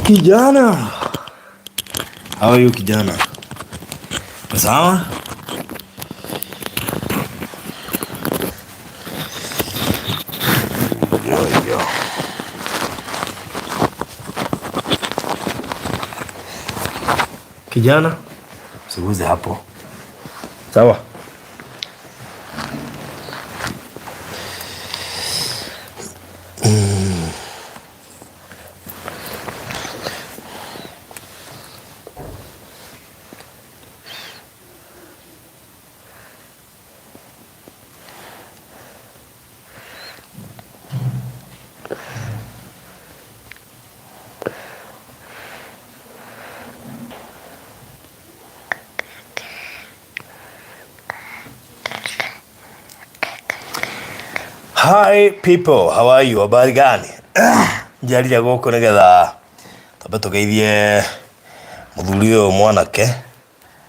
Kijana, how are you kijana? Sawa? Yo, yo. Kijana, siguze hapo. Sawa? Hi people, how are you? Habari gani? Njarire gũkũ nĩgetha twambe tũgeithie mũthuri ũyũ mwanake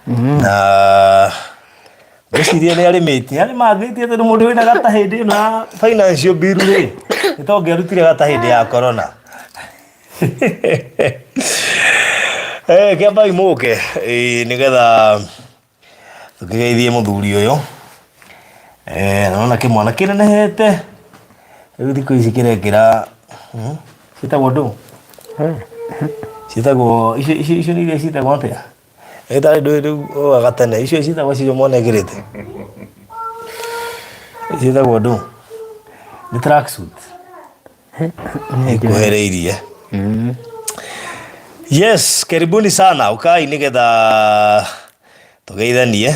na ngwĩciria nĩ arĩmĩtie arĩmangĩtie tondũ mũndũ wĩna gata hĩndĩ ĩno ya financial bill rĩ nĩ ta ũngĩarutire gata hĩndĩ ya corona. Eh, kĩambai mũke nĩgetha tũkĩgeithie mũthuri ũyũ. Eh, naona kĩmwana kĩnenehete rĩu thikũ ici kĩrekĩra ciĩtagwo ndũ ciĩtagwo icio icio icio nĩ iria ciĩtagwo atĩa ĩtarĩ ndũ rĩu ũgaga tene icio ciĩtagwo cicio mwana ekĩrĩte ciĩtagwo ndũ nĩ tracksuit ikuhereirie. Yes, karibuni sana ukai nigetha tugeithanie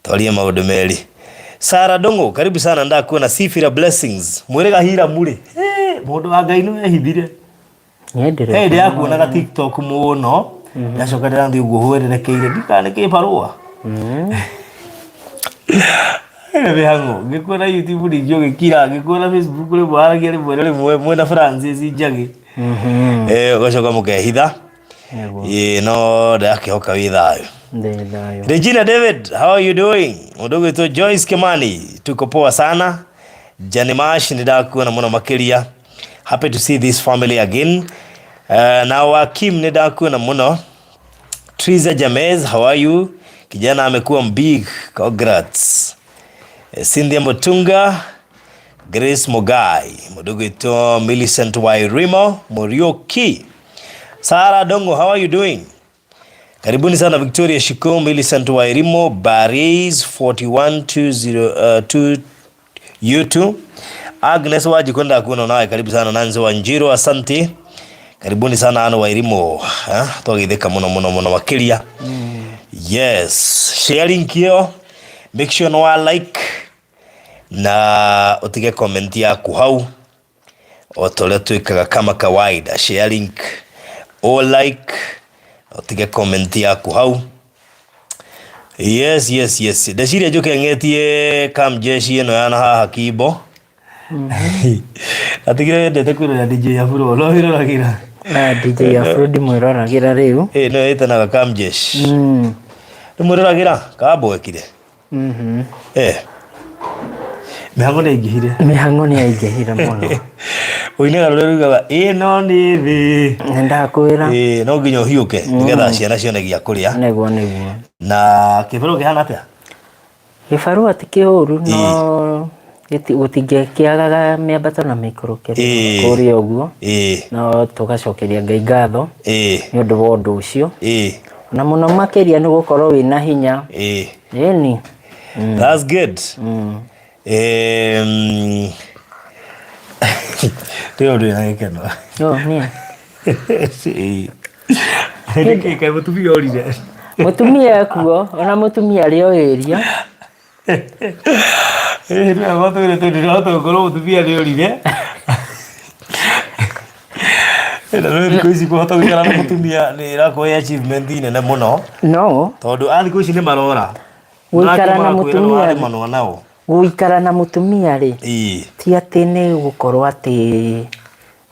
twarie maũndũ merĩ. Sara Ndung'u, karibu sana ndakuona. Sifira Blessings mwĩrĩga Hiramu rĩ, mũndũ wa Ngai nĩ wehithire. Nyendire. Hey, ndĩrakuonaga TikTok mũno ndacoka ndĩrathiĩ ũguo hwererekeire ndikana nĩ kĩbarũa ĩno mĩhang'o ngĩkuona YouTube ningĩ ũgĩkira ngĩkuona Facebook rĩmwe waragia rĩmwe na rĩmwe mwĩna Francis Njagi. Eh, ũgacoka mũkehitha. Nĩguo. Ĩĩ, no ndĩrakĩhoka wĩ thayũ. Ndĩ thayũ. Regina David, how are you doing? Mũndũ ũgwĩtwo Joyce Kimani, tuko poa sana. Jane Mash, nĩ ndakuona mũno makĩria. Happy to see this family again. Na Wakim nĩ ndakuona mũno. Triza Jamez, how are you? Kijana amekuwa big, congrats. Cynthia Mutunga, Grace Mugai, mũndũ ũgwĩtwo Millicent Wairimo Muriuki. Sara Dongo, how are you doing? Karibuni sana Victoria Shiko, Millicent Wairimo, Baris 41202 U2. Agnes Wajiko ndakuona nawe, karibu sana. Nancy Wanjiru, asante. Karibuni sana Anne Wairimo. Eh, twageithĩka mũno mũno mũno makĩria. Yes, share link ĩyo. Make sure no wa like na ũtige comment yaku hau o ta ũrĩa twĩkaga kama kawaida. Share link o like ũtige comment yaku hau. Yes, yes, yes. Ndeciria njũke ng'etie kamjeshi ĩno ya na haha kimbo. Atigire wendete kwĩrorera DJ Afro no wĩroragĩra. Na DJ Afro ndimwĩroragĩra rĩu. Ĩ nĩyo ĩtanaga kamjeshi. Ndĩmwĩroragĩra kambwekire. Eh. Mĩhango nĩ yaingĩhire. Mĩhango nĩ yaingĩhire mũno. Ũinaga rũrĩa rugaga ĩno nĩ thĩ. Nĩ ndakwĩra. Ĩ no nginya ũhiũke nĩgetha ciana cione gĩa kũrĩa. Nĩguo nĩguo. Na kĩbarũa kĩhana atĩa? Gĩbarũa ti kĩũru no gũtingĩkĩagaga mĩambato na mĩikũrũkĩre kũrĩa ũguo. No tũgacokeria Ngai ngatho nĩ ũndũ wa ũndũ ũcio. Na mũno makĩria nĩ gũkorwo wĩna hinya. Ĩni. That's good. Ndĩrona ndwĩ na gĩkeno. No, niĩ. Nĩkĩ kaĩ mũtumia orire? Mũtumia ekuo, ona mũtumia arĩ o area. Ĩĩ nĩ wega ũtwĩre tondũ ndĩrahota gũkorwo mũtumia nĩ orire. Na rĩu thikũ ici kũhota gũikara na mũtumia nĩ ĩrakorwo ĩ achievement nene mũno. No. Tondũ a thikũ ici nĩ marora. Gũikara na Magakwĩra mũtumia nĩ waremanwo nao. Gũikara na mũtumia rĩ, ti atĩ nĩ gũkorwo atĩ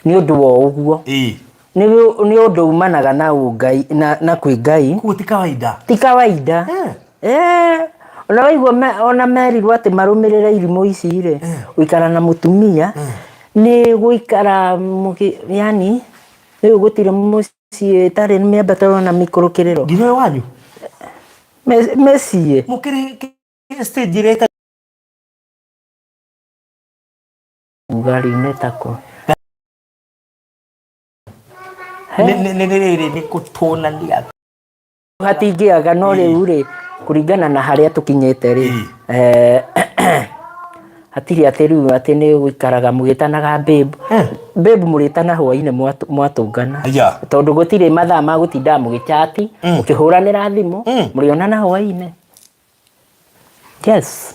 nĩ ũndũ wa ũguo. Nĩ ũndũ umanaga na ũngai na kwĩ Ngai. Koguo ti kawaida. Ti kawaida. Ona waigua ona merirwo atĩ marũmĩrĩre irimũ ici rĩ, gũikara na mũtumia. Nĩ gũikara yani rĩu gũtirĩ mũciĩ ĩtarĩ mĩambatĩro na mĩikũrũkĩrĩro. Nginya ũyũ wanyu? Mĩciĩ. Mũkĩrĩ stage ĩrĩa ĩtarĩ Uga rĩu nĩ takũ. Nĩ rĩrĩ nĩ kũtũnania. Hatingĩaga no rĩu rĩ kũringana na harĩa tũkinyĩte rĩ hatirĩ atĩ rĩu atĩ nĩ gũikaraga mũgĩtanaga babe. Babe mũrĩtana hwainĩ mwatũngana. Tondũ gũtirĩ mathaa ma gũtindaga mũgĩchati, mũkĩhũranĩra thimũ, mũrĩonana hwainĩ. Yes.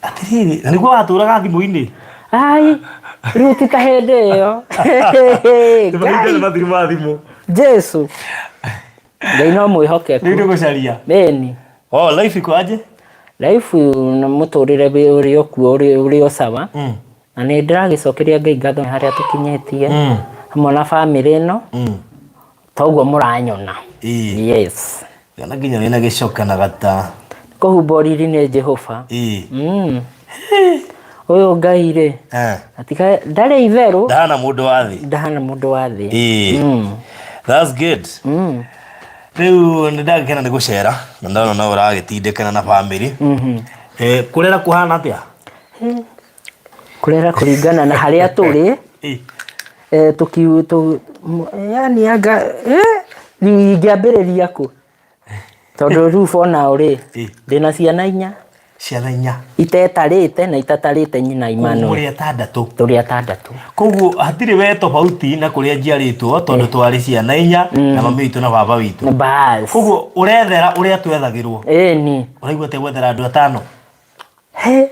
Atiriri, na niguo watũraga thimũ-inĩ? Ai, rĩu ti ta hĩndĩ ĩyo. Ngai. Nĩ mathiru ma thimũ. Jesu. Ngai no mwĩhokeku. Rĩu ndũgũcaria. Ĩni. Oh, life iko aje? Life na mũtũrĩre ũrĩ o kuo ũrĩ o sawa. Na nĩ ndĩragĩcokeria Ngai ngatho harĩa tũkinyĩtie. Hamwe na bamĩrĩ ĩno. Toguo mũranyona. Yes. Kana nginya wĩna gĩcoka na gata. Kũhumbwo riri nĩ Jehova. Ũyũ Ngai rĩ. Atiga ndarĩ itherũ. Ndahana mũndũ wa thĩ. Ndahana mũndũ wa thĩ. That's good. Rĩu nĩ ndagĩkena nĩ gũcera na ndona no ũragĩtindĩkana na bamĩrĩ. Kũrera kũhana atĩa? Kũrera kũringana na harĩa tũrĩ. Yani anga rĩu ingĩambĩrĩria kũ? Tondũ rĩu for now rĩ, ndĩna ciana inya. Ciana inya. Itetarĩte na itatarĩte nyina Emmanuel. Mũrĩ atandatũ. Tũrĩ atandatũ. Koguo hatirĩ we tofauti na kũrĩa njiarĩtwo tondũ twarĩ ciana inya na mami witũ na baba witũ. Bas. Koguo ũrethera ũrĩa twethagĩrwo. Ĩni. Ũraigua atĩa gwethera andũ atano? He.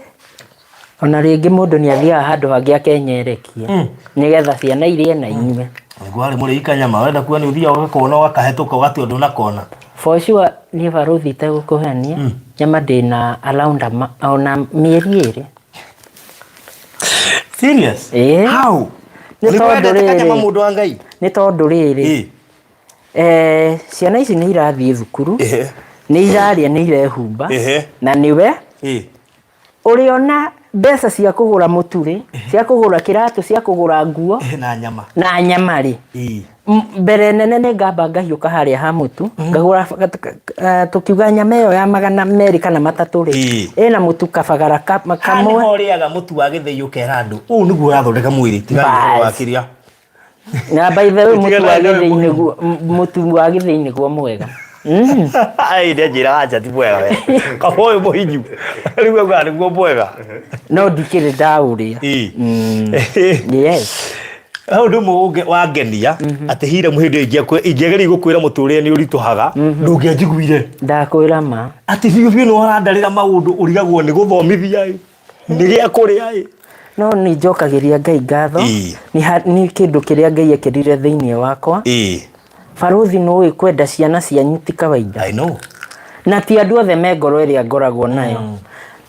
Ona rĩngĩ mũndũ nĩ athiaga handũ hangĩ akenyerekia nĩgetha ciana irĩe na inyue. Nĩguo harĩ mũrĩi kanyama wenda kuga nĩ ũthiaga ũgakona ũgakahĩtũka ũgatua ndũnakona. For sure niĩ barũthi itegũkũhenia nyama ndĩna around ona mĩeri ĩrĩ. Serious? Ĩĩ. How? Nĩ Nĩguo tondũ wendete kanyama rĩrĩ. mũndũ wa Ngai? Nĩ tondũ rĩrĩ. Ciana ici nĩ irathiĩ thukuru, nĩ irarĩa, nĩ irehumba, na nĩwe ũrĩona mbeca cia kũgũra mũtu rĩ, cia kũgũra kĩratũ, cia kũgũra nguo na nyama, na nyama rĩ, mbere nene nĩ ngamba ngahiũka harĩa ha mũtu, ngagũra tũkiuga nyama ĩyo ya 200 kana 300 rĩ, ĩna mũtu kabagara kamwe. Haha nĩho ũrĩaga mũtu wa gĩthĩi ũkera andũ ũũ nĩguo ũrathondeka mwĩrĩ, tiga ũhoro wa kĩrĩa. Na by the way mũtu wa gĩthĩi nĩguo mũtu wa gĩthĩi nĩguo mwega. Ai ndanjĩra acha ti mwega we. Kaba ũyũ mũhinyu. Rĩu augaga nĩguo mwega. No ndikĩrĩ ndaũrĩa. Yes. Hau ũndũ ũmwe wangenia atĩ Hiram hĩndĩ ĩyo ingĩageria gũkwĩra mũtũrĩre nĩ ũritũhaga ndũngĩanjiguire. Ndakwĩra ma. Atĩ biũ biũ nĩ ũrandarĩra maũndũ ũrigagwo nĩ gũthomithia ĩ. Nĩ gĩa kũrĩa ĩ. No nĩ njokagĩria Ngai ngatho nĩ kĩndũ kĩrĩa Ngai ekĩrire thĩinĩ wakwa. Barũthi nĩ ũĩ kwenda ciana cianyu ti kawaida. I know. Na ti andũ othe me ngoro ĩrĩa ngoragwo nayo.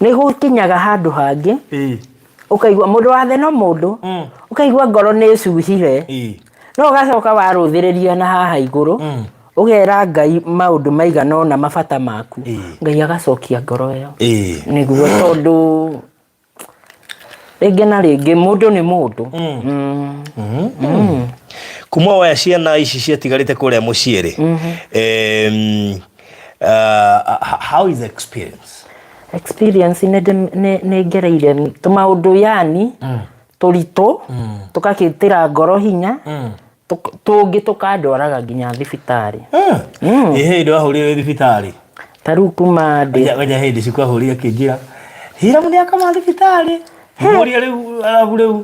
Nĩ gũkinyaga handũ hangĩ ũkaigua mũndũ wa thĩ no mũndũ, ũkaigua ngoro nĩ ĩcuhire, no ũgacoka warũthĩrĩria na haha igũrũ Ũgera Ngai maũndũ maigana ũna mabata maku, Ngai agacokia ngoro ĩyo. Nĩguo tondũ rĩngĩ na rĩngĩ mũndũ nĩ mũndũ. Kuma woya ciana ici ciatigarĩte kũrĩa mũciĩ rĩ, how is the experience? Experience nĩ ngereire tũmaũndũ yani tũritũ tũgakĩtĩra ngoro hinya Tũngĩ tũkandwaraga nginya thibitarĩ. Ĩ hĩndĩ wahũrire wĩ thibitarĩ? Ta rĩu kuma ndĩ. Ngoja hĩndĩ ciku ahũrire akĩnjĩra Hiramu nĩ akoma thibitarĩ. Ngĩmũria rĩu arabu rĩu.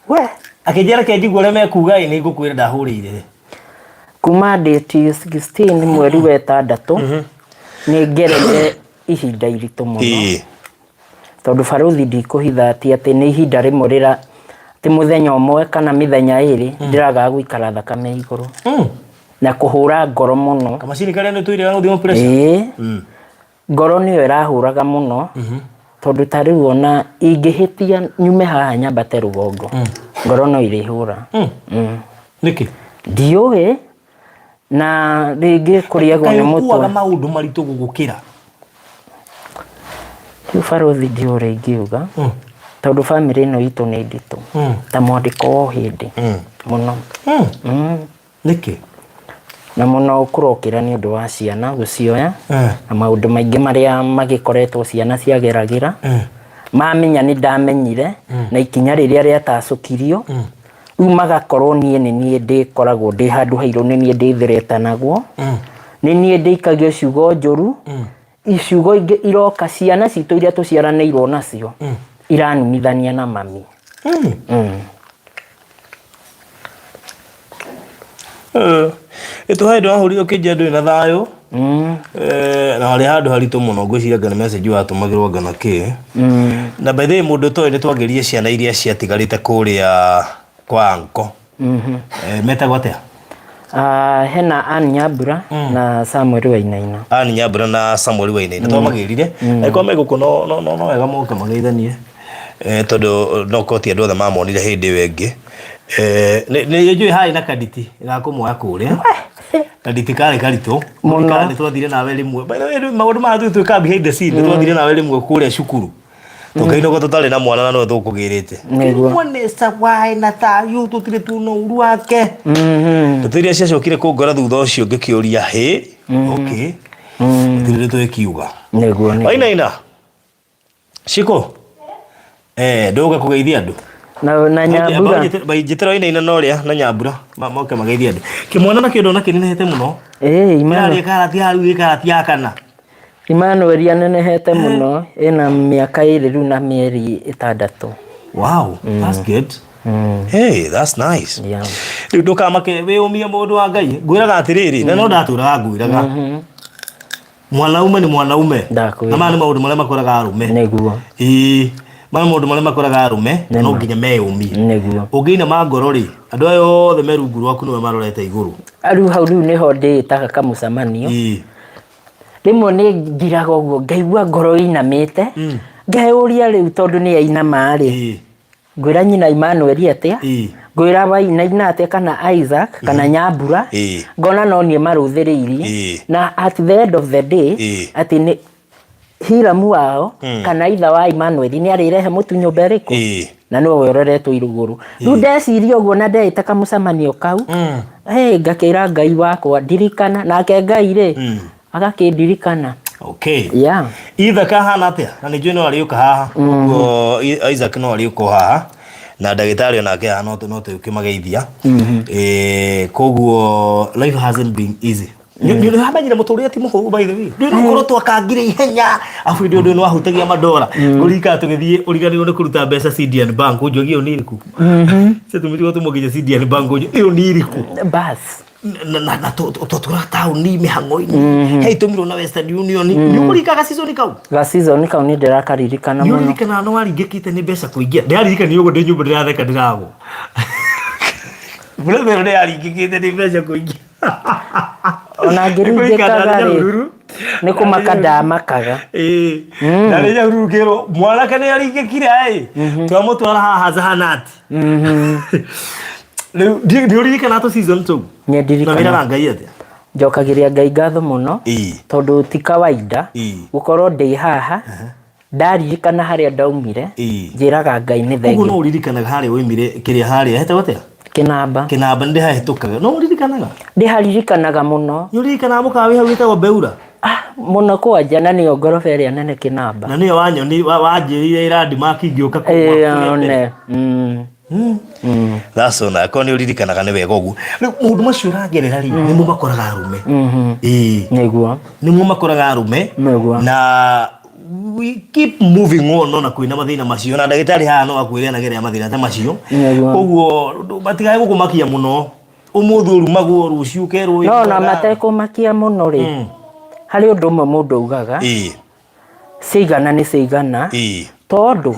We. Akĩnjĩra reke njigue ũrĩa mekuga ĩ nĩ ngũkwĩra ndahũrĩire. Kuma ndĩ 16 mweri wa ĩtandatũ nĩ ngereire ihinda iritũ mũno. Tondũ barũthi ndikũhitha ti atĩ nĩ ihinda rĩmwe rĩra ti mũthenya ũmwe kana mĩthenya ĩrĩ ndĩragaga gũikara thakame igũrũ na kũhũra ngoro mũno. Kamacini karĩa nĩ tũire gũthima pressure? Ĩĩ. Ngoro nĩyo ĩrahũraga mũno tondũ ta rĩu ona ingĩhĩtia nyume haha nyambate rũgongo ngoro no irĩhũra. Nĩkĩ? Ndiũĩ na rĩngĩ kũrĩagwo nĩ Kaĩ ũkuaga mũtwe. maũndũ maritũ gũgũkĩra? Rĩu barũthi ndiũĩ ũrĩa ingiuga. Tondũ bamĩrĩ ĩno itũ nĩ nditũ ta mwandĩko wa ũhĩndĩ mũno. Nĩkĩ? Na mũno kũrokĩra nĩ ũndũ wa ciana gũcioya na maũndũ maingĩ marĩa magĩkoretwo ciana ciageragĩra. Mamenya nĩ ndamenyire na ikinya rĩrĩa rĩatacũkirio, rĩu magakorwo niĩ nĩ niĩ ndĩkoragwo ndĩ handũ hairũ, nĩ niĩ ndĩtheretanagwo, nĩ niĩ ndĩikagio ciugo njũru, ciugo ingĩ iroka ciana citũ iria tũciaranĩirwo nacio iranumithania na mami. Ĩtũ handũ wahũrire ũkĩnjia ndũrĩ na thayũ. Na harĩ handũ haritũ mũno ngwĩciria anga nĩ message watũmagĩrwo anga na kĩ. Na by the way mũndũ ũtoĩ nĩ twagerie ciana iria ciatigarĩte kũrĩa kwa anko. Metagwo atĩa? Ah, hena Ann Nyambura na Samuel Wainaina. Ann Nyambura na Samuel Wainaina twamagĩrire angĩkorwo me gũkũ no no no no wega moke mageithanie tondũ no korwo ti andũ othe mamonire hĩndĩ ĩyo ĩngĩ. Nĩ nĩ njũĩ harĩ na kaditi gakũmoya kũrĩa kaditi karĩ karitũ. Mũno. Nĩ twathire nawe rĩmwe. By the way, maũndũ maya twĩkaga behind the scene, nĩ twathire nawe rĩmwe kũrĩa cukuru. Tũkĩinũka tũtarĩ na mwana na nĩwe tũkũgĩrĩte. Nĩguo. Mwanesa waĩ na thayũ tũtirĩ tuona ũru wake. Ndeto iria ciacokire kũngora thutha ũcio ngĩkĩũria hĩ okay gũtirĩ ndeto ĩkiuga. Nĩguo nĩguo. Wainaina Shiko ndũga kũgeithia andũ. Na Nyambura. Njĩtĩra Wainaina na ũrĩa na Nyambura moke mageithie andũ. Kĩmwana nakĩo ndona kĩnenehete mũno. Ĩĩ Imano. Kĩrarĩa karati ya rĩu ĩ karati ya kana. Emmanuel anenehete mũno ena mĩaka ĩrĩ rĩu na mĩeri 6. Wow, that's good. Hey, that's nice. Yeah. Rĩu ndũkamake wĩyũmie mũndũ wa Ngai. Ngwĩraga atĩrĩrĩ, na no ndatũraga ngwĩraga. Mwanaume nĩ mwanaume. Ndakwĩra. Na maya nĩ maũndũ marĩa makoraga arũme. Nĩguo. Ĩĩ, maya nĩ maũndũ marĩa makoraga arũme na no nginya meyũmie. Nĩguo. Ũngĩinama ngoro rĩ, andũ aya othe me rungu rwaku nĩwe marorete igũrũ. Rĩu hau rĩu nĩho ndĩĩtaga kamũcemanio. Ĩĩ. Rĩmwe nĩ ngiraga ũguo ngaigua ngoro ĩinamĩte, ngeyũria rĩu tondũ nĩ yainama rĩ, ngwĩra nyina Emmanuel atĩa, ngwĩra Wainaina atĩa kana Isaac kana Nyambura, ngona no niĩ marũthĩrĩirie, na at the end of the day atĩ nĩ Hiramu wao kana itha wa Emmanuel nĩ arĩrehe mũtu nyũmba ĩrĩkũ? Na nĩwe ũroretwo igũrũ. Rĩu ndeciria ũguo na ndeĩta kamũcemanio kau, hey, ngakĩra Ngai wakwa ndirikana, nake Ngai rĩ agakĩndirikana. Okay. Yeah. Isaac ahana atĩa? Na nĩ njũĩ no arĩũka haha. Ũguo Isaac no arĩũka o haha. Na ndagĩtarĩ onake haha no no tũkĩmageithia. Koguo life hasn't been easy. Nĩ ũramenyire mũtũrĩre ti mũhũthũ by the way. Ndũĩ no ũkorwo twakangire ihenya afu hĩndĩ ĩyo ndũĩ nĩwahutagia mandora. Ngũririkana tũgĩthiĩ ũriganĩirwo nĩ kũruta mbeca CDN Bank ũnjogie ĩyo nĩ ĩrĩkũ? Ciatũmĩtirwo tũmwo nginya CDN Bank ũnjogie ĩyo nĩ ĩrĩkũ? Bas. Na twatũraga taũni mĩhang'o-inĩ he itũmirwo na Western Union nĩ ũkũririkana season kau? Ga season kau nĩ ndĩrakaririkana Nĩ mũno. ũririkanaga nĩ waringĩkĩte nĩ mbeca kũingĩra ndĩraririkania ũguo ndĩ nyũmba ndĩratheka ndĩragwa. Brother ĩyo nĩ yaringĩkĩte nĩ mbeca kũingĩra. Ona ngĩringĩkaga rĩ, nĩ kũmaka ndamakaga. Ĩĩ. Ndarĩ Nyahururu ngĩrwo mwanake nĩ aringĩkire ĩ twamũtwara haha zahanati. Rĩu nĩ ũririkanaga tũ season tũu? Nĩ Na ndirikanaga. wĩraga Ngai atĩa? Njokagĩria Ngai ngatho mũno tondũ ti kawaida gũkorwo ndĩ haha ndaririkana harĩa ndaumire njĩraga Ngai nĩ Koguo thengiũ. no ũririkanaga harĩa waumire kĩrĩa harĩa hetagwo atĩa? Kĩnamba. Kĩnamba nĩ ndĩhahĩtũkaga. No ũririkanaga? Ndĩharirikanaga mũno. Nĩ ũririkanaga mũkawa wĩ hau wĩtagwo Beura? Ah, mũno kwanja na nĩyo ngoroba ĩrĩa nene Kĩnamba. Na nĩyo wanyoni wanjĩrĩire landmark ngĩũka kũu Ĩĩ, one. That's so nice. Akorwo nĩ ũririkanaga nĩ wega ũguo. Rĩu maũndũ macio ũragerera rĩ, nĩmo makoraga arũme. Ĩĩ. Nĩguo. Nĩmo makoraga arũme. Nĩguo. Na we keep moving on ona kwĩna mathĩna macio na ndagĩtarĩ haha no akwĩre anagerera mathĩna ta macio. Nĩguo. Koguo matigae gũkũmakia mũno. Ũmũthĩ ũrumagwo rũciũ ũkerwo wĩ No ona mwega. matekũmakia mũno rĩ, harĩ ũndũ ũmwe mũndũ augaga. Ciigana nĩ ciigana, tondũ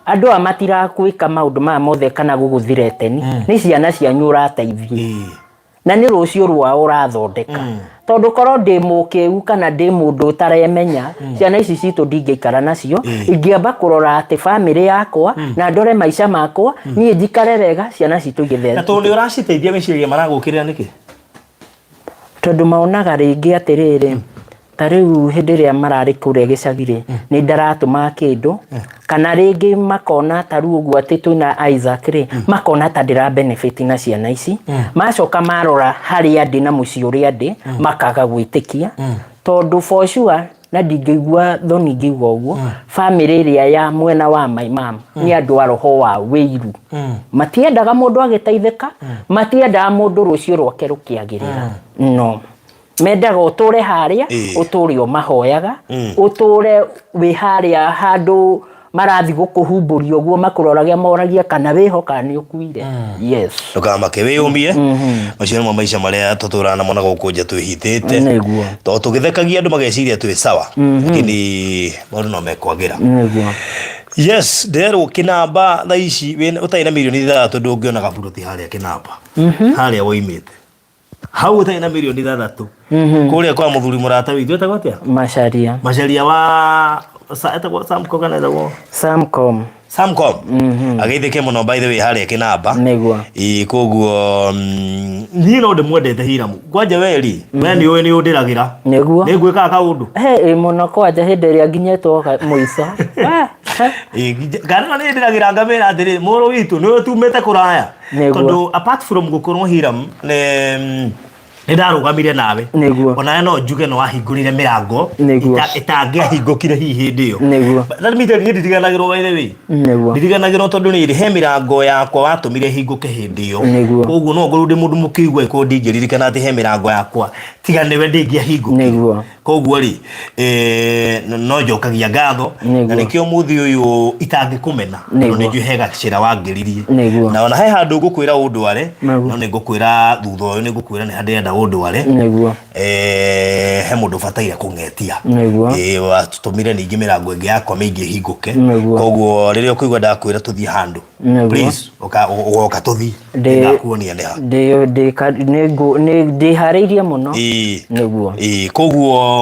andũ aya matirakwĩka maũndũ maya mothe kana gũgũthireteni, nĩ ciana cianyu ũrateithia. Na nĩ rũciũ rwao ũrathondeka. Tondũ korwo ndĩ mũkĩgu kana ndĩ mũndũ ũtaremenya, ciana ici citũ ndingĩikara nacio, ingĩamba kũrora atĩ bamĩrĩ yakwa, na ndore maica makwa, niĩ njikare wega, ciana citũ igĩthe. Na tondũ nĩ ũraciteithia wĩciragia maragũkĩrĩra nĩkĩ? Tondũ monaga rĩngĩ atĩrĩrĩ, ta rĩu hĩndĩ ĩrĩa mararĩ kũrĩa gĩcagi rĩ, nĩ ndaratũmaga kĩndũ, Kana rĩngĩ makona ta rĩu ũguo atĩ twĩna Isaac rĩ, makona ta ndĩra benefit na ciana ici. Macoka marora harĩa ndĩ na mũciĩ ũrĩa ndĩ, makaga gwĩtĩkia. Tondũ for sure, na ndingĩigua thoni ngĩuga ũguo, famĩlĩ ĩrĩa ya mwena wa my mom nĩ andũ a roho wa wĩiru. Matiendaga mũndũ agĩteithĩka, matiendaga mũndũ rũciũ rwake rũkĩagĩrĩra. No. Mendaga ũtũre harĩa, ũtũre ũmahoyaga, ũtũre wĩ harĩa handũ marathi gũkũhumbũria ũguo makũroragia moragia kana wĩho kana nĩ ũkuire. Yes. Ndũkamake, wĩyũmie. Macio nĩmo maica marĩa tũtũraga namo na gũkũ nja twĩhithĩte. Nĩguo. Tondũ tũgĩthekagia andũ mageciria twĩ sawa, lakini maũndũ no mekwagĩra. Nĩguo. Yes, ndĩrerwo kĩnamba thaa ici ũtarĩ na mirioni 6 ndũngĩona gaburoti harĩa kĩnamba, harĩa woimĩte hau ũtarĩ na mirioni 6, kũrĩa kwa mũthuri mũrata witũ etagwo atĩa? Macaria. Macaria wa etagwo Samco kana etagwo Samcom. Samcom. Ageithĩke mũno by the way harĩa kĩnamba. Nĩguo. Ĩĩ, koguo niĩ no ndĩmwendete Hiramu kwanja weri we nĩ ũĩ nĩ ũndĩragĩra. Nĩguo. Nĩ ngwĩkaga kaũndũ. He ĩ mũno kwanja hĩndĩ ĩrĩa nginyĩtwo mũico. Ah, ha. Ĩĩ, kana nĩ ndĩragĩra ngamĩra atĩrĩ, mũrũ witũ nĩ ũĩ tumĩte kũraya. Nĩguo. Tondũ apart from gũkorwo Hiram nĩ ndarũgamire nawe. Nĩguo. Onawe no njuge nĩ wahingũrire mĩrango Nĩguo. Ĩtangĩahingũkire hihi hĩndĩ ĩyo. Nĩguo. Let me tell you, niĩ ndiriganagĩrwo by the way. Nĩguo. Ndiriganagĩrwo tondũ rĩrĩ he mĩrango yakwa watũmire hingũke hĩndĩ ĩyo. Nĩguo. Koguo no ngorwo ndĩ mũndũ mũkĩigua ĩkorwo ndingĩririkana atĩ he mĩrango yakwa tiga nĩwe ndĩngĩahingũkire. Nĩguo. Koguo rĩ, no njokagia ngatho. Nĩguo. Na nĩkĩo mũthĩ ũyũ itangĩkũmena, tondũ Nĩguo. nĩ njũĩ he gacĩra wangĩririe. Nĩguo. Na ona he handũ ngũkwĩra ũndware, Nĩguo. no nĩ ngũkwĩra thutha ũyũ, nĩ ngũkwĩra nĩ ha ndĩrenda ũndware. Nĩguo. He mũndũ ũbataire kũng'etia. Nĩguo. Watũmire ningĩ mĩrango ĩngĩ yakwa mĩingĩ ĩhingũke. Nĩguo. Koguo rĩrĩa ũkũigua ndakwĩra tũthiĩ handũ, Nĩguo. please, ũgoka tũthiĩ. Nĩngakuonia nĩ ha. Ndĩharĩirie mũno. Nĩguo. Ĩĩ, koguo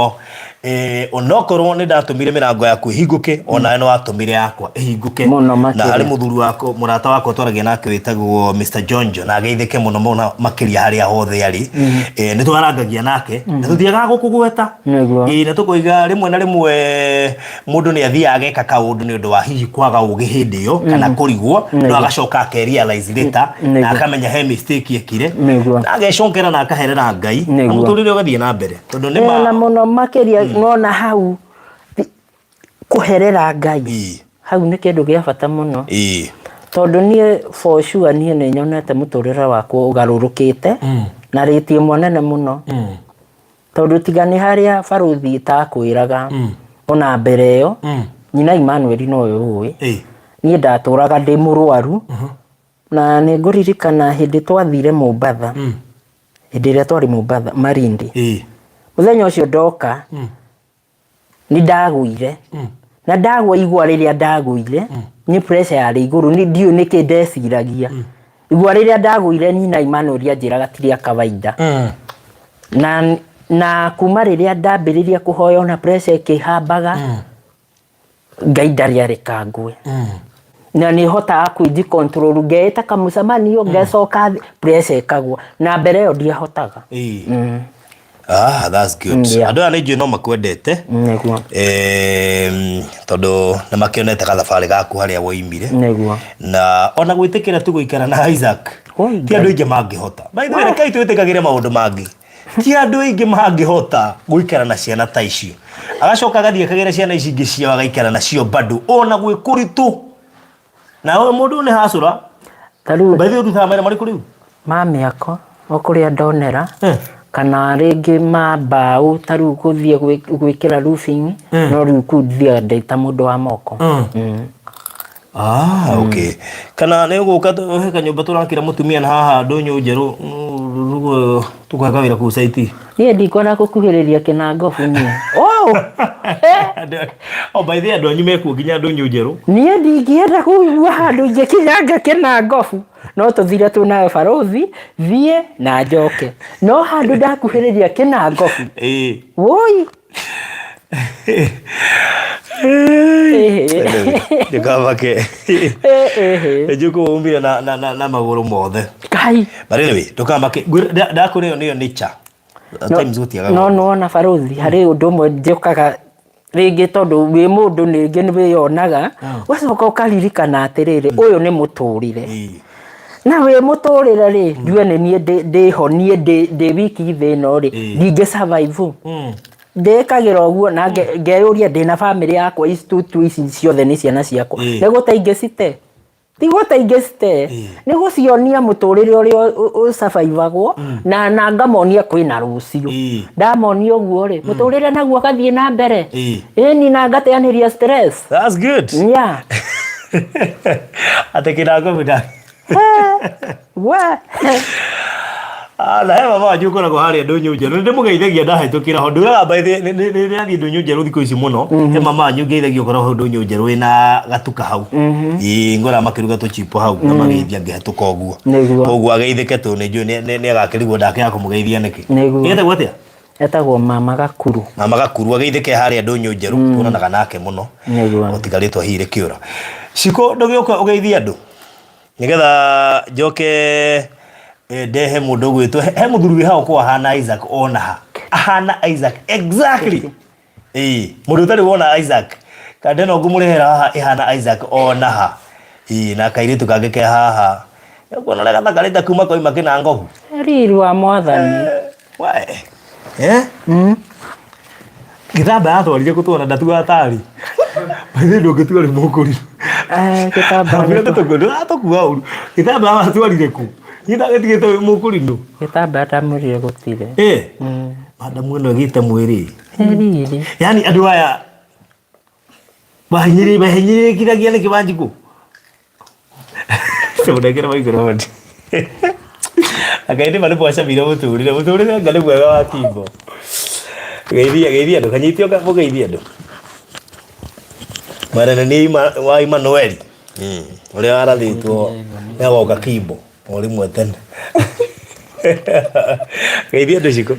onokorwo nĩ ndatũmire mĩrango yaku ĩhingũke, onawe nĩ watũmire yakwa ĩhingũke. Mũno Na makĩria. harĩ mũthuri wakwa, mũrata wakwa twaragia nake wĩtagwo Mr. Jonjo, na ageithĩke mũno mũno makĩria harĩa hothe arĩ. Nĩ twarangagia nake na tũtiagaga gũkũgweta. Nĩguo. Ĩĩ, na tũkoiga rĩmwe na rĩmwe mũndũ nĩ athiaga ageka kaũndũ nĩ ũndũ wa hihi kwaga ũgĩ hĩndĩ ĩyo kana kũrigwo, no agacoka ake realize later na akamenya he mistake ekire Nĩguo. na agecokera na akaherera Ngai na Nĩguo. mũtũrĩre ũgathiĩ na mbere tondũ nĩ Na ma mũno makĩria nona hau kũherera Ngai. Hau nĩ kĩndũ gĩa bata mũno. Tondũ niĩ for sure niĩ nĩ nyonete mũtũrĩre wakwa ũgarũrũkĩte na rĩti ĩmwe nene mũno. Tondũ tiga nĩ harĩa barũthi ĩtakwĩraga ona mbere ĩyo, nyina Emmanuel nowe ũĩ, niĩ ndatũraga ndĩ mũrwaru, na nĩ ngũririkana hĩndĩ twathire Mombatha, hĩndĩ ĩrĩa twarĩ Mombatha, Malindi, mũthenya ũcio ndoka, nĩ ndagũire, na ndagwa igwa rĩrĩa ndagũire, nĩ pressure yarĩ igũrũ, nĩ ndiũĩ nĩkĩ ndeciragia. Igwa rĩrĩa ndagũire nyina Emmanuel anjĩraga ti rĩa kawaida. Na kuma rĩrĩa ndambĩrĩria kũhoya ona pressure ĩkĩhambaga, Ngai ndarĩ areka ngwe. Na nĩ hotaga kwĩji control, ngeĩta kamũcemanio, ngecoka thĩ, pressure ĩkagwa. Na mbere ĩyo ndiahotaga. Ah, that's good. Yeah. Andũ aya nĩ njũĩ no makwendete. Nĩguo. Tondũ nĩ makĩonete gathabarĩ gaku harĩa woimire. Nĩguo. Na ona gwĩtĩkĩra tu gũikara na Isaac. Oi, Ti andũ aingĩ mangĩhota. By the way, rekei twĩtĩkagĩre maũndũ mangĩ. Ti andũ aingĩ mangĩhota gũikara na ciana ta icio. Agacoka agathiĩ akagĩra ciana ici ingĩ ciao agaikara nacio bado ona gwĩ kũritũ. Na ũyũ mũndũ nĩ hacũra. Ta rĩu By the way, ũrutaga mawĩra marĩkũ rĩu? Ma mĩako, o kũrĩa ndonera, kana rĩngĩ ma mbaũ, ta rĩu gũthiĩ gwĩkĩra roofing, no rĩu kũu thiaga ndĩ ta mũndũ wa moko. Ah, okay. Kana nĩ ũgũka he kanyũmba tũrakĩra mũtumia na haha ndũnyũ njerũ, tũkũhe kawĩra kũu site. Niĩ ndikwenda gũkuhĩrĩria kĩnangobu niĩ. Oh! Oh, by the way, andũ anyu mekuo nginya ndũnyũ njerũ. Niĩ ndingĩenda kũigua handũ ingĩkinyanga kĩnangobu. No tũthire twĩ nawe barũthi, thiĩ na njoke. No handũ ndakuhĩrĩria kĩnangobu. Woi! Ndũkamake. Njũkũ umire na magũrũ mothe. Kai. But anyway, ndũkamake. Ndakwĩra ĩyo nĩyo nature. At times gũtiagaga No ũndũ. nĩwona barũthi, harĩ ũndũ ũmwe njũkaga Rĩngĩ tondũ wĩ mũndũ rĩngĩ nĩ wĩyonaga, ũgacoka ũkaririkana atĩrĩrĩ, ũyũ nĩ mũtũrĩre. Na wĩ mũtũrĩre rĩ, njuge nĩ niĩ ndĩho niĩ ndĩ wiki thĩ ĩno rĩ, ndingĩ survive. Ndĩkagĩra ũguo na ngeyũria ndĩna bamĩrĩ yakwa, ici tu ici ciothe nĩ ciana ciakwa, nĩ gũte ingĩcite? Ti gũte ingĩcite, nĩ gũcionia mũtũrĩre ũrĩa ũsurvivagwo, na ngamonia kwĩna rũciũ. Ndamonia ũguo rĩ, mũtũrĩre naguo ũgathiĩ na mbere. Ĩni na ngateanĩria stress. That's good. Yeah. Atĩ kĩrango mũda. We. Ah, na he mama wanyu ũkoragwo harĩa ndũnyũ njerũ nĩ ndĩmũgeithagia ndahĩtũkĩra ho ndugaga by the nĩ nĩ- nĩ ndĩrathiĩ ndũnyũ njerũ thikũ ici mũno he mama wanyu ngeithagia ũkoragwo hau ndũnyũ njerũ wĩna gatuka hau ĩĩ ngora makĩruga tũchipo hau ngamageithia ngĩhetũka ũguo Nĩguo. koguo ageithĩke tũ nĩ njũĩ nĩ agakĩrigwo ndakĩaga kũmũgeithia nĩkĩ Nĩguo. Ĩtagwo atĩa? Etagwo mama Gakuru. Mama Gakuru ageithĩke harĩa ndũnyũ njerũ tuonanaga nake mũno. Nĩguo. O tiga rĩtwa hihi rĩkĩũra. Cikũ ndũgĩũka ũgeithie andũ nĩgetha njoke ndehe mũndũ ũgwĩtwo he mũthuri wĩ hau ũkoragwo ahana Isaac ona ha ahana Isaac exactly. Ĩĩ mũndũ ũtarĩ wona Isaac kande no ngũmũrehera haha ĩhana Isaac ona ha. Ĩĩ na kairĩtu kangĩ ke haha. Ũkuona ũrĩa gathakarĩte kuma koima kĩna ngobu. Riri wa mwathani. Wae. Eh? Gĩtamba yatwarire kũtwara ndatuaga tarĩ. Maithe ndũngĩtua rĩ mũkũri. Eh, gĩtamba Ambĩra tũtũkua ndũratũkua ũru. Gĩtamba watwarire kũ? Gĩtamba gĩtigĩte wĩ mũkũrinũ. Gĩtamba ndamwĩrire gũtirĩ. Eh. Madamu ĩno ĩgĩte mwĩrĩ. Riri. Yaani andũ aya mahinyĩrĩ mahinyĩrĩkithagia nĩkĩ Wanjikũ? Tũnengere microphone. Ngai nĩ ma nĩ mwacamire mũtũrĩre mũtũrĩre anga nĩ mwega wa kimbo. Geithia geithia andũ kanyitio mũgeithie andũ. Mwerene nĩ wa Emmanuel ũrĩa warathĩtwo nĩ agoka kimbo o rĩmwe tene. Geithia andũ Shiko.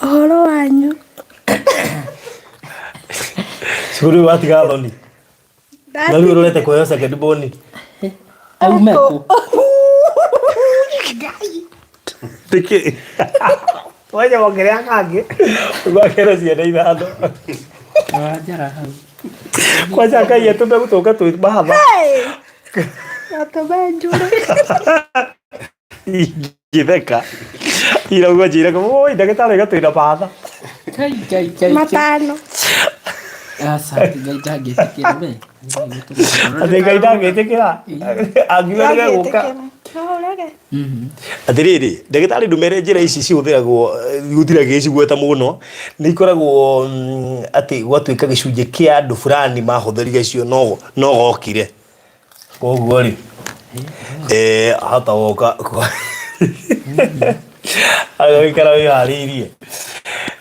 Ũhoro wanyu? Shiko rĩu watiga thoni. Na rĩu ũrorete kũheo second born. Aume kũ? Nĩkĩ? Wenya wongerera kangĩ. Gwakera ciana ithano. Wanjara hau. Kwanja Ngai atũme gũtũka twĩ mahatha. Atũme njũre. Ingĩtheka. Iraugua njĩra oi ndagĩtarĩ oiga twĩna mahatha. Ngai, ngai, ngai. Matano. Aca, Ngai ndangĩtĩkĩra we. Atĩ Ngai ndangĩtĩkĩra. Angiuga nĩ gũka. No ũrege. Atĩrĩrĩ, ndagĩtarĩ ndũmere njĩra ici cihũthĩragwo gũtirĩ agĩcigweta mũno, nĩ ikoragwo atĩ gwatuĩka gĩcunjĩ kĩa andũ fulani mahũthĩrire icio no no gokire. Koguo rĩ, hata woka agagĩikara wĩharĩirie.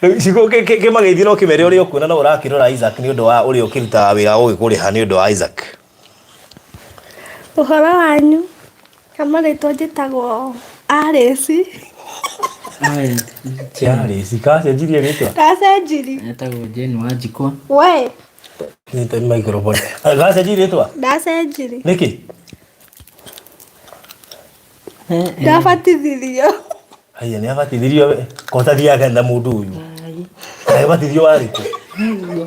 Rĩu ciugo kĩmageithie no kĩmere ũrĩa ũkuona no ũrakĩrora Isaac nĩ ũndũ wa ũrĩa ũkĩrutaga wĩra wa gũgĩkũrĩha nĩ ũndũ wa Isaac. Ũhoro wanyu? Kamarĩtwa njĩtagwo Alice. Alice, kacenjirie rĩtwa? Ndacenjirie. Etagwo Jane Wanjikũ. We. Nyita microphone. Gacenjirie rĩtwa? Ndacenjirie. Nĩkĩ? Ndabatithirio. Haiya nĩ abatithirio we. Ko ũtathiaga kanitha mũndũ ũyũ. Kaĩ ũbatithio warĩ kũ?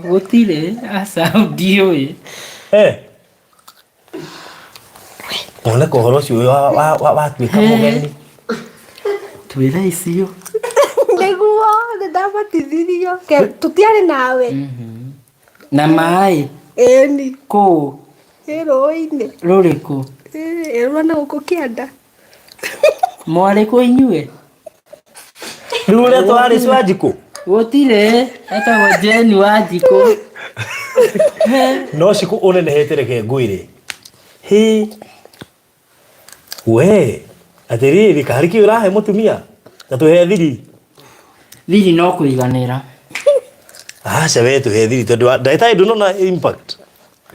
Gũtirĩ, aca ndiũĩ. Eh. Woneka ũhoro ũcio watuĩka mũgeni. Twĩre icio. Nĩguo, nĩ ndabatithirio. Tũtiarĩ nawe. Na maĩ? Ĩni. Kũũ? Ĩ rũĩ-inĩ. Rũrĩkũ? Ĩ rwa na gũkũ kĩanda. Mwarĩ kũ inyuĩ? Rĩu ũretwo Alice Wanjikũ? Gũtirĩ, etagwo Jane Wanjikũ. No Shiko ũnenehete reke ngwĩre. Hĩ. We, atĩrĩrĩ, karĩ kĩ ũrahe mũtumia? Na tũhe thiri. Thiri no kũiganĩra. Aca we tũhe thiri tondũ ndagĩtarĩ ndũnona impact.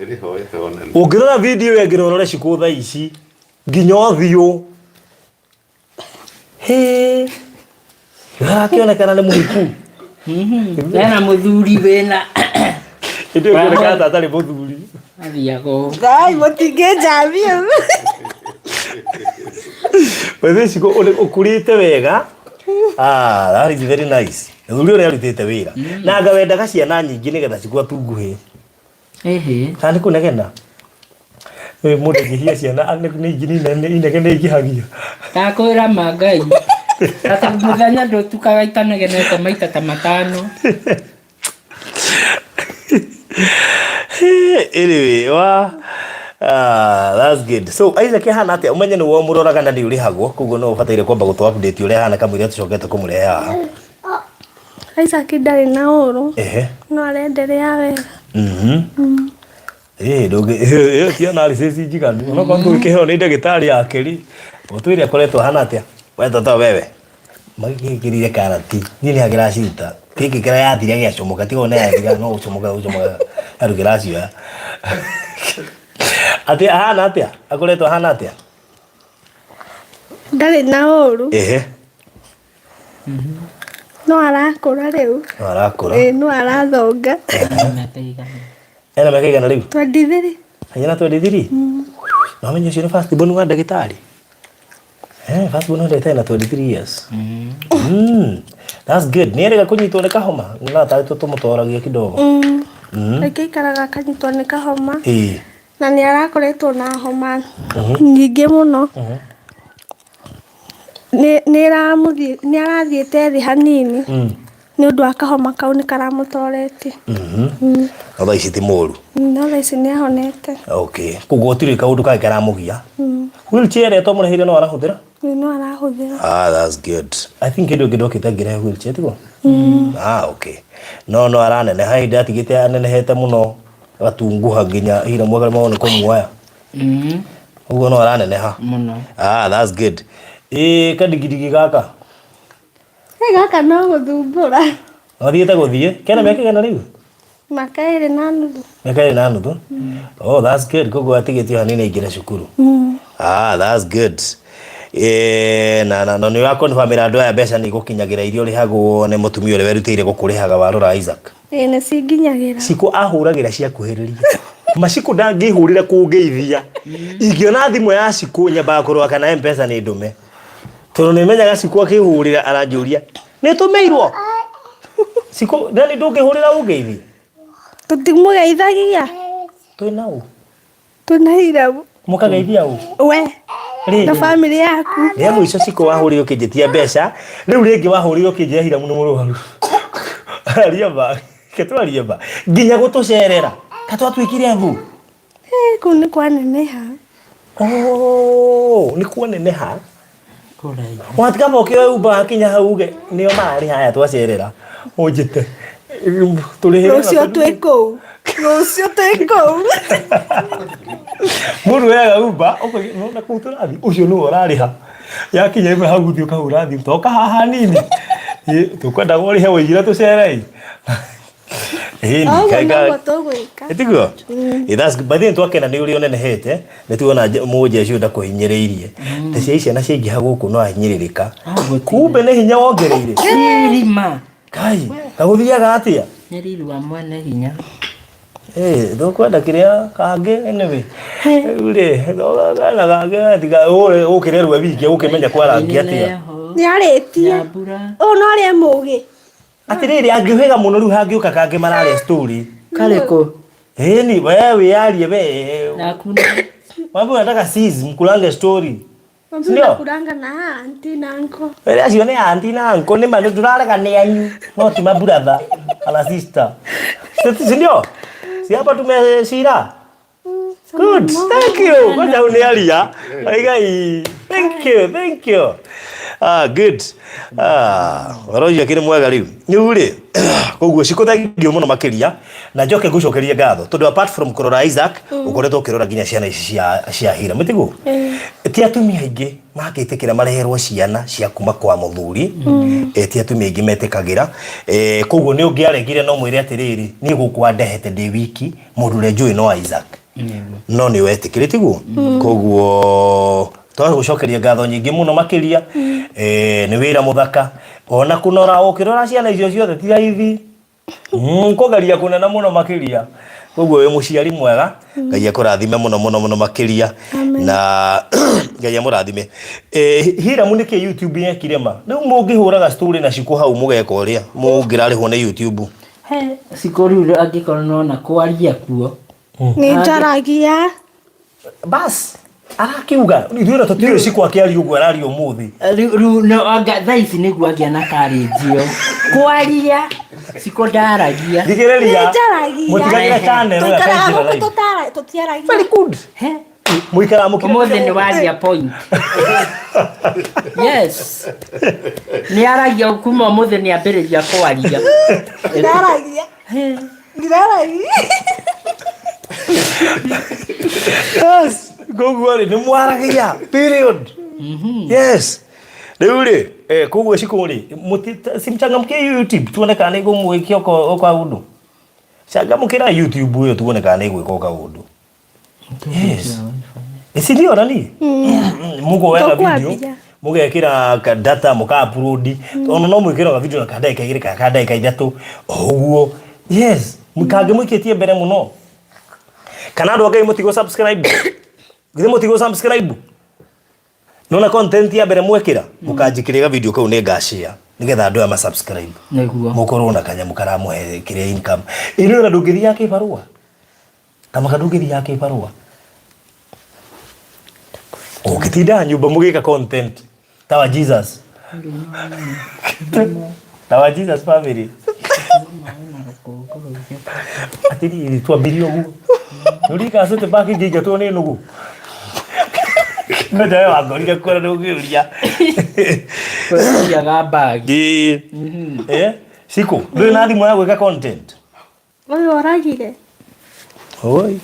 Ĩrĩ ho ĩho nene. Ũngĩrora video ĩyo ĩngĩ na ũrore Shiko thaa ici nginya ũthiũ. Hĩ. Arakĩonekana nĩ mũhiku. Hena mũthuri wĩna. Ĩndĩ ũkĩonekana ta atarĩ mũthuri. Athiaga ũũ. Ngai mũtingĩnjamia. Wethe Shiko ũkũrĩte wega. Ah, that is very nice. Mũthuri ũrĩa arutĩte wĩra na anga wendaga ciana nyingĩ nĩgetha cigwatunguhe. Ĩhĩ. Kana nĩ kũnegena? Ĩ, mũndũ angĩhia ciana nĩ inegene ingĩhagia. Ndakwĩra ma Ngai. Atĩ mũthenya ndũtukaga itanegenete maita ta matano. Anyway, wa ah, that's good. So Isaac ahana atĩa? Ũmenye nĩ we ũmũroraga na nĩ ũrĩhagwo, koguo no ũbataire kwamba gũtũ update ũrĩa ahana kamũira tũcokete kũmũrehe haha. Isaac ndarĩ na ũru. Ehe. No arenderea wega. Ĩĩ ndũngĩ ĩyo ti analysis njiganu. Onokorwo tũgĩkĩheo nĩ ndagĩtarĩ yake rĩ, ũtwĩre akoretwo ahana atĩa? We toto wewe. Magĩkĩrire karati. Niĩ nĩ hagĩraciruta. Gĩkĩ kĩrĩa yathira gĩacomoka tiga ona yathira no gũcomoka gũcomoka andũ kĩracioya. Atĩ ahana atĩa? Akoretwo ahana atĩa? Ndarĩ na ũru. Ehe. No arakũra rĩu. No arakũra. Ĩĩ no arathonga. Mĩaka ĩigana? Ena mĩaka ĩigana rĩu? 23. Anyena 23? No amenye ũcio nĩ first born wa ndagĩtarĩ. Eh, first born wa ndagĩtarĩ na 23 years. That's good. Nĩ erĩga kũnyitwo nĩ kahoma. Na tarĩ tũmũtoragia kidogo. Rĩngĩ aikaraga akanyitwo nĩ kahoma. Ĩĩ. Na nĩ arakoretwo na homa nyingĩ mũno. Nĩ nĩ arathiĩte thĩ hanini. Nĩ ũndũ wa kahoma kau nĩ karamũtoretie. No thaa ici ti mũru. No thaa ici nĩ ahonete. Okay. Koguo gũtirĩ kaũndũ kangĩ karamũgia. Wheelchair ĩrĩa twamũreheire no arahũthĩra? Ĩĩ no arahũthĩra. Ah, that's good. I think hĩndĩ ĩngĩ ndokĩte ngĩrehe wheelchair tiguo? Ah, okay. No no araneneha hĩndĩ atigĩte anenehete mũno agatunguha nginya hira mwaka nĩ kũmuoya. Ũguo no araneneha. Mũno. Ah, that's good. Ĩĩ kadigidigi gaka. Ĩ gaka no gũthumbũra. Gathiĩte gũthiĩ. Kena mĩaka ĩigana rĩu? Mĩaka 2.5. Mĩaka 2.5? Oh, that's good. Koguo atigĩtio hanini aingĩre cukuru. Ah, that's good. Eh, na na na nĩ ũrakonfamĩra andũ aya mbeca nĩ igũkinyagĩra iria ũrĩhagwo nĩ mũtumia ũrĩa werutĩire gũkũrĩhaga warora Isaac. Ĩĩ nĩ cinginyagĩra. Cikũ ahũragĩra ciakuhĩrĩria. Macikũ ndangĩhũrĩra kũngeithia. Ingĩona thimũ ya Cikũ nyambaga kũrora kana M-Pesa nĩ ndũme. Tondũ nĩ menyaga Cikũ akĩhũrĩra aranjũria nĩ tũmĩirwo. Cikũ nani ndũngĩhũrĩra ũngeithie? Tũtimũgeithagia. Twĩna ũ? Twĩna Hiramu. Mũkageithia ũ? We. Rĩ. Na bamĩrĩ yaku. Rĩa mũico Cikũ wahũrĩire ũkĩnjĩtia mbeca, rĩu rĩngĩ wahũrĩire ũkĩnjĩra Hiramu nĩ mũrwaru. Aria ma, reke twarie ma. Nginya gũtũcerera. Ka twatuĩkire thũ. Eh, kũu nĩ kwaneneha. Oh, nĩ kwaneneha. Kũraihu. Watiga ũkĩoe Uber hakinya hau uge nĩo mararĩ haya twacerera. Ũnjĩte. Tũrĩhĩre na Rũciũ twĩ kũu. Rũciũ twĩ kũu. Mũndũ oyaga Uber, ũkoiga nona kũu tũrathiĩ, ũcio nĩwe ũrarĩha. Yakinya ĩmwe hau ũthiĩ ũkahũra thimũ, toka haha hanini. Ĩ, tũkwendaga ũrĩhe waigĩra tũcere ĩ. Ĩni, Ũguo kaĩ ka- noguo tũgwĩka. Ĩ, tiguo? Ĩ, that's good. By the way, twakena nĩ ũrĩa ũnenehete nĩ tuona mũnjeshi ũyũ ndakũhinyĩrĩirie ta cia ciana ciaingĩha gũkũ no ahinyĩrĩrĩka kumbe nĩ hinya wongereire Irima. kai gagũthiaga atĩa Nĩ riri wa mwene hinya. Ĩ, ndũkwenda kĩrĩa kangĩ anyway rĩu rĩ kana kangĩ tiga ũkĩre rwe wiki ũkĩmenya kwarangia atĩa Neho. Nĩ arĩtie. Nyambura. Ũyũ no arĩe mũgĩ. Atĩrĩrĩ angĩhĩga mũno rĩu hangĩũka kangĩ mararĩa story. Karĩkũ? Ĩni we wĩyarie we. Naku nĩ- Wapi unataka sis mkulange story. Ndio Ndio. kuranga na auntie na uncle. Wele acio nĩ auntie na uncle nĩ ma tũrarega nĩ anyu no ti maburatha kana sister. Si ndio? Si hapa tumeshira. Good. Thank you. Kwanza unialia. Aigai. Thank you. Thank you. Ah, good. Ah, ũhoro ũcio akĩrĩ mwega rĩu. Rĩu rĩ, koguo Cikũ thengiũ mũno makĩria na njoke ngũcokerie ngatho tondũ apart from kũrora Isaac ũkoretwo ũkĩrora nginya ciana ici cia cia Hira mũtiguo ti atumia aingĩ mangĩtĩkĩra mareherwo ciana cia kuma kwa mũthuri ti atumia aingĩ metĩkagĩra koguo nĩ ũngĩaregire no mwĩre atĩrĩrĩ niĩ gũkũ andehete ndĩ wiki Mũndũ ũrĩa njũĩ no Isaac. No nĩ wetĩkĩrĩ tiguo? Koguo twagũcokeria ngatho nyingĩ mũno makĩria. Nĩ wĩra mũthaka. Ona kũnora ũkĩrora ciana icio ciothe ti raithi. Kũgeria kũnene mũno makĩria. Koguo wĩ mũciari mwega, Ngai akũrathime mũno mũno mũno makĩria na Ngai amũrathime. Hiramu nĩkĩ YouTube yekire ma? Rĩu mũngĩhũraga story na cikũ hau mũgeka ũrĩa mũngĩrarĩhwo nĩ YouTube. He cikũ rĩu angĩkorwo nona kwaria kuo. Nĩ njaragia. Bas arakiuga ithuĩ ona tũtiũĩ cikũ akĩaria ũguo araria ũmũthĩ. Rĩu no anga thaa ici nĩguo agĩa na courage ĩyo. Kwaria cikũ ndaragia. Thikĩrĩria. Nĩ njaragia. Mũtigagĩre channel ĩyo Tũikaraga akaingĩra gũkũ live. tũtiaragia. Very good. He Mũikaraga mũkĩrĩte ũmũthĩ nĩ waria point. Yes. Nĩ aragia kuma ũmũthĩ nĩ ambĩrĩria kwaria. Ndaragia. Ndiraragia. Yes. Koguo rĩ nĩ mwaragia period. Yes. Rĩu rĩ koguo cikũ rĩ simchangamkie YouTube tuone kana nĩ ĩkũmwĩkia o kaũndũ. Changamkĩra YouTube ĩyo tuone kana nĩ ĩgwĩka o kaũndũ. Yes. Si ndio nani? Mugoeka video Tũkwambia. mugekira ka data muka upload ona no mwikira video na ka ndagĩka igĩrĩ kana ka ndagĩka ithatũ o ũguo. Yes, mũkangĩ mũikĩtie mbere mũno. Kana andũ a Ngai mũtigũ subscribe. Githĩ mũtigũ subscribe? Nona content ya mbere mwekĩra mũkanjĩkĩrĩra video kau nĩ ngashare nĩgetha andũ aya ma subscribe. Nĩguo. Mũkorwo na kanyamũ karamũhe kĩrĩa income. Ĩno ona ndũngĩthiaga kĩbarũa. Kamaka ndũngĩthiaga kĩbarũa. Ũngĩtinda nyũmba mũgĩka content ta wa Jesus. Ta wa Jesus family. Atĩrĩrĩ twambirie ũguo. Nũrika City Park ingĩingatwo nĩ nũgũ. No njawe wangorire kuona ndũngĩũria. Kwĩraga bag. Ĩĩ. Cikũ, ndũrĩ na thimũ ya gwĩka content? Ũyũ oragire. Oi.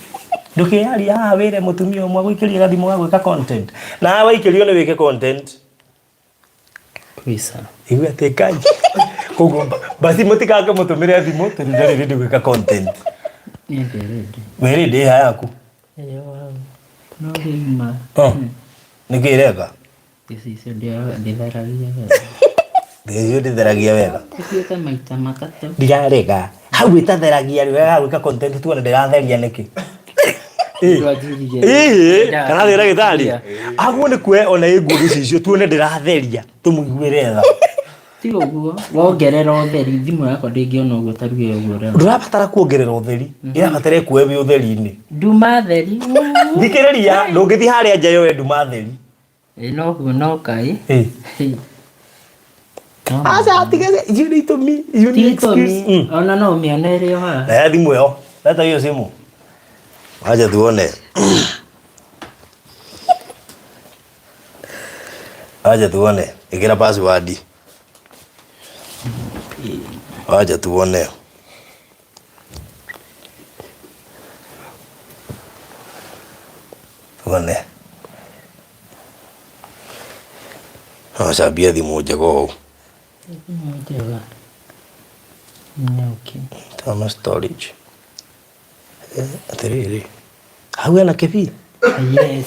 Ndũkĩaria haha wĩre mũtumia ũmwe agũikĩrie gathimũ ga gwĩka content. Na haha waikĩrio nĩ wĩke content. Kwisa. Igua atĩ Ngai. Koguo basi mũtikange mũtũmĩre thimũ tondũ ndarĩ ready gwĩka content. Niĩ ndĩ ready. Wĩ ready ĩha yaku? Ĩyo hau. No rĩma. Oh. Nĩkĩ ĩreka? Gĩcicio ndĩtheragia wega. Gĩcicio ndĩtheragia wega. Ĩthiĩte maita matatũ. Ndirarega. Hau ĩtatheragia rĩ, wega gwĩka content tuone ndĩratheria nĩkĩ. Ĩĩ, kana thĩ ndagĩtarĩ. Aguo nĩ kuoya ona ĩ nguo gĩcicio tuone ndĩratheria tũmũiguĩre tha. Ti ũguo, wongerera ũtheri thimũ yakwa ndĩngĩona ũguo ta rĩu ũguo ũrona. Ndũrabatara kuongerera ũtheri, ĩrabatara ĩkuoe wĩ ũtheri-inĩ. Nduma theri. Thikĩrĩria, ndũngĩthiĩ harĩa nja yoe nduma theri. Ĩ no guo no kaĩ. No Aca tiga icio nĩ itũmi, icio ti nĩ excuse. itũmi ona no ũmĩone ĩrĩ o haha. Leta thimũ ĩyo, leta hiyo simu. Wacha tuone. Wacha tuone. Ikira password. Wacha tuone. Tuone. Acambia thimũ njega ũũ. Thimũ njega. Nyauki. Tama storage. Atĩrĩrĩ. Hau hena kĩbii. Yes.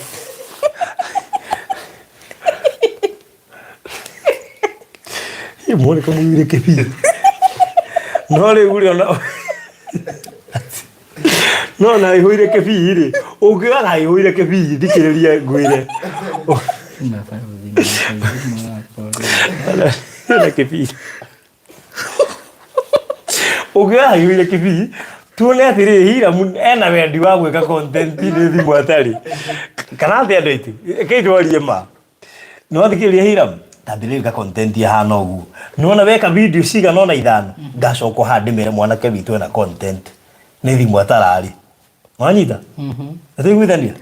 Mwone kamũire kĩbii. No rĩu rĩ ona no na ĩhũire kĩbii rĩ ũngĩaga ĩhũire kĩbii thikĩrĩria ngwĩre Mabarothi makwa, thimũ yakwa rĩ. na kĩbii ũngĩoya ĩhũire kĩbii tuone atĩrĩrĩ Hiramu ena wendi wa gwĩka content nĩ thimũ atarĩ kana atĩ andũ aitũ rekei twarie ma nĩwathikĩrĩria Hiram tambĩrĩria gwĩka content ĩhana ũguo nĩwona weka video cigana ona ithano ngacoka haha ndĩmere mwanake witũ ena content nĩ thimũ atararĩ wanyita nĩtũiguithania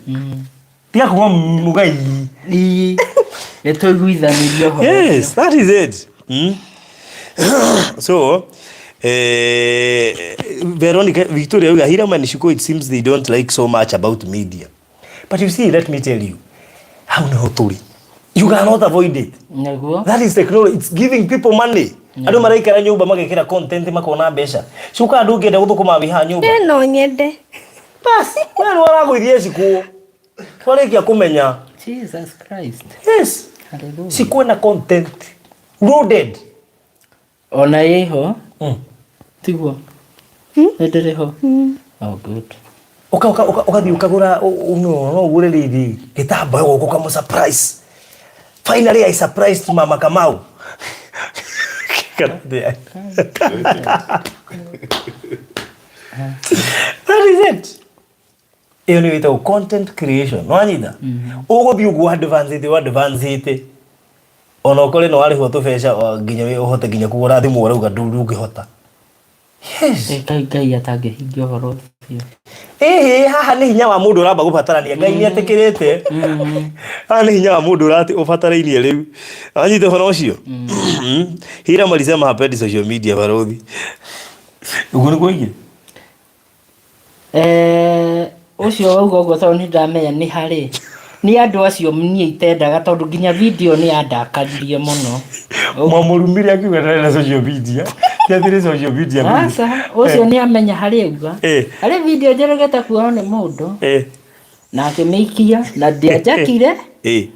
tiga kuga mugai Ii, nĩ tũiguithanirie ũhoro yes that is it So Veronica Victoria uga Hiram and Shiko, it seems they don't like so much about media, but you see, let me tell you, hau niho tũrĩ. You cannot avoid it. Nĩguo. That is technology. It's giving people money. Andũ maraikara nyũmba magekĩra content makona mbeca. Cuka andũ ũngĩenda gũthũkũma wĩ haha nyũmba. Niĩ no nyende. Bas, we nĩ waragũithie cikũ. Twarĩkia kũmenya. Jesus Christ. Yes. Hallelujah. Cikũ ĩna content loaded. Ona ĩho. Tiguo. Nĩ ndĩrĩ ho. Oh, good. Ũgathiĩ ũkagũra no ũgũre rĩrĩ gĩtambaya gũkũ ũkamũ surprise. Finally I surprised Mama Kamau. Kana atĩa? That is it. Ĩyo nĩyo ĩtagwo content creation. Nĩwanyita? Ũgũthiĩ ũguo advance advance ona ũkore nĩ warĩhwo tũbeca nginya ũhote nginya kũgũra thimũ ũrauga ndũngĩhota. Yes. Ngai Ngai atangĩhingia ũhoro ũcio. Ĩhĩ, haha nĩ hinya wa mũndũ ũramba gũbatarania. Ngai nĩ etĩkĩrĩte. Haha nĩ hinya wa mũndũ ũrati ũbatarainie rĩu. Wanyita ũhoro ũcio? Hiram alisema hapendi social media barothi. Ũguo nĩguo oigire? Ũcio wauga ũguo tondũ nĩ ndamenya nĩ harĩ nĩ andũ acio niĩ itendaga tondũ nginya video nĩ yandakaririe mũno. Mwamũrumire akiuga ndarĩ na social media. Ti atĩ nĩ social media. Aca, ũcio nĩ amenya harĩa auga. Harĩ video njeregete kuoywo nĩ mũndũ na akĩmĩikia na ndĩanjakire.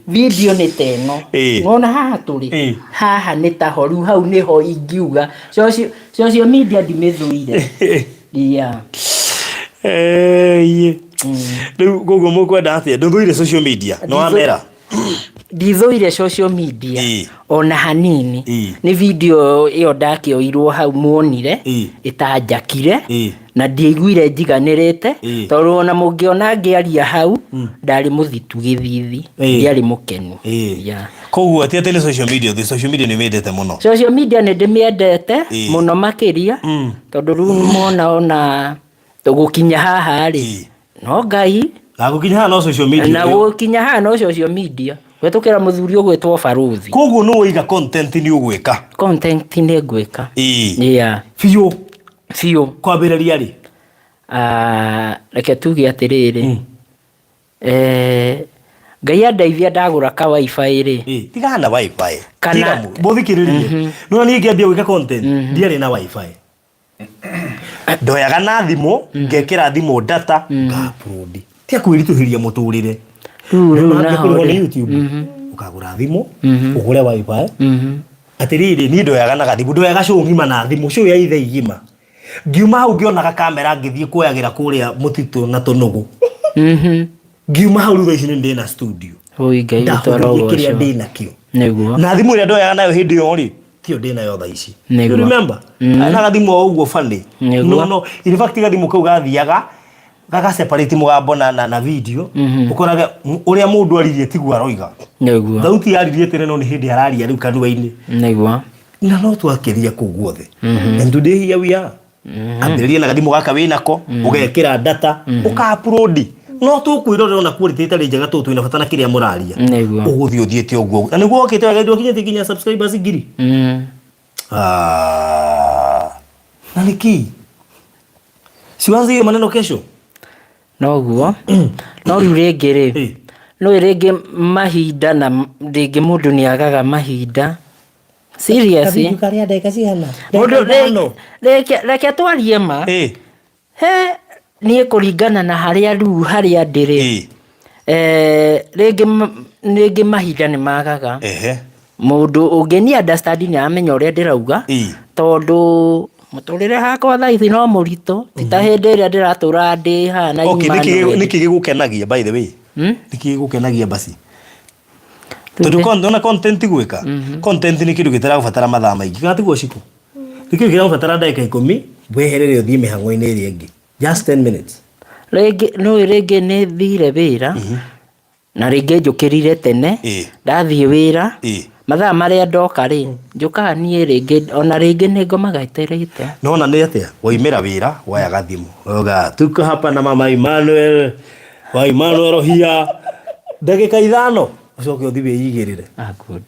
Video nĩ ta ĩno. Wona haha tũrĩ haha nĩ taho rĩu hau nĩho ingiuga social media ndimĩthũire. Yeah. Rĩu koguo mũkwenda atĩa? Ndũthũire social media? Nĩ wamera? Ndithũire social media ona hanini. Nĩ video ĩyo ndakĩoirwo hau muonire ĩtanjakire na ndiaiguire njiganĩrĩte tondũ ona mũngĩona ngĩaria hau ndarĩ mũthitu gĩthithi, ndiarĩ mũkenu. Yeah. Koguo ti atĩ nĩ social media, thĩ social media nĩ ũmĩendete mũno? Social media nĩ ndĩmĩendete mũno makĩria tondũ rĩu mona ona tũgũkinya haha rĩ no Ngai na gũkinya haha no social media, na gũkinya haha no social media gwĩtũkĩra mũthuri ũgwĩtwo Barũthi. Koguo nĩ woiga content nĩ ũgwĩka? Content nĩ ngwĩka. Yeah. Biũ? Biũ. Kwambĩrĩria rĩ? Reke tuge atĩrĩrĩ, Ngai andeithia ndagũra ka wifi rĩ. Tigana na wifi. Kana mũthikĩrĩrie. Nĩwona niĩ ngĩambia gwĩka content ndiarĩ na wifi. Ndoyaga na thimũ, ngekĩra thimũ data, nga-upload. Tiga kwĩritũhĩria mũtũrĩre. Rĩu Wambia naho kũrĩhwo nĩ rĩ. YouTube, ũkagũra thimũ, ũgũre wifi. Atĩrĩrĩ, niĩ ndoyaga na gathimũ, ndoyaga show ng'ima na thimũ, show ya ithaa igima. Ngiuma hau ngĩonaga kamera ngĩthiĩ kuoyagĩra kũrĩa mũtitũ na tũnũgũ. Ngiuma hau rĩu thaa ici nĩ ndĩna studio. Oi Ngai Ndahũthĩria ũtwarwo kĩrĩa ũcio. ndĩnakĩo. Nĩguo. Na thimũ ĩrĩa ndoyaga nayo hĩndĩ ĩyo rĩ, tiyo ndĩnayo thaa ici. Nĩguo. You remember? Na gathimũ o ũguo funny. Nĩguo. No, no, in fact gathimũ kau gathiaga gaga separate mũgambo na video. Ũkoraga ũrĩa mũndũ aririe tiguo aroiga. Nĩguo. Thauti yaririe tene no nĩ hĩndĩ araria rĩu kanua-inĩ. Nĩguo. Na no twakĩria kũu guothe. And today here we are. Ambĩrĩria na gathimũ gaka wĩnako, ũgekĩra data, ũka upload. No tũkwĩrorera ona quality ĩtarĩ njega tondũ twĩna bata na kĩrĩa mũraria. Nĩguo. Ũgũthiĩ ũthiĩte ũguo. Na nĩguo wokĩte wega ndũkinyĩtie nginya subscribers 1000. Na nĩkĩ? Siwanze hiyo maneno kesho. Noguo. No rĩu rĩngĩ rĩ, no rĩngĩ mahinda na rĩngĩ mũndũ nĩ agaga mahinda. Serious. Kavindu karĩa ndagĩka cigana? Mũndũ Ndagĩka ithano. reke twarie ma. He niĩ kũringana na harĩa rĩu harĩa ndĩ rĩ, rĩngĩ mahinda nĩ magaga. Mũndũ ũngĩ ni understand nĩ aramenya ũrĩa ndĩrauga. Tondũ mũtũrĩre hakwa thaa ici no mũritũ, ti ta hĩndĩ ĩrĩa ndĩratũraga ndĩ haha na Okay, Emmanuel. nĩkĩ gĩgũkenagia by the way? Nĩkĩ gĩgũkenagia basi? Tondũ ona content gwĩka, content nĩ kĩndũ gĩtaragũbatara mathaa maingĩ, kana tiguo Shiko? Nĩ kĩndũ kĩragũbatara ndagĩka 10 weherere ũthiĩ mĩhang'o-inĩ ĩrĩa ĩngĩ. Just 10 minutes. Rĩngĩ nĩũĩ rĩngĩ nĩ thire wĩra, na rĩngĩ njũkĩrire tene, ndathiĩ wĩra, mathaa marĩa ndoka rĩ, njũkaga niĩ rĩngĩ ona rĩngĩ nĩ ngomaga etereite. Nona nĩ atĩa? Waimĩra wĩra, woya gathimũ. Uga, tuko hapa na mama Emmanuel, wa Emmanuel here. Ndagĩka 5 ũcoke ũthiĩ wĩigĩrĩre. Ah, good.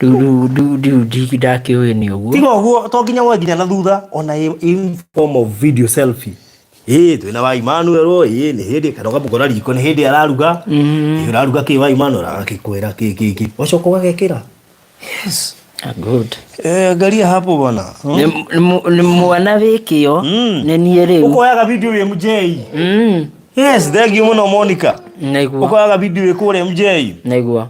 Rĩu rĩu rĩu rĩu ndakĩũĩ nĩ ũguo. Tiga ũguo to nginya woe nginya na thutha ona in form of video selfie. Ĩĩ twĩna wa Emmanuel ĩĩ nĩ hĩndĩ kana ũkamũkora riko nĩ hĩndĩ araruga. Ĩĩ ũraruga kĩ wa Emmanuel agakĩkwĩra kĩ kĩ kĩ. Ũgacoka ũgagekĩra. Yes. Ah, good. Angalia hapo bwana. Nĩ mwana wĩ kĩo, nĩ niĩ rĩu. Ũkoyaga video wĩ MJ. Yes, thank you mũno Monica. Nĩguo. Ũkoyaga video wĩ kũrĩa MJ. Nĩguo.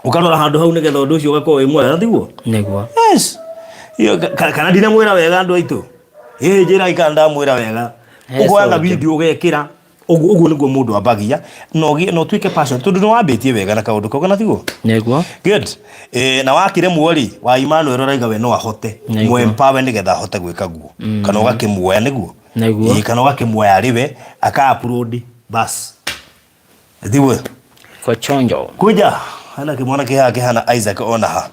Ũkarora handũ hau nĩgetha ũndũ ũcio ũgakorwo wĩ mwega, tiguo? Nĩguo. Yes. Iyo, kana ndinamwĩra wega andũ aitũ. Ĩĩ njĩra ikara ndamwĩra wega. He Ũkoyaga soldier. video ũgekĩra ũguo ũguo nĩguo mũndũ ambagia na ũgĩe na ũtuĩke passion tondũ nĩ wambĩtie wega na kaũndũ kau kana tiguo? Nĩguo. Good. Eh, na wakĩremwo rĩ wa Emmanuel ũraiga we no ahote Nĩguo. mũ empower nĩgetha ahote gwĩka guo kana ũgakĩmuoya nĩguo. Nĩguo. Ĩĩ, kana ũgakĩmuoya arĩ we aka upload bas tiguo. Kwa chonjo. Kuja hena kĩmwana kĩ haha kĩhana Isaac ona ha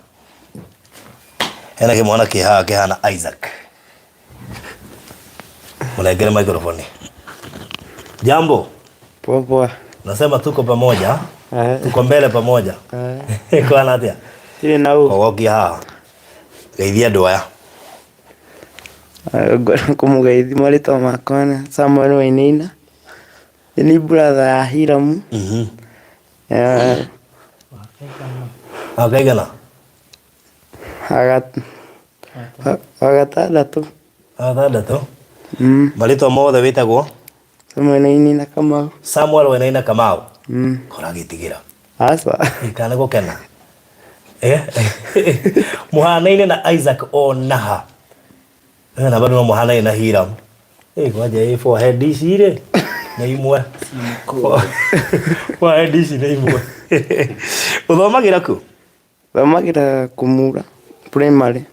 hena kĩmwana kĩ haha kĩhana Isaac Mnengere microphone. Jambo. Poa poa. Nasema tuko pamoja. Eh. Tuko mbele pamoja. Eh. Kwana atia? Tirĩ na ũ. Kogokia haha. Geithia andũ aya. Ngwenda kũmũgeithia marĩtwa makwa nĩ Samuel Wainaina. Nĩ brother ya Hiramu. Eh, Akaigana? Wa gatandatũ. Wa gatandatũ? Mm. Marĩtwa mothe wĩtagwo? Samuel Wainaina Kamau. Samuel Wainaina Kamau. Mm. Kora gĩtigĩra. Aca. Kana gũkena. Eh? Mũhanaine na Isaac onaha. Na bado no mũhanaine na Hiram. Eh, kwanja ĩ forehead ici rĩ nĩ imwe. Forehead ici nĩ imwe. Ũthomagĩra kũ? Thomagĩra Kũmura primary.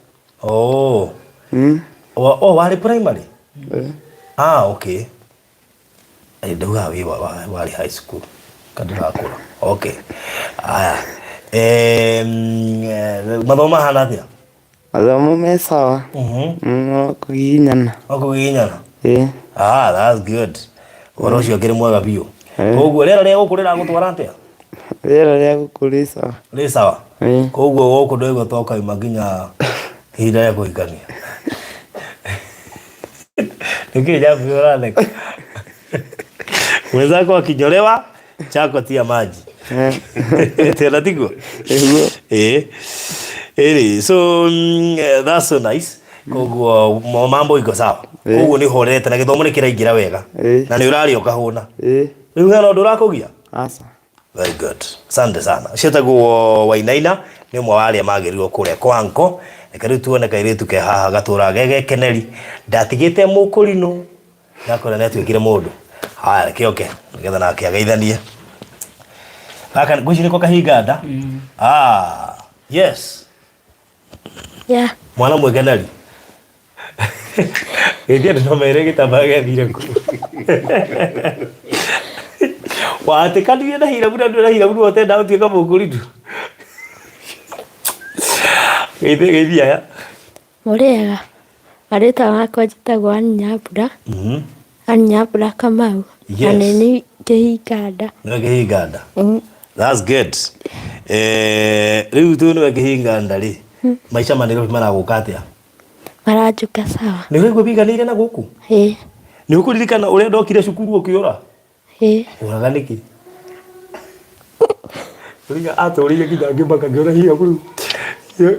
Oh. Mm. Oh, warĩ primary? Eh. Ah, okay. Eh, ndaugaga wĩ warĩ high school. Kandirakũra. Okay. Aya. Mathomo mahana atĩa? Mathomo me sawa. No kũgiginyana. No kũgiginyana? Ĩĩ. Ah, that's good. Ũhoro ũcio ũkĩrĩ mwega biũ. Koguo rĩera rĩa gũkũ rĩragũtwara atĩa? Rĩera rĩa gũkũ rĩ sawa. Rĩ sawa? Ĩĩ. Koguo gũkũ ndũigua ta ũkauma nginya ihinda rĩa kũhikania. Nĩkĩ Jambi ũratheka? Mwenzako akinyolewa chako tia maji. Tena tiguo? Nĩguo. Ĩĩ. Ĩrĩ, so that's so nice. Koguo mambo iko sawa. Koguo nĩ ũhorerete na gĩthomo nĩ kĩraingĩra wega. Na nĩ ũrarĩa ũkahũna. Ĩĩ. Rĩu hena ũndũ ũrakũgia? Aca. Very good. Asante sana. Ũcio etagwo Wainaina nĩ ũmwe wa arĩa magĩrirwo kũrĩa kwa anko. Reke rĩu tuone kairĩtu ke haha gatũraga ge gekeneri. Ndatigĩte mũkũrinũ ndakora nĩ atuĩkire mũndũ. Haya reke oke nĩgetha nake ageithanie. Gaka ngwĩciria nĩko kahinga nda. Ah, yes. Yeah. Mwana mwĩkeneri. Geithia andũ no mere gĩtambaya gĩathire kũ. Wahatĩkanirie na Hiramu na ndũrĩ na Hiramu nĩwe ũtendaga gũtuĩka mũkũrinũ. Geithia geithia aya. Mũrĩega, marĩtwa makwa njĩtagwo Ann Nyambura, Ann Nyambura Kamau, na Yes. nĩ niĩ kĩhinga nda. Nĩwe kĩhinga nda. That's good. Eh, rĩu tu nĩwe kĩhinga nda rĩ. Maica ma Nairobi maragũka atĩa? Maranjũka sawa. Nĩ ũraigua wĩiganĩire na gũkũ? Ĩĩ. Nĩ ũkũririkana ũrĩa ndokire cukuru ũkĩũra? Ĩĩ. Ũraga nĩkĩ? Ũrĩa atũrĩire nginya ngĩmaka ngĩona hihi rĩu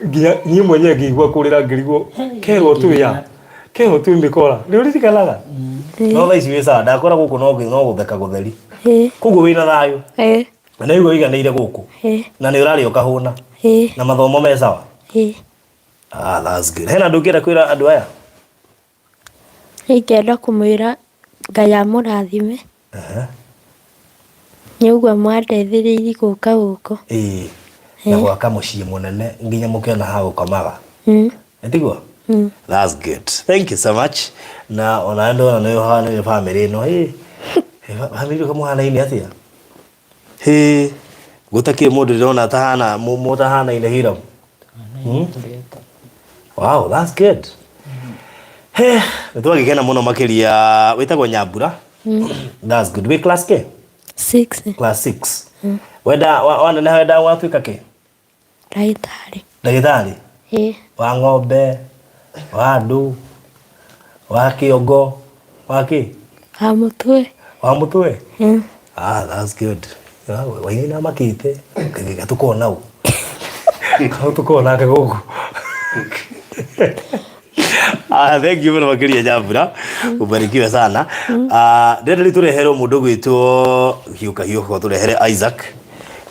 nginya niĩ mwenyewe ngĩigua kũrĩra ngĩrigwo kerwo twĩ ya kerwo twĩ mĩkora nĩ ũririkanaga? No thaa ici wĩ sawa ndakora gũkũ no gũtheka gũtheri. Ĩĩ. Koguo wĩna thayũ. Ĩĩ. Na nĩ ũraigua wĩiganĩire gũkũ. Ĩĩ. Na nĩ ũrarĩa ũkahũna. Ĩĩ. Na mathomo me sawa. Ĩĩ. Ah, that's good. Hena andũ ũngĩenda kwĩra andũ aya? Ingĩenda kũmwĩra Ngai amũrathime. Nĩ ũguo mwandeithĩrĩirie gũka gũkũ. Ĩĩ. Na gwaka mũciĩ mũnene nginya mũkĩona ha gũkomaga. Nĩ tiguo? That's good. Thank you so much. Na ona ndona nĩ ũhana nĩ family ĩno. Ĩ. Family ĩno mũhanaine atĩa? Hĩ. Gũtakĩrĩ mũndũ ndĩrona atahana mũtahanaine Hiram. Wow, that's good. He, nĩ twagĩkena mũno makĩria wĩtagwo Nyambura. That's good. Wĩ class K? 6. Class 6. Wenda waneneha wenda watuĩka kĩ? Ndagĩtarĩ. Ndagĩtarĩ? Ĩĩ. Wa ng'ombe, wa andũ, wa kĩongo, wa kĩ? Wa mũtwe. Wa mũtwe? Ah, that's good. Wainaina makĩte, kĩgĩga tũkona ũ. Hau tũkona gũkũ. Ah, thank you mũno makĩria Nyambura. Ubarikiwe sana. Ah, ndĩrenda rĩu tũreherwo mũndũ ũgwĩtwo hiũka hiũka tũrehere Isaac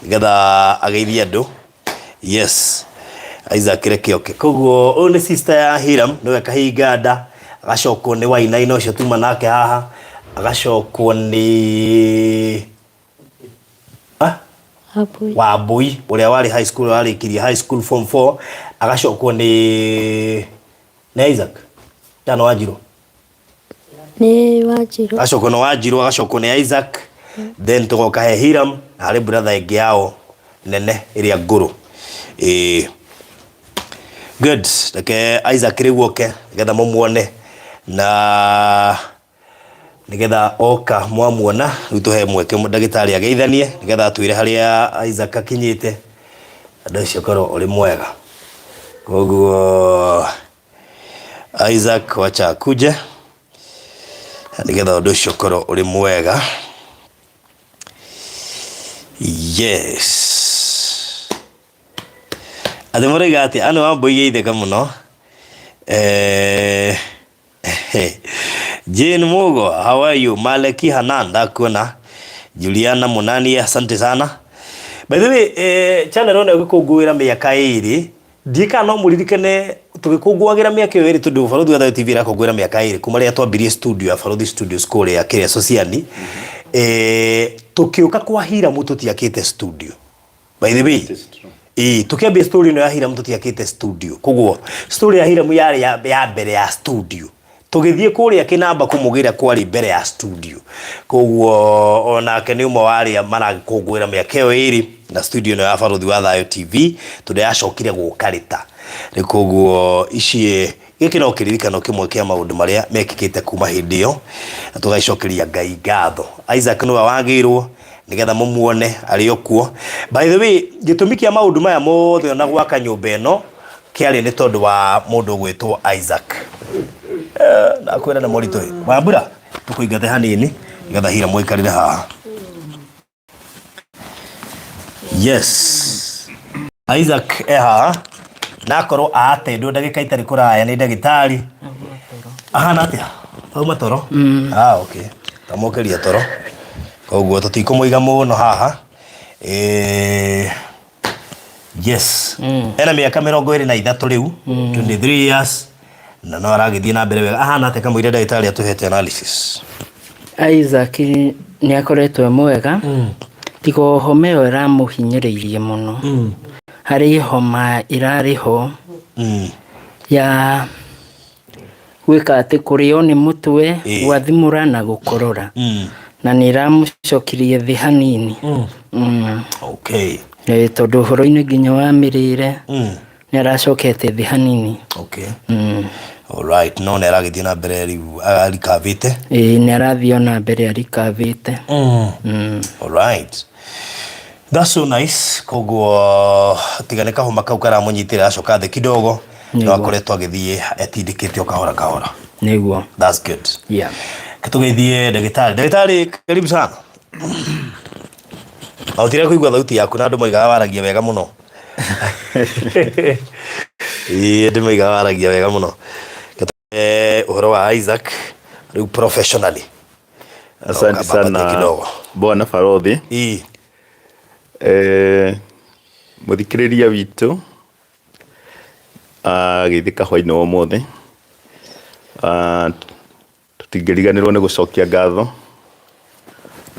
nĩgetha ageithie andũ. Yes. Isaac reke oke. Koguo ũyũ nĩ sister ya Hiram nĩwe kahinga nda agacokwo nĩ Wainaina ũcio tuma nake haha. Agacokwo nĩ ah? Wambui. Wambui ũrĩa warĩ high school, warĩkirie high school form 4. Agacokwo nĩ Isaac kana Wanjirũ? Nĩ Wanjirũ. Agacokwo nĩ Wanjirũ, agacokwo nĩ Isaac, then tũgoka he Hiram na harĩ brother ĩngĩ yao nene ĩrĩa ngũrũ. Ĩĩ, good. Reke Isaac rĩu oke nĩgetha mũmuone, na nĩgetha oka mwamuona rĩu tũhe mweke ndagĩtarĩ ageithanie nĩgetha atwĩre harĩa Isaac akinyĩte. Andũ acio korwo ũrĩ mwega. Koguo Isaac wacha akuje nĩgetha ũndũ ũcio ũkorwo ũrĩ mwega. Yes, atĩ mũroiga atĩ anũ wambũigeithĩka mũno. Jane Mugo, how are you? Maleki Hanan, ndakuona. Juliana Munani, asante sana. By the way, channel ĩno ĩgĩkũngũĩra mĩaka 2, ndiĩ kana no mũririkane tũgĩkũngũagĩra mĩaka ĩyo 2, tondũ Barũthi wa Thayũ TV ĩrakũngũĩra mĩaka 2 kuma rĩrĩa twambirie studio ya Barũthi Studios kũrĩa kĩrĩa Sociani. Tũkĩũka kwa Hiramu tũtiakĩte studio. By the way, ĩĩ, tũkĩambia story ĩno ya Hiramu tũtiakĩte studio. Koguo story ya Hiramu yarĩ ya mbere ya studio. Tũgĩthiĩ kũrĩa kĩnamba kũmũgĩra kwarĩ mbere ya studio. Koguo onake nĩ ũmwe wa arĩa maragĩkũngũĩra mĩaka ĩyo 2 na studio ĩno ya Barũthi wa Thayũ TV, tondũ yacokire gũka rĩta. Rĩu koguo ici gĩkĩ no kĩririkano kĩmwe kĩa maũndũ marĩa mekĩkĩte kuma hĩndĩ ĩyo, na tũgagĩcokeria Ngai ngatho. Isaac nĩwe wagĩirwo nĩgetha mũmuone arĩ o kuo. By the way, gĩtũmi kĩa maũndũ maya mothe ona gwaka nyũmba ĩno kĩarĩ nĩ tondũ wa mũndũ ũgwĩtwo Isaac. Ndakwĩra nĩ mũritũ ĩ. Wambura, tũkũingate hanini nĩgetha hira mũikarĩre haha. Yes. Isaac e haha na akorwo aatendwo ndagĩka itarĩ kũraya nĩ ndagĩtarĩ. Ahana atĩa? Auma toro? Ah, okay. Tamũkĩria toro. Koguo tũtikũmũiga mũno haha. Yes. Ena mĩaka 23 rĩu, 23 years, na no aragĩthiĩ na mbere wega. Ahana atĩa kamũira ndagĩtarĩ atũhete analysis? Isaac nĩ akoretwo e mwega, tiga o homa ĩyo ĩramũhinyĩrĩirie mũno. Harĩ homa ĩrarĩ ho ya gwĩka atĩ kũrĩo nĩ mũtwe, gwathimũra na gũkorora, na nĩ ĩramũcokirie thĩ hanini. Okay. Tondũ ũhoro-inĩ nginya wa mĩrĩre nĩ aracokete thĩ hanini. Okay. Alright, no nĩ aragĩthiĩ na mbere rĩu arikavĩte. Ĩĩ, nĩ arathiĩ ona mbere arikavĩte. Alright. That's so nice. Koguo tiga nĩ kahoma kau karamũnyitĩra acoka thĩ kidogo, no akoretwo agĩthiĩ etindĩkĩte o kahora kahora. Nĩguo. That's good. Yeah. Tũgeithie ndagĩtarĩ. Ndagĩtarĩ, karibu sana. Na ũtire kũigua thauti yaku na andũ moigaga waragia wega mũno. Ĩĩ, andũ moigaga waragia wega mũno. Ũhoro wa Isaac rĩu professionally. Asante Ũkambatia sana kidogo. Bwana Barothi. Ĩĩ. Mũthikĩrĩria witũ agĩthika hwainĩ wa ũmũthĩ, tũtingĩriganĩrwo nĩ gũcokia ngatho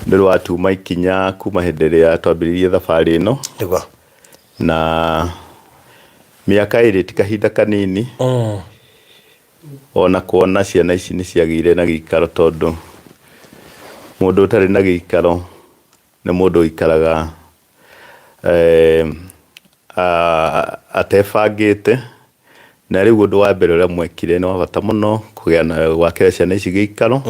nĩ ũndũ wa tuma ikinya kuma hĩndĩ ĩrĩa twambĩrĩirie thabarĩ ĩno. Nĩguo. Na mĩaka 2 ti kahinda kanini. Ona kuona ciana ici nĩ ciagĩire na gĩikaro, tondũ mũndũ ũtarĩ na gĩikaro nĩ mũndũ ũikaraga atebangĩte. Na rĩu ũndũ wa mbere ũrĩa mwekire nĩ wa bata mũno, kũgĩa na gwakĩra ciana ici gĩikaro.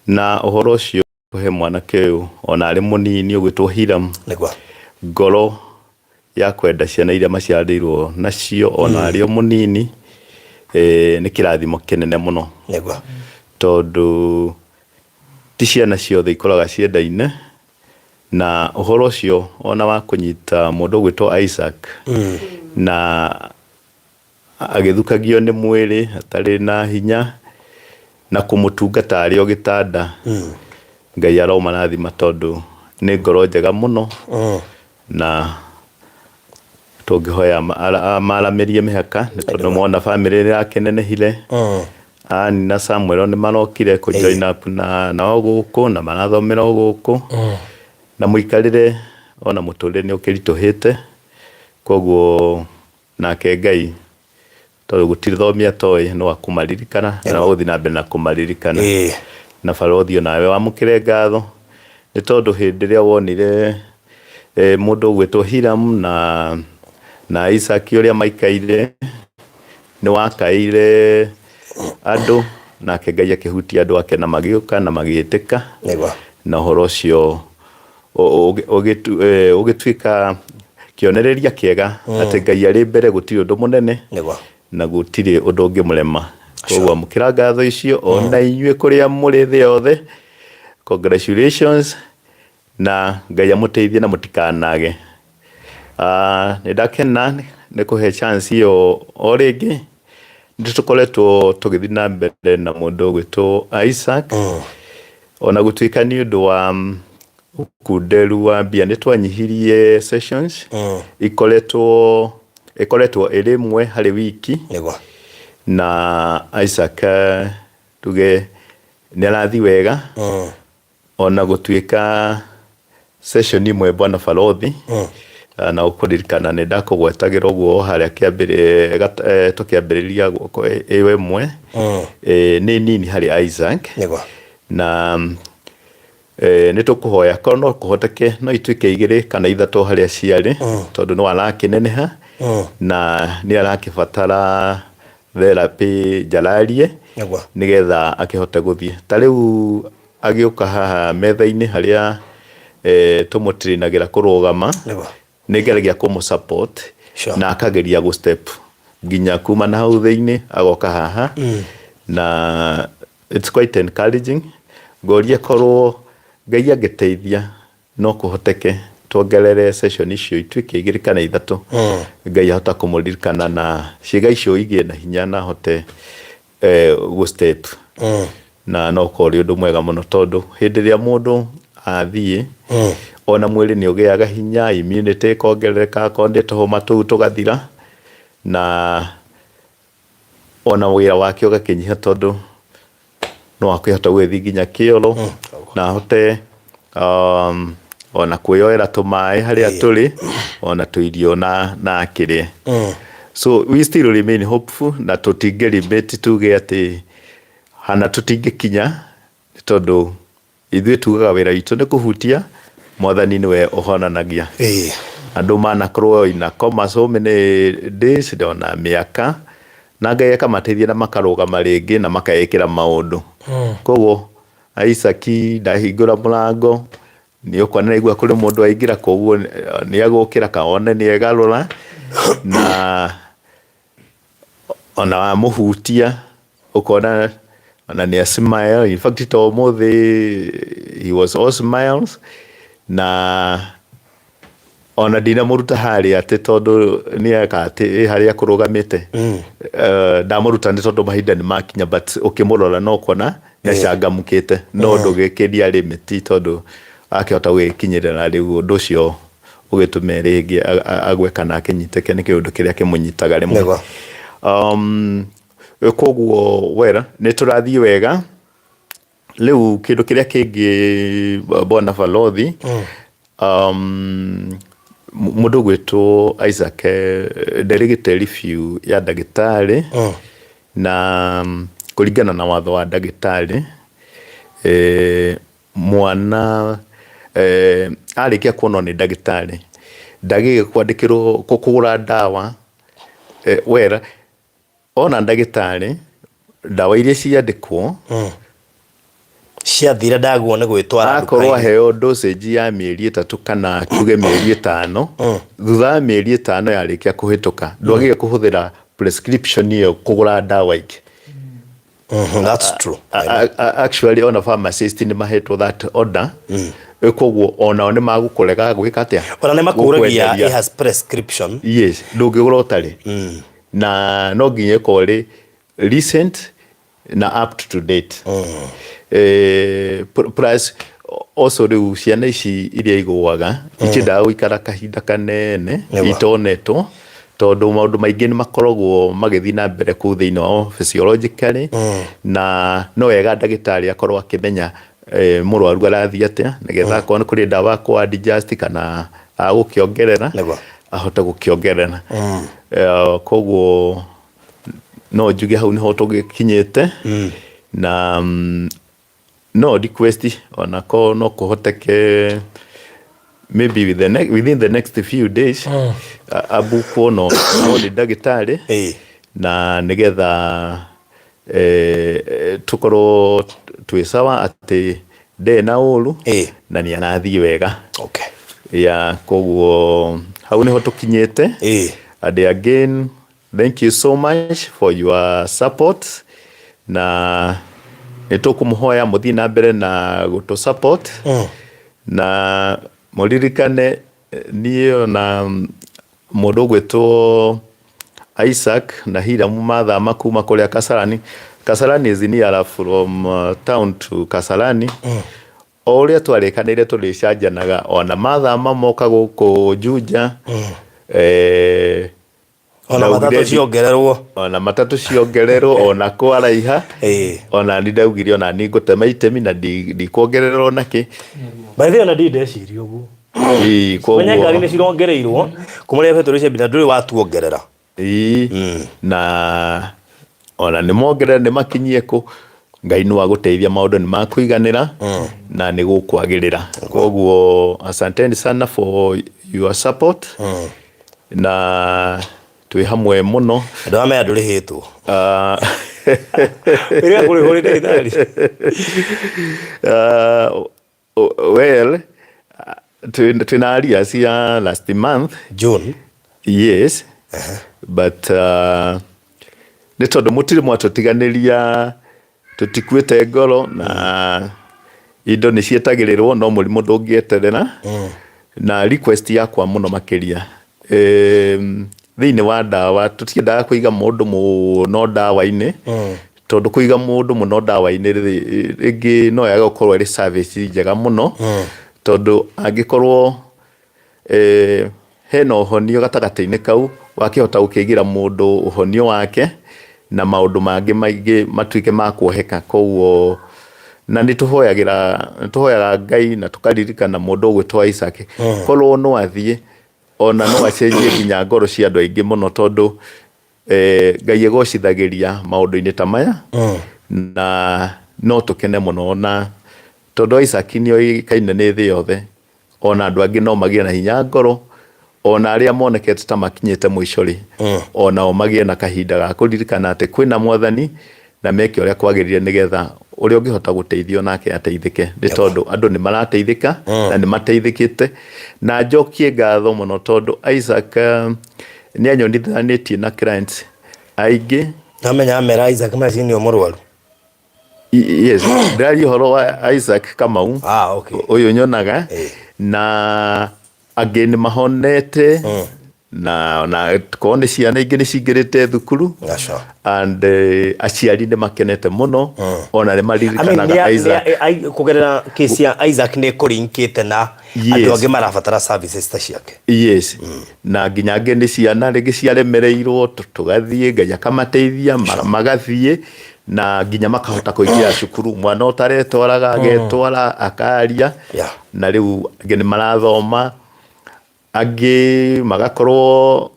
Na ũhoro ũcio kũhe mwanake ũyũ ona arĩ mũnini ũgwĩtwo Hiram Nĩguo. ngoro ya kwenda ciana iria maciarĩirwo nacio ona arĩ o mũnini, nĩ kĩrathimo kĩnene mũno. Nĩguo. Tondũ ti ciana ciothe ikũraga ciendaine, na ũhoro ũcio ona wa kũnyita mũndũ ũgwĩtwo Isaac na agĩthukagio nĩ mwĩrĩ atarĩ na hinya na kũmũtungata arĩ o gĩtanda, Ngai aromarathima tondũ nĩ ngoro njega mũno, na tũngĩhoya amaramĩrie mĩhaka nĩ tondũ mona bamĩrĩ yake nenehire. Ann na Samuel nĩ marokire kũ join up na nao gũkũ na marathomera o gũkũ na mũikarĩre ona mũtũrĩre nĩ ũkĩritũhĩte koguo nake Ngai tondũ gũtirĩ thomi atoĩ no akũmaririkana na no agũthiĩ na mbere na kũmaririkana na barothi onawe wamũkĩre ngatho nĩ tondũ hĩndĩ ĩrĩa wonire eh, mũndũ ũgwĩtwo Hiram na na Isaac ũrĩa maikaire nĩ wakaĩire andũ nake Ngai akĩhutia andũ ake na magĩũka na magĩtĩka na ũhoro ũcio ũgĩtuĩka kĩonereria kĩega atĩ Ngai arĩ mbere gũtirĩ ũndũ mũnene na gũtirĩ ũndũ ũngĩmũrema. Koguo amũkĩra ngatho icio ona inyuĩ kũrĩa mũrĩ thĩ yothe, congratulations na Ngai amũteithie na mũtikanage. Ah, nĩ ndakena nĩ kũhe chance ĩyo o rĩngĩ nĩ tũkoretwo tũgĩthiĩ na mbere na mũndũ ũgwĩtwo Isaac ona gũtuĩka nĩ ũndũ wa ũkunderu wa mbia nĩ twanyihirie sessions ikoretwo ĩkoretwo ĩrĩ ĩmwe harĩ wiki Nĩguo. na Isaac eh, tuge nĩ arathiĩ wega ona gũtuĩka session imwe bwana Barothi na ũkũririkana nĩ ndakũgwetagĩra ũguo o harĩa kĩambĩrĩ eh, tũkĩambĩrĩria guoko ĩyo ĩmwe eh, nĩ nini harĩ Isaac Nĩguo. na eh, nĩ tũkũhoya korwo no kũhoteke no ituĩke igĩrĩ kana ithatũ harĩa ciarĩ tondũ no arakĩneneha na nĩ arakĩbatara therapy njararie Nĩguo. nĩgetha akĩhote gũthiĩ ta rĩu agĩũka haha metha-inĩ harĩa eh, tũmũtĩrĩnagĩra kũrũgama Nĩguo. nĩ ngeragia kũmũ support Sure. na akageria gũ step nginya kuma na hau thĩinĩ agoka haha na it's quite encouraging ngoria korwo Ngai angĩteithia no kũhoteke tuongerere session icio ituĩke igĩrĩ kana ithatũ Ngai ahota kũmũririkana na ciĩga icio igĩe na hinya na ahote eh, gũ step na no ũkorwo ũrĩ ũndũ mwega mũno tondũ hĩndĩ ĩrĩa mũndũ athiĩ ona mwĩrĩ nĩ ũgĩaga hinya immunity ĩkongerereka akorwo nĩ tũhoma tũu tũgathira na ona wĩra wake ũgakĩnyiha tondũ no akĩhota gũgĩthiĩ nginya kĩoro na ahote um, ona kwĩyoera tũmaĩ harĩa tũrĩ ona tũirio na na akĩrĩe so we still remain hopeful na tũtingĩ limit tuge atĩ hana tũtingĩkinya nĩ tondũ ithuĩ tugaga wĩra witũ nĩ kũhutia mwathani nĩwe ũhonanagia andũ manakorwo ina coma so many days ona mĩaka na Ngai akamateithia na makarũgama rĩngĩ na makaĩkĩra maũndũ koguo Isaac ndahingũra mũrango nĩ ũkuona nĩaigua kũrĩ mũndũ aingĩra koguo nĩ agũkĩra kana one nĩ egarũra na ona wamũhutia ũkona ona nĩ a smile in fact ta ũmũthĩ he was all smiles na ona ndinamũruta harĩa atĩ tondũ nĩ eka atĩ ĩ harĩa kũrũgamĩte Eh, ndamũruta nĩ tondũ mahinda nĩ makinya but ũkĩmũrora no ũkona nĩ acangamũkĩte no ndũgĩkĩria limit tondũ akĩhota gũgĩkinyĩrĩra rĩu ũndũ ũcio ũgĩtũme rĩngĩ agwe kana akĩnyitĩke nĩ kĩũndũ kĩrĩa kĩmũnyitaga rĩmwe Nĩguo. um, koguo wera nĩ tũrathiĩ wega rĩu kĩndũ kĩrĩa kĩngĩ bwana balothi um, mũndũ ũgwĩtwo Isaac eh, nderĩgĩte review ya ndagĩtarĩ na kũringana na watho wa ndagĩtarĩ eh, mwana eh, arĩkia kuonwo nĩ ndagĩtarĩ ndagĩrĩire kwandĩkĩrwo kũgũra ndawa eh, wera ona ndagĩtarĩ ndawa iria ciandĩkwo Ciathira ndagwo nĩ gwĩtwara akorwo nduka-inĩ. aheo dosage ya mĩeri ĩtatũ kana tuge mĩeri ĩtano thutha wa mĩeri ĩtano yarĩkia kũhĩtũka ndwagĩrĩire kũhũthĩra prescription ĩyo kũgũra ndawa ingĩ That's true. Actually ona pharmacist nĩ mahetwo that order koguo onao nĩ magũkũrega gwĩka atĩa Ona nĩ makũragia Gũkwenderia. it has prescription. Yes, ndũngĩgũra ũtarĩ na no nginya ĩkorwo ĩrĩ recent na up to date eh, plus also rĩu ciana ici iria igũaga itiendaga gũikara kahinda kanene Nĩguo. itonetwo. Tondũ maũndũ maingĩ nĩ makoragwo magĩthiĩ na mbere kũu thĩinĩ wao physiologically, na no wega ndagĩtarĩ akorwo akĩmenya mũrwaru arathiĩ atĩa, nĩgetha akorwo nĩ kũrĩ ndawa akũ adjust kana agũkĩongerera, ahote gũkĩongerera. Koguo no njuge hau nĩho tũgĩkinyĩte, na no request ona korwo no kũhoteke maybe with the ne within the next few days abukwo no no nĩ ndagĩtarĩ, na nĩgetha tũkorwo twĩ sawa atĩ ndarĩ na ũru na nĩ arathiĩ wega. Ya koguo hau nĩho tũkinyĩte. And again, thank you so much for your support, na nĩ tũkũmũhoya mũthiĩ na mbere na gũtũ support, na mũririkane niĩ ona mũndũ ũgwĩtwo Isaac na Hiram mathama kuma kũrĩa Kasarani. Kasarani is near from town to Kasarani. O ũrĩa twarĩkanĩire tũrĩcanjanaga, ona mathama moka gũkũ Juja, Ona matatũ ciongererwo. Ona matatũ ciongererwo, ona kwaraiha, ona ni ndaugire ona ni ngũtema itemi na ndikuongererwo nakĩ. By the way, ona ndirĩ ndeciria ũguo. Menya ngari nĩ cirongereirwo kuma rĩrĩa betũrũ ciambia, na ndũrĩ watuongerera. Ĩĩ, na ona nĩ mongerera nĩ makinyie kũ, Ngai nĩ wagũteithia, maũndũ nĩ makũiganĩra na nĩ gũkwagĩrĩra. Koguo asanteni sana for your support, na twĩ hamwe mũno. Ndwamenya ndũrĩhĩtwo. Ĩrĩa kũrĩhwo nĩ ndagĩtarĩ. Well, twĩna arrears ya last month. June. Yes, but nĩ tondũ mũtirĩ mwatũtiganĩria, tũtikuĩte ngoro, na indo nĩ cietagĩrĩrwo, no mũrimũ ndũngĩeterera. Na request yakwa mũno makĩria, thĩinĩ wa ndawa, tũtiendaga kũiga mũndũ mũno ndawa-inĩ, tondũ kũiga mũndũ mũno ndawa-inĩ rĩngĩ no yage gũkorwo ĩrĩ service njega mũno, tondũ angĩkorwo hena ũhonio gatagatĩ-inĩ kau, wakĩhota gũkĩigĩra mũndũ ũhonio wake na maũndũ mangĩ maingĩ matuĩke ma kuoheka. Koguo na nĩ tũhoyagĩra, nĩ tũhoyaga Ngai na tũkaririkana mũndũ ũgwĩtwo Isaac, korwo no athiĩ ona no acenjie nginya ngoro cia andũ aingĩ mũno, tondũ Ngai egocithagĩria maũndũ-inĩ ta maya, na no tũkene mũno, na tondũ Isaac nĩ oĩkaine nĩ thĩ yothe, ona andũ angĩ no magĩe na hinya ngoro, ona arĩa monekete ta makinyĩte mũico rĩ, onao magĩe na kahinda ga kũririkana atĩ kwĩna Mwathani, na meke ũrĩa kwagĩrĩire nĩgetha ũrĩa ũngĩhota gũteithio nake ateithĩke, nĩ tondũ andũ nĩ marateithĩka na nĩ mateithĩkĩte. Na njokie ngatho mũno tondũ Isaac nĩ anyonithanĩtie na clients aingĩ. Namenya amera Isaac Machini nĩ mũrwaru. Yes, ndĩraria ũhoro wa Isaac Kamau. Ah, okay. Ũyũ nyonaga na angĩ nĩ mahonete, na korwo nĩ ciana ingĩ nĩ cingĩrĩte thukuru. Aca. And aciari nĩ makenete mũno, ona nĩ maririkanaga Isaac. Kũgerera kesi ya Isaac nĩ kũrinkĩte na andũ angĩ marabatara services ta ciake. Yes, na nginya angĩ nĩ ciana rĩngĩ ciaremereirwo, tũgathiĩ, Ngai akamateithia, magathiĩ na nginya makahota kũingĩra cukuru. Mwana ũtaretwaraga agetwara, akaria, na rĩu angĩ nĩ marathoma, angĩ magakorwo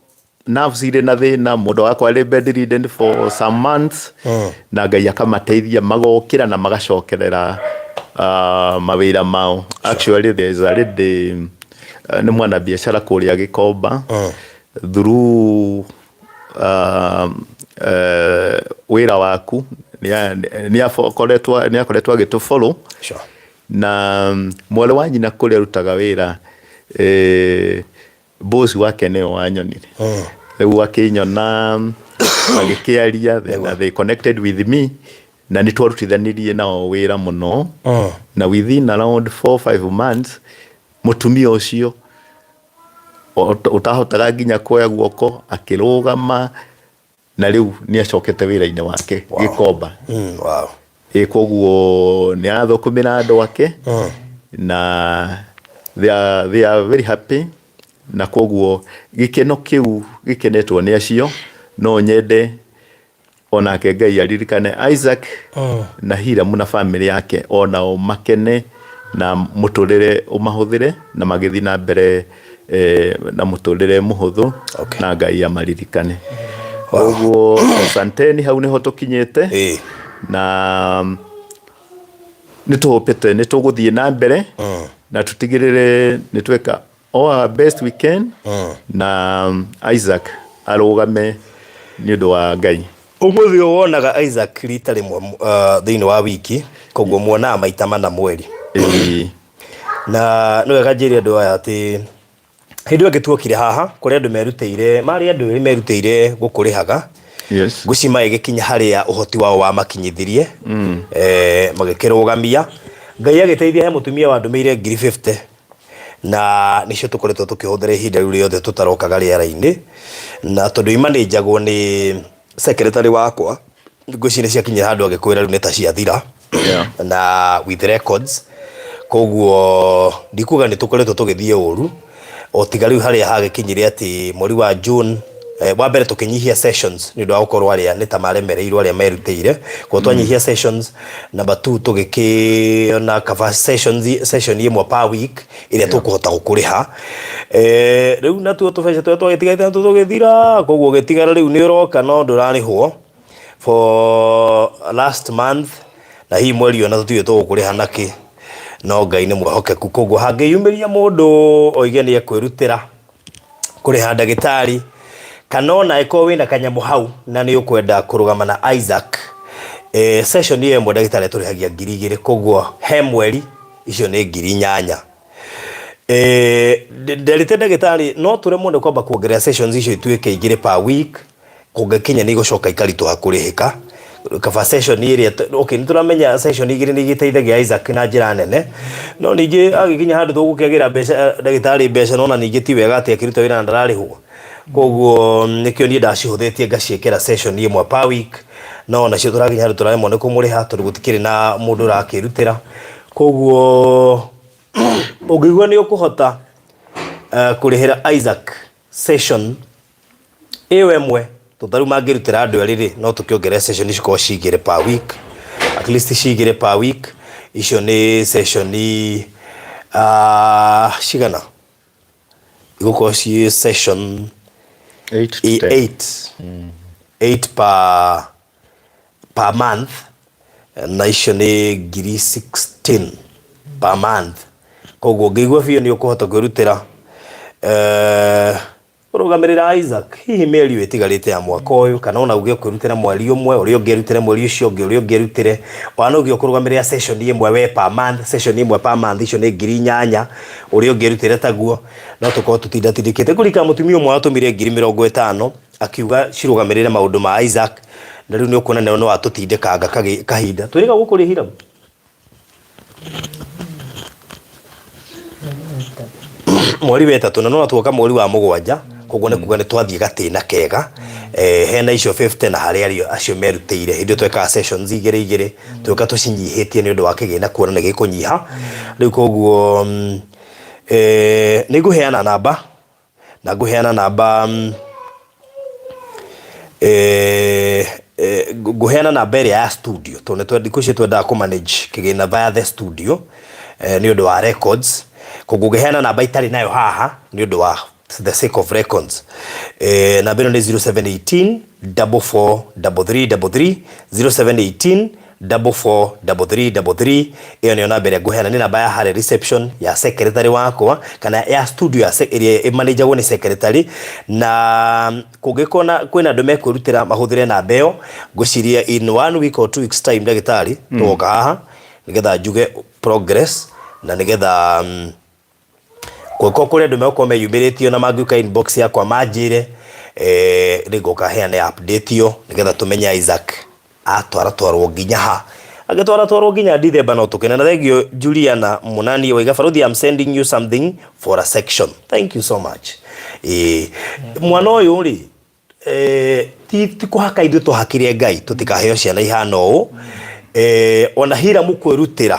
nerves irĩ na thĩna, mũndũ agakorwo arĩ bedridden for some months, na Ngai akamateithia magokĩra na magacokerera mawĩra mao. Actually, there is a lady, nĩ mwana biacara kũrĩa Gĩkomba, through wĩra waku nĩ akoretwo agĩtũ follow. Na mwarĩ wa nyina kũrĩa arutaga wĩra, boss wake nĩwe wanyonire, rĩu akĩnyona agĩkĩaria, na they connected with me, na nĩ twarutithanirie nao wĩra mũno, na within around 4 5 months mũtumia ũcio ũtahotaga nginya kuoya guoko akĩrũgama, na rĩu nĩ acokete wĩra-inĩ wake Gĩkomba. Ĩ koguo nĩ arathũkũmĩra andũ ake, na they are very happy. Na koguo gĩkeno kĩu gĩkenetwo nĩ acio, no nyende onake Ngai aririkane Isaac na Hiramu na famĩlĩ yake, onao makene na mũtũrĩre ũmahũthĩre na magĩthiĩ na mbere na mũtũrĩre mũhũthũ. Na Ngai amaririkane. Koguo asanteni, hau nĩho tũkinyĩte. Na nĩ tũhũpĩte nĩ tũgũthiĩ na mbere na tũtigĩrĩre nĩ tweka all our best we can na Isaac arũgame nĩ ũndũ wa Ngai. Ũmũthĩ ũyũ wonaga Isaac rita rĩmwe thĩinĩ wa wiki, koguo muonaga maita mana mweri. Na nĩ wega njĩre andũ aya atĩ hĩndĩ ĩyo ĩngĩ tuokire haha kũrĩ andũ merutĩire, marĩ andũ erĩ merutĩire gũkũrĩhaga. Ngwĩciria magĩgĩkinya harĩa ũhoti wao wamakinyithirie, magĩkĩrũgamia. Ngai agĩteithia he mũtumia wandũmĩire ngiri 50 na nĩcio tũkoretwo tũkĩhũthĩra ihinda rĩu rĩothe tũtarokaga rĩera-inĩ. Na tondũ imanĩnjagwo nĩ secretary wakwa, ngwĩciria nĩ ciakinyire handũ agĩkwĩra rĩu nĩ ta ciathira. Na with records, koguo ndikuga nĩ tũkoretwo tũgĩthiĩ ũru, o tiga rĩu harĩa hagĩkinyire atĩ mweri wa June, wa mbere tũkĩnyihia sessions nĩ ũndũ wa gũkorwo arĩa nĩ ta maremereirwo arĩa merutĩire, koguo twanyihia sessions. Number two, tũgĩkĩona kaba sessions, session ĩmwe per week ĩrĩa tũkũhota gũkũrĩha. Rĩu natuo tũbeca tũrĩa twagĩtigarĩte natuo tũgĩthira, koguo ũgĩtigara rĩu nĩ ũroka no ndũrarĩhwo for last month, na hihi mweri ũyũ na tũtiũĩ tũgũkũrĩha nakĩ, no Ngai nĩ mwĩhokeku. Koguo hangĩyumĩria mũndũ oige nĩ ekwĩrutĩra kũrĩha ndagĩtarĩ, kana ona ĩkorwo wĩna kanyamũ hau na nĩ ũkwenda kũrũgama na Isaac, session ĩyo ĩmwe ndagĩtarĩ atũrĩhagia 2000, koguo he mweri icio nĩ 8000. Nderĩte ndagĩtarĩ no tũremwo nĩ kwamba kuongerera sessions icio ituĩke igĩrĩ per week, kũngĩkinya nĩ igũcoka ikaritũha kũrĩhĩka. Kaba session ĩrĩa, okay, nĩ tũramenya session igĩrĩ nĩ igĩteithagia Isaac na njĩra nene, no ningĩ agĩkinya handũ tũgũkĩagĩra mbeca ndagĩtarĩ mbeca, nona ningĩ ti wega atĩ akĩruta wĩra na ndararĩhwo. Koguo nĩkĩo niĩ ndacihũthĩtie ngaciĩkĩra session ĩmwe per week, no nacio tũrakinya handũ tũraremwo nĩ kũmũrĩha tondũ gũtikĩrĩ na mũndũ ũrakĩrutĩra. Koguo ũngĩigua nĩ ũkũhota kũrĩhĩra Isaac session ĩyo ĩmwe, tondũ ta rĩu mangĩrutĩra andũ erĩ rĩ, no tũkĩongerere session cikorwo ci igĩrĩ per week, at least ci igĩrĩ per week, icio nĩ session cigana? Igũkorwo ciĩ session 8 to 10. 8 per month, na icio nĩ ngiri 16 per month. Koguo ũngĩigua biũ nĩ ũkũhota kwĩrutĩra kũrũgamĩrĩra Isaac hihi mĩeri ĩyo ĩtigarĩte ya mwaka ũyũ, kana ona uge kwĩrutĩra mweri ũmwe, ũrĩa ũngĩ erutĩre mweri ũcio ũngĩ, ũrĩa ũngĩ erutĩre, ona no uge ũkũrũgamĩrĩra session ĩmwe we per month, session ĩmwe per month, icio nĩ 8000, ũrĩa ũngĩ erutĩre taguo, no tũkorwo tũtindatindĩkĩte. Ngũririkana mũtumia ũmwe watũmire 50,000 akiuga cirũgamĩrĩre maũndũ ma Isaac, na rĩu nĩ ũkuona nayo no atũtindĩkanga kahinda. Twĩrĩga gũkũrĩhira? Mweri wa ĩtatũ na no tuoka mweri wa mũgwanja, koguo nĩ kuga nĩ twathiĩ gatĩna kega. Hena icio 50 na harĩ ario acio merutĩire hĩndĩ ĩyo twekaga sessions igĩrĩ igĩrĩ, tũgĩũka tũcinyihĩtie nĩ ũndũ wa kĩgĩna kuona nĩ gĩkũnyiha rĩu. Koguo nĩ ngũheana namba na ngũheana namba ngũheana namba ĩrĩa ya studio tondũ nĩ thikũ ici twendaga kũ manage kĩgĩna via the studio nĩ ũndũ wa records. Koguo ngĩheana namba itarĩ nayo haha nĩ ũndũ wa the sake of records, namba ĩno nĩ 0718 44 33 33, 0718 44 33 33. Ĩyo nĩyo namba ĩrĩa ngũheana, nĩ namba ya harĩa reception ya secretary wakwa kana ya studio ya ĩrĩa ĩmanĩnjagwo nĩ secretary. Na kũngĩkorwo na kwĩna andũ mekwĩrutĩra mahũthĩre namba ĩyo, ngwĩciria in one week or 2 weeks time ndagĩtarĩ tũgoka haha nĩgetha njuge progress na nĩgetha kũngĩkorwo kũrĩ andũ megũkorwo meyumĩrĩtie na mangĩũka inbox yakwa manjĩre, nĩ ngoka heane update ĩyo nĩgetha tũmenye Isaac atwara twarwo nginya ha. Angĩtwara twarwo nginya Dithemba no tũkene. Na thengio Juliana Munani waiga, "Baruthi, I'm sending you something for a section." Thank you so much. Mwana ũyũ rĩ, ti kũhaka ithuĩ twahakire Ngai tũtikaheo ciana ihana ũũ. Ona Hiramu kwĩrutĩra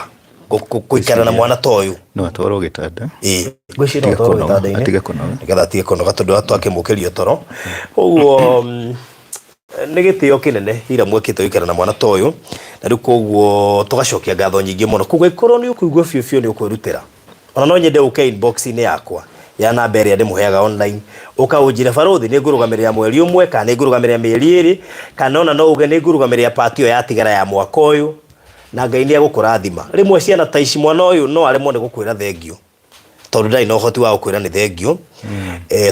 Gũikara na mwana ta ũyũ. No atwarwo gĩtanda. Ĩĩ, ngwĩciria no atwarwo gĩtanda-inĩ atige kũnoga, nĩgetha atige kũnoga tondũ twakĩmũkĩria toro. Koguo nĩ gĩtĩo kĩnene ira mwekĩte gũikara na mwana ta ũyũ, na rĩu koguo tũgacokia ngatho nyingĩ mũno. Koguo ĩkorwo nĩ ũkũigua biũ biũ nĩ ũkwĩrutĩra, ona no nyende ũke inbox-inĩ yakwa ya namba ĩrĩa ndĩmũheaga online, ũka ũnjĩre barũthi nĩ ngũrũgamĩrĩra mweri ũmwe, kana nĩ ngũrũgamĩrĩra mĩeri ĩrĩ, kana ona no uge nĩ ngũrũgamĩrĩra part ĩyo yatigara ya mwaka ũyũ, na Ngai nĩ egũkũrathima. Rĩmwe ciana ta ici mwana ũyũ no aremwo nĩ gũkwĩra thengiũ tondũ ndarĩ na ũhoti wa gũkwĩra nĩ thengiũ,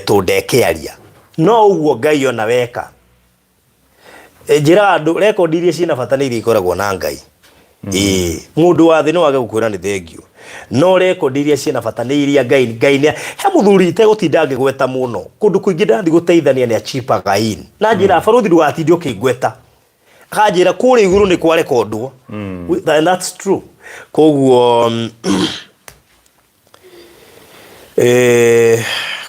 tondũ ndekĩaria. No ũguo Ngai ona weka, njĩraga andũ rekondi iria ciĩna bata nĩ iria ikoragwo na Ngai. Ĩĩ, mũndũ wa thĩ no age gũkwĩra nĩ thengiũ, no rekondi iria ciĩna bata nĩ iria Ngai, Ngai nĩ, he mũthuri itegũtinda ngĩgweta mũno, kũndũ kũingĩ ndathiĩ gũteithania nĩ achipaga in, na njĩra barũthi ndũgatinde ũkĩngweta, akanjĩra kũrĩa igũrũ nĩ kwarekondwo. And that's true. Koguo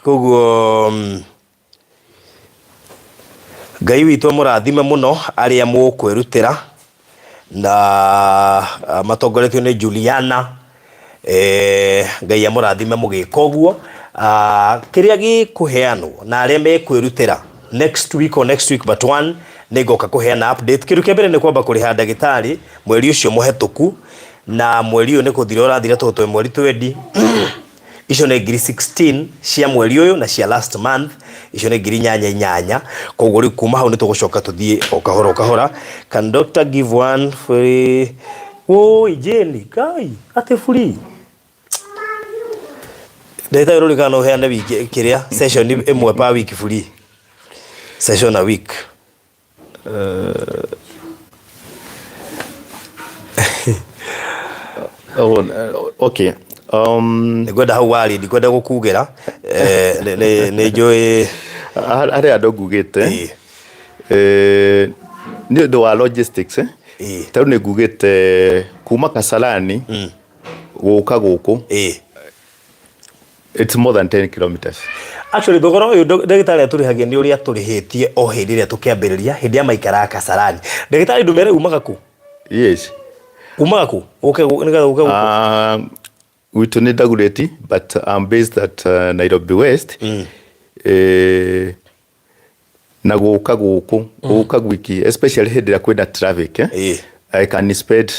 koguo Ngai witũ amũrathime mũno arĩa mũkwĩrutĩra na matongoretio nĩ Juliana. Ngai amũrathime mũgĩka ũguo. Kĩrĩa gĩkũheanwo na arĩa mekwĩrutĩra next week or next week but one nĩ ngoka kũheana update. Kĩndũ kĩa mbere nĩ kwamba kũrĩha ndagĩtarĩ mweri ũcio mũhetũku, na mweri ũyũ nĩ kũthira ũrathira tondũ twĩ mweri twendi. Icio nĩ ngiri 16 cia mweri ũyũ na cia last month icio nĩ ngiri inyanya inyanya. Koguo rĩu kuma hau nĩ tũgũcoka tũthiĩ o kahora o kahora. Can doctor give one free? Woi Jane, Ngai, atĩ free? Ndagĩtarĩ rũrĩ kana no ũheane wiki kĩrĩa session ĩmwe per week free? Session a week. Oh, okay. Nĩngwenda hau warĩ, ndikwenda gũkugĩra. Nĩ njũĩ Harĩ andũ ngugĩte nĩ ũndũ wa logistics, eh? Ta rĩu nĩ ngugĩte kuma Kasarani gũka gũkũ, it's more than 10 kilometers. Actually thogora ũyũ ndagĩtarĩ atũrĩhagia nĩ ũrĩa tũrĩhĩtie o hĩndĩ ĩrĩa tũkĩambĩrĩria, hĩndĩ ya maikaraga Kasarani. Ndagĩtarĩ ndũmere umaga kũ? Yes. Umaga kũ? Ũke nĩgetha ũke gũkũ? Gwitũ nĩ Dagoretti, but I'm based at Nairobi West. Na gũka gũkũ, gũka gwiki, especially hĩndĩ ĩrĩa kwĩna traffic, eh? I can spend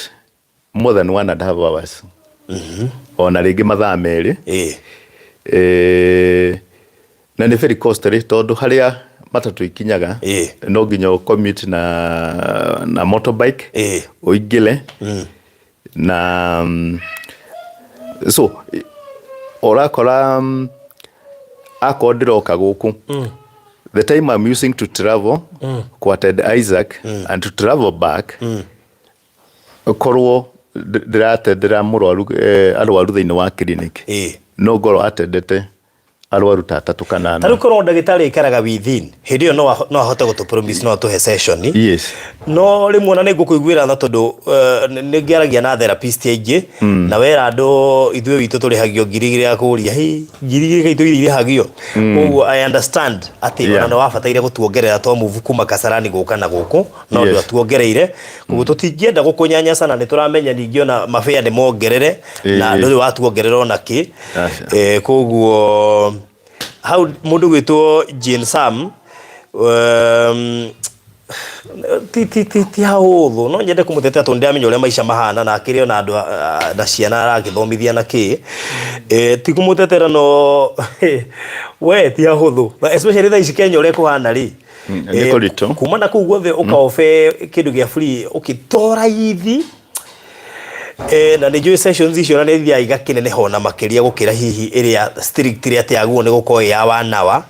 more than 1.5 hours. Ona rĩngĩ mathaa merĩ. Na nĩ very costly tondũ harĩa matatũ ikinyaga no nginya ũ commute na motorbike ũingĩre na so ũrakora akorwo ndĩroka gũkũ, the time I'm using to travel ku attend Isaac and to travel back, korwo ndĩratendera mũrwaru, arwaru thĩinĩ wa clinic, no ngorwo atendete arwaru ta atatũ kana ana. Ta rĩu korwo ndagĩtarĩ aikaraga within hĩndĩ ĩyo no ahote gũtũ promise no atũhe session. Yes. No rĩmwe ona nĩ ngũkũiguĩra tha tondũ nĩ ngĩaragia na therapist aingĩ na wera andũ ithuĩ witũ tũrĩhagio 2,000 ya kũria hi 2,000 kaitũ iria irĩhagio. Koguo I understand atĩ ona nĩ wabataire gũtuongerera twa move kuma Kasarani gũka na gũkũ, no ndwatuongereire. Koguo tũtingĩenda gũkũnyanyasa na nĩ tũramenya ningĩ ona mabĩa nĩ mongerere na ndũrĩ watuongerera ona kĩ. Koguo hau mũndũ gwĩtwo Jane Sam, ti hahũthũ, no nyende kũmũtetea tondũ nĩndĩramenya ũrĩa maica mahana na akĩrĩ ona andũ na ciana aragĩthomithia na kĩ. Ti kũmũtetera no we ti hahũthũ, especially thaa ici Kenya ũrĩa kũhana rĩ. Nĩ kũritũ. Kuma na kũu guothe ũkaobe kĩndũ gĩa free, okay, to raithi. Na nĩ njũĩ sessions icio na nĩ ithiaga igakĩneneha ona makĩria gũkĩra hihi ĩrĩa strict ĩrĩa atĩ yagĩrĩirwo nĩ gũkorwo ĩ ya one hour.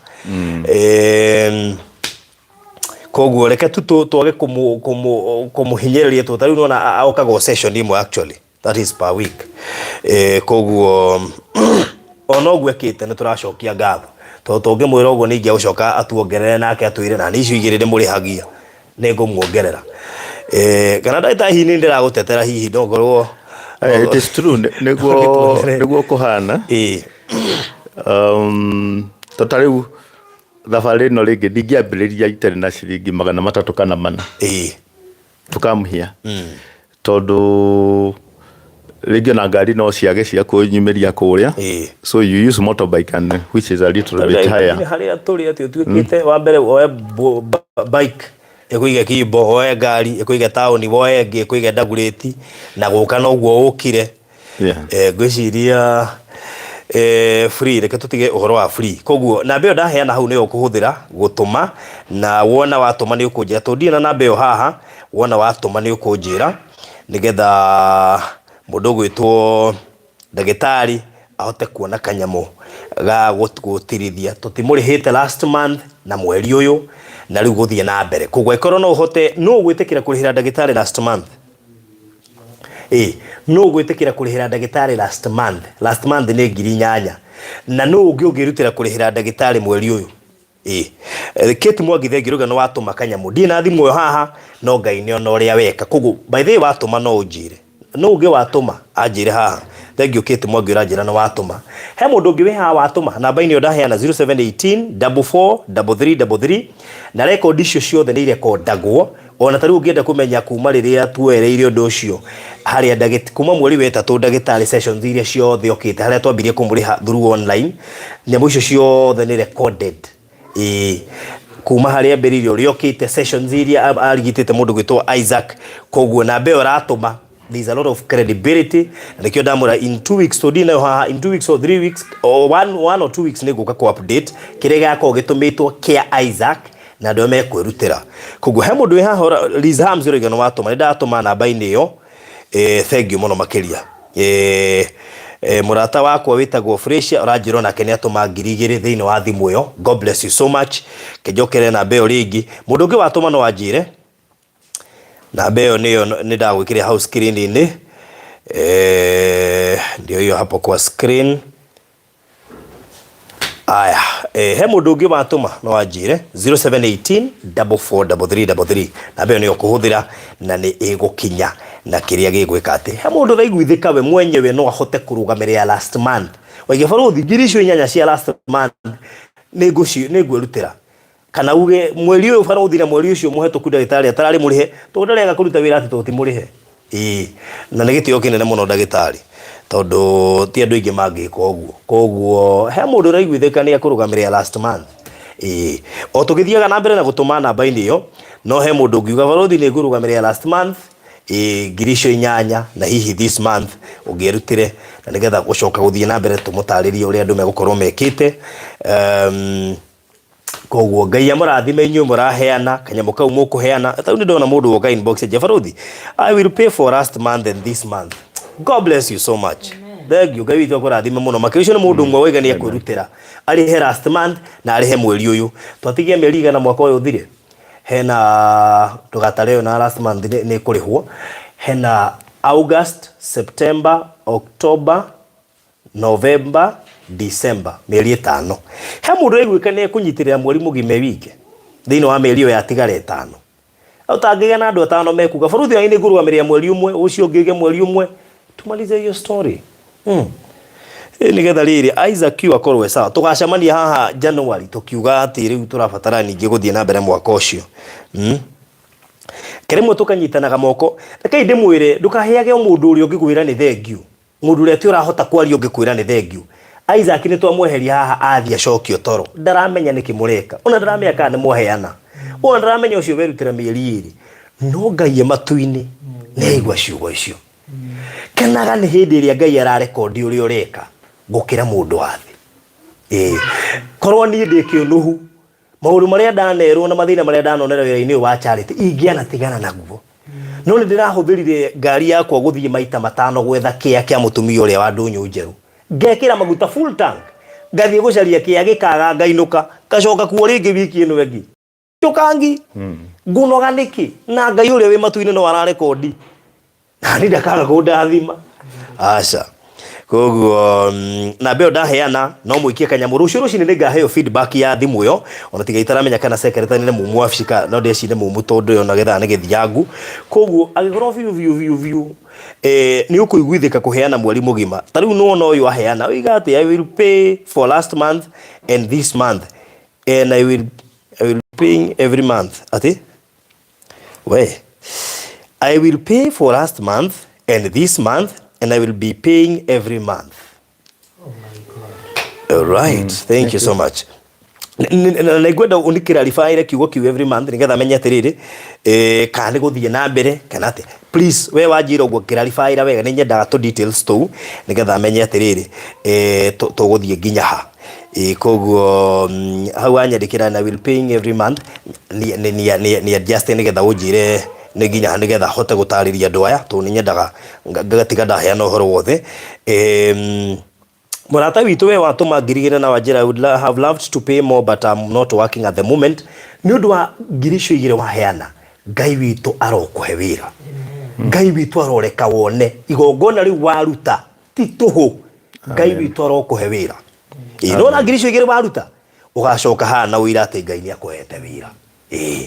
Koguo reke tu twage kũmũhinyĩrĩria tondũ ta rĩu nĩwona okaga o session ĩmwe actually, that is per week. Koguo ona ũguo ekĩte nĩ tũracokia ngatho tondũ tũngĩmwĩra ũguo ningĩ egũcoka atuongerere nake atwĩre na nĩ icio igĩrĩ ndĩmũrĩhagia nĩ ngũmuongerera. Kana ndagĩtarĩ hihi nĩ ndĩragũtetera hihi no ngorwo It is true, nĩguo kũhana. To ta rĩu thabarĩ ĩno rĩngĩ ndingĩambĩrĩria itarĩ na ciringi 300 kana 400. Tũkamũhia. Tondũ Rĩngĩ ona ngari no ciage cia kũnyumĩria kũrĩa. So you use motorbike and which is a little bit higher. Harĩa tũrĩ atĩ ũtuĩkĩte wa mbere woe bike ĩkũige Kimbo, woe ngari ĩkũige taũni, woe ĩngĩ ĩkũige Dagoretti, na gũka noguo ũkire. Eh, ngwĩciria eh, free reke tũtige ũhoro wa free. Koguo namba ĩyo ndaheana hau nĩyo ũkũhũthĩra gũtũma, na wona watũma nĩ ũkũnjĩra, tondũ ndirĩ na namba ĩyo haha, wona watũma nĩ ũkũnjĩra nĩgetha mũndũ ũgwĩtwo ndagĩtarĩ ahote kuona kanyamũ ga gũtirithia. Tũtimũrĩhĩte last month na mweri ũyũ na rĩu gũthiĩ na mbere. Koguo angĩkorwo no ũhote, nũ ũgwĩtĩkĩra kũrĩhĩra ndagĩtarĩ last month? Ĩ nũ ũgwĩtĩkĩra kũrĩhĩra ndagĩtarĩ last month? Last month nĩ 8,000. Na nũ ũngĩ ũngĩrutĩra kũrĩhĩra ndagĩtarĩ mweri ũyũ? Ĩ Kate Mwangi thengiũ rauga nĩ watũma kanyamũ. Ndirĩ na thimũ ĩyo haha no Ngai nĩ ona ũrĩa weka. Koguo by the way watũma no ũnjĩre. Nũ ũngĩ watũma anjĩre haha. Thengiũ Kate Mwangi ũranjĩra nĩ watũma. He mũndũ ũngĩ wĩ haha watũma namba-inĩ ĩyo ndaheana 0718 44 33 33 na rekondi icio ciothe nĩ irekondagwo. Ona ta rĩu ũngĩenda kũmenya kuma rĩrĩa tuoereire ũndũ ũcio harĩa ndagĩt kuma mweri wa ĩtatũ ndagĩtarĩ sessions iria ciothe okĩte harĩa twambirie kũmũrĩha through online nyamũ icio ciothe nĩ recorded. Ĩĩ kuma harĩa ambĩrĩirie ũrĩa okĩte sessions iria arigitĩte mũndũ gwĩtwo Isaac. Koguo namba ĩyo ũratũma there is a lot of credibility na nĩkĩo ndamwĩra in 2 weeks, tondũ ndinayo haha, in 2 weeks or 3 weeks or 1 or 2 weeks nĩ ngũka kũ update kĩrĩa gĩgakorwo gĩtũmĩtwo kĩa Isaac na andũ arĩa mekwĩrutĩra. Koguo he mũndũ wĩ haha Liz Hams ũrauga nĩ watũma, nĩ ndatũma namba-inĩ ĩyo. Thank you mũno makĩria. Mũrata wakwa wĩtagwo Fresia ũranjĩra onake nĩ atũma 2,000 thĩinĩ wa thimũ ĩyo. God bless you so much. Kĩnjokere namba ĩyo rĩngĩ. Mũndũ ũngĩ watũma no anjĩre namba ĩyo nĩyo nĩ ndagwĩkĩrĩra hau screen-inĩ. Ndio hiyo hapo kwa screen. Aya, he mũndũ ũngĩ watũma no anjĩre 0718 443333, namba ĩyo nĩyo ũkũhũthĩra na nĩ ĩgũkinya na kĩrĩa gĩgwĩka atĩ he mũndũ ũraiguithĩka we mwenyewe no ahote kũrũgamĩrĩra last month. Waige barũthi 8,000 cia last month nĩ ngwĩrutĩra, kana uge mweri ũyũ barũthi na mweri ũcio mũhetũku ndagĩtarĩ atararĩ mũrĩhe tondũ ndarega kũruta wĩra atĩ tondũ ti mũrĩhe. Ĩĩ na nĩ gĩtĩo kĩnene mũno ndagĩtarĩ, tondũ ti andũ aingĩ mangĩka ũguo. Koguo he mũndũ ũraiguithĩka nĩ ekũrũgamĩrĩra last month. Ĩĩ o tũgĩthiaga na mbere na gũtũma namba-inĩ ĩyo, no he mũndũ ũngiuga barũthi nĩ ngũrũgamĩrĩra last month, ĩĩ 8,000, na hihi this month ũngĩerutĩre na nĩgetha gũcoka gũthiĩ na mbere tũmũtarĩrie ũrĩa andũ megũkorwo mekĩte. Koguo Ngai amũrathime inyuĩ mũraheana kanyamũ kau mũkũheana. Ta rĩu nĩ ndona mũndũ woka inbox anjia, barũthi I will pay for last month and this month. God bless you so much. Thank you. Ngai witũ akũrathime mũno makĩria. Ũcio nĩ mũndũ ũmwe waiga nĩ ekwĩrutĩra arĩhe last month na arĩhe mweri ũyũ. Twatigia mĩeri igana mwaka ũyũ ũthire, hena ndũgatare ũyũ na last month nĩ kũrĩhwo, hena August, September, October, November, December, mĩeri 5. He mũndũ ũraiguĩka nĩ ekũnyitĩrĩra mweri mũgima e wike thĩinĩ wa mĩeri ĩyo yatigara 5? Ũtangĩgĩa na andũ atano mekuga bũrũthi wanyu nĩ ngũrũgamĩrĩra mweri ũmwe, ũcio ũngĩ ũige mweri ũmwe, tumalize hiyo story. Nĩgetha rĩrĩ Isaac Q akorwo e sawa. Tũgacemania haha January tũkiuga atĩ rĩu tũrabatara ningĩ gũthiĩ na mbere mwaka ũcio. Kĩrĩmwe tũkanyitanaga moko. Rekei ndĩmwĩre ndũkaheage o mũndũ ũrĩa ũngĩkwĩra nĩ thengiũ. Mũndũ ũrĩa atĩ ũrahota kwaria ũngĩkwĩra nĩ thengiũ. Isaac nĩ twamweheria haha athiĩ acokio toro. Ndaramenya nĩkĩ mũreka. Ona ndaramenya kana nĩ mwaheana. Ona ndaramenya ũcio werutĩra mĩeri 2. No Ngai e matu-inĩ nĩ aigua ciugo icio. Kenaga nĩ hĩndĩ ĩrĩa Ngai ararekondi ũrĩa ũreka gũkĩra mũndũ wa thĩ. Ĩĩ. Korwo niĩ ndĩ kĩũnũhu, maũndũ marĩa ndanerwo na mathĩna marĩa ndanonera wĩra-inĩ ũyũ wa charity ingĩanatigana naguo. No nĩ ndĩrahũthĩrire ngari yakwa gũthiĩ maita matano gwetha kĩa kĩa mũtumia ũrĩa wa ndũnyũ njerũ. Ngekĩra maguta full tank, ngathiĩ gũcaria kĩa gĩkaga ngainũka, ngacoka kuo rĩngĩ wiki ĩno ĩngĩ. Njũkangi, ngunoga nĩkĩ? Na Ngai ũrĩa wĩ matu-inĩ no ararekondi. Na niĩ ndakaga kũndathima. Aca. Koguo namba ĩyo ndaheana no mũikie kanyamũ. Rũciũ rũcinĩ nĩ ngaheo feedback ya thimũ ĩyo, ona tiga itaramenya kana secretary nĩ mumu wabici ka no ndĩcirie nĩ mumu tondũ ĩyo na gĩthaa nĩ gĩthiangu. Koguo angĩkorwo biũ biũ biũ biũ nĩ ũkũiguithĩka kũheana mweri mũgima, ta rĩu nĩwona ũyũ aheana oiga atĩ I will pay for last month and this month and I will paying every month. Atĩ we I will pay for last month and this month. and I will be paying every month. All right, thank you so much. Na nĩngwenda ũnĩ-clarify-ĩre kiugo kiu every month nĩgetha menye atĩrĩrĩ eh, kana nĩ gũthiĩ na mbere kana atĩa. Please we wanjĩra ũguo clarify-ĩra wega nĩ nyendaga tũ details tũu nĩgetha menye atĩrĩrĩ eh, tũgũthiĩ nginya ha. Ĩ koguo hau wanyandĩkĩra na will paying every month nĩ nĩ nĩ nĩ adjust nĩgetha ũnjĩre nĩ nginya ha nĩgetha hote gũtarĩria andũ aya tondũ nĩ nyendaga ngatiga ndaheana ũhoro wothe. Mũrata witũ we watũma 2000 na wanjĩra I would have loved to pay more but I'm not working at the moment. Nĩ ũndũ wa 2000 waheana Ngai witũ arokũhe wĩra. Ngai witũ aroreka wone igongona rĩu waruta ti tũhũ. Ngai witũ arokũhe wĩra. Ĩĩ nĩwona 2000 waruta ũgacoka haha na ũira atĩ Ngai nĩ akũhete wĩra. Ĩĩ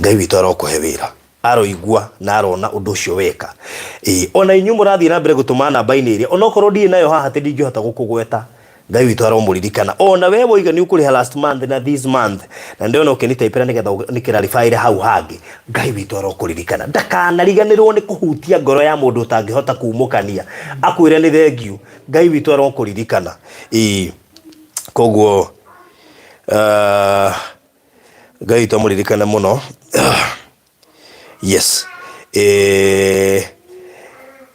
Ngai witũ arokũhe wĩra. Aroigua na arona ũndũ ũcio weka. Ĩĩ ona inyuĩ mũrathiĩ na mbere gũtũma namba-inĩ ĩrĩa onokorwo ndirĩ nayo haha atĩ ndingĩhota gũkũgweta. Ngai witũ aromũririkana. Ona we woiga nĩ ũkũrĩha last month na this month na ndĩrona ũkĩnitaipĩra nĩgetha nĩ clarify hau hangĩ. Ngai witũ arokũririkana. Ndakanariganĩrwo nĩ kũhutia ngoro ya mũndũ ũtangĩhota kumũkania. Akwĩre nĩ thengiũ. Ngai witũ arokũririkana. Ĩĩ koguo Ngai witũ amũririkane mũno. Yes.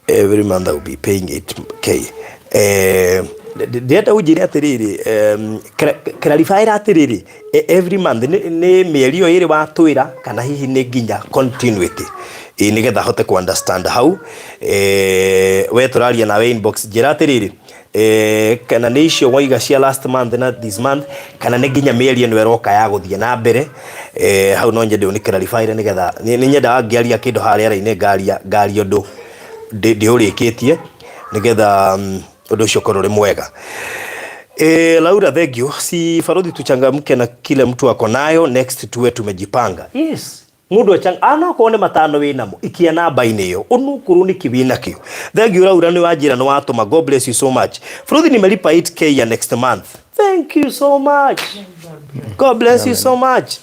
Every month I will be paying 8K. Ndĩrenda ũnjĩre atĩrĩrĩ, clarify atĩrĩrĩ, every month nĩ mĩeri ĩyo ĩrĩ watwĩra kana hihi nĩ nginya continuity. Ĩĩ nĩgetha hote kũ understand hau. We tũraria nawe inbox njĩra atĩrĩrĩ, kana nĩ icio waiga cia last month na this month kana nĩ nginya mĩeri ĩno ĩroka ya gũthiĩ na mbere. Hau no nyende ũnĩ clarify nĩgetha nĩ nyendaga ngĩaria kĩndũ harĩa rĩara-inĩ ngaria ngaria ũndũ ndĩũrĩkĩtie nĩgetha ũndũ ũcio ũkorwo ũrĩ mwega. Laura thank you. Si Farodhi tuchangamke na kile mtu ako nayo next tuwe tumejipanga. Yes. Mundu achang ana okorwo nĩ matano wĩ namo ikia namba-inĩ ĩyo onokorwo nĩ kĩ wĩ nakĩo. Thank you Laura nĩ wanjĩra nĩ watũma. God bless you so much. Farodhi nimelipa 8K ya next month. Thank you so much. God bless you so much.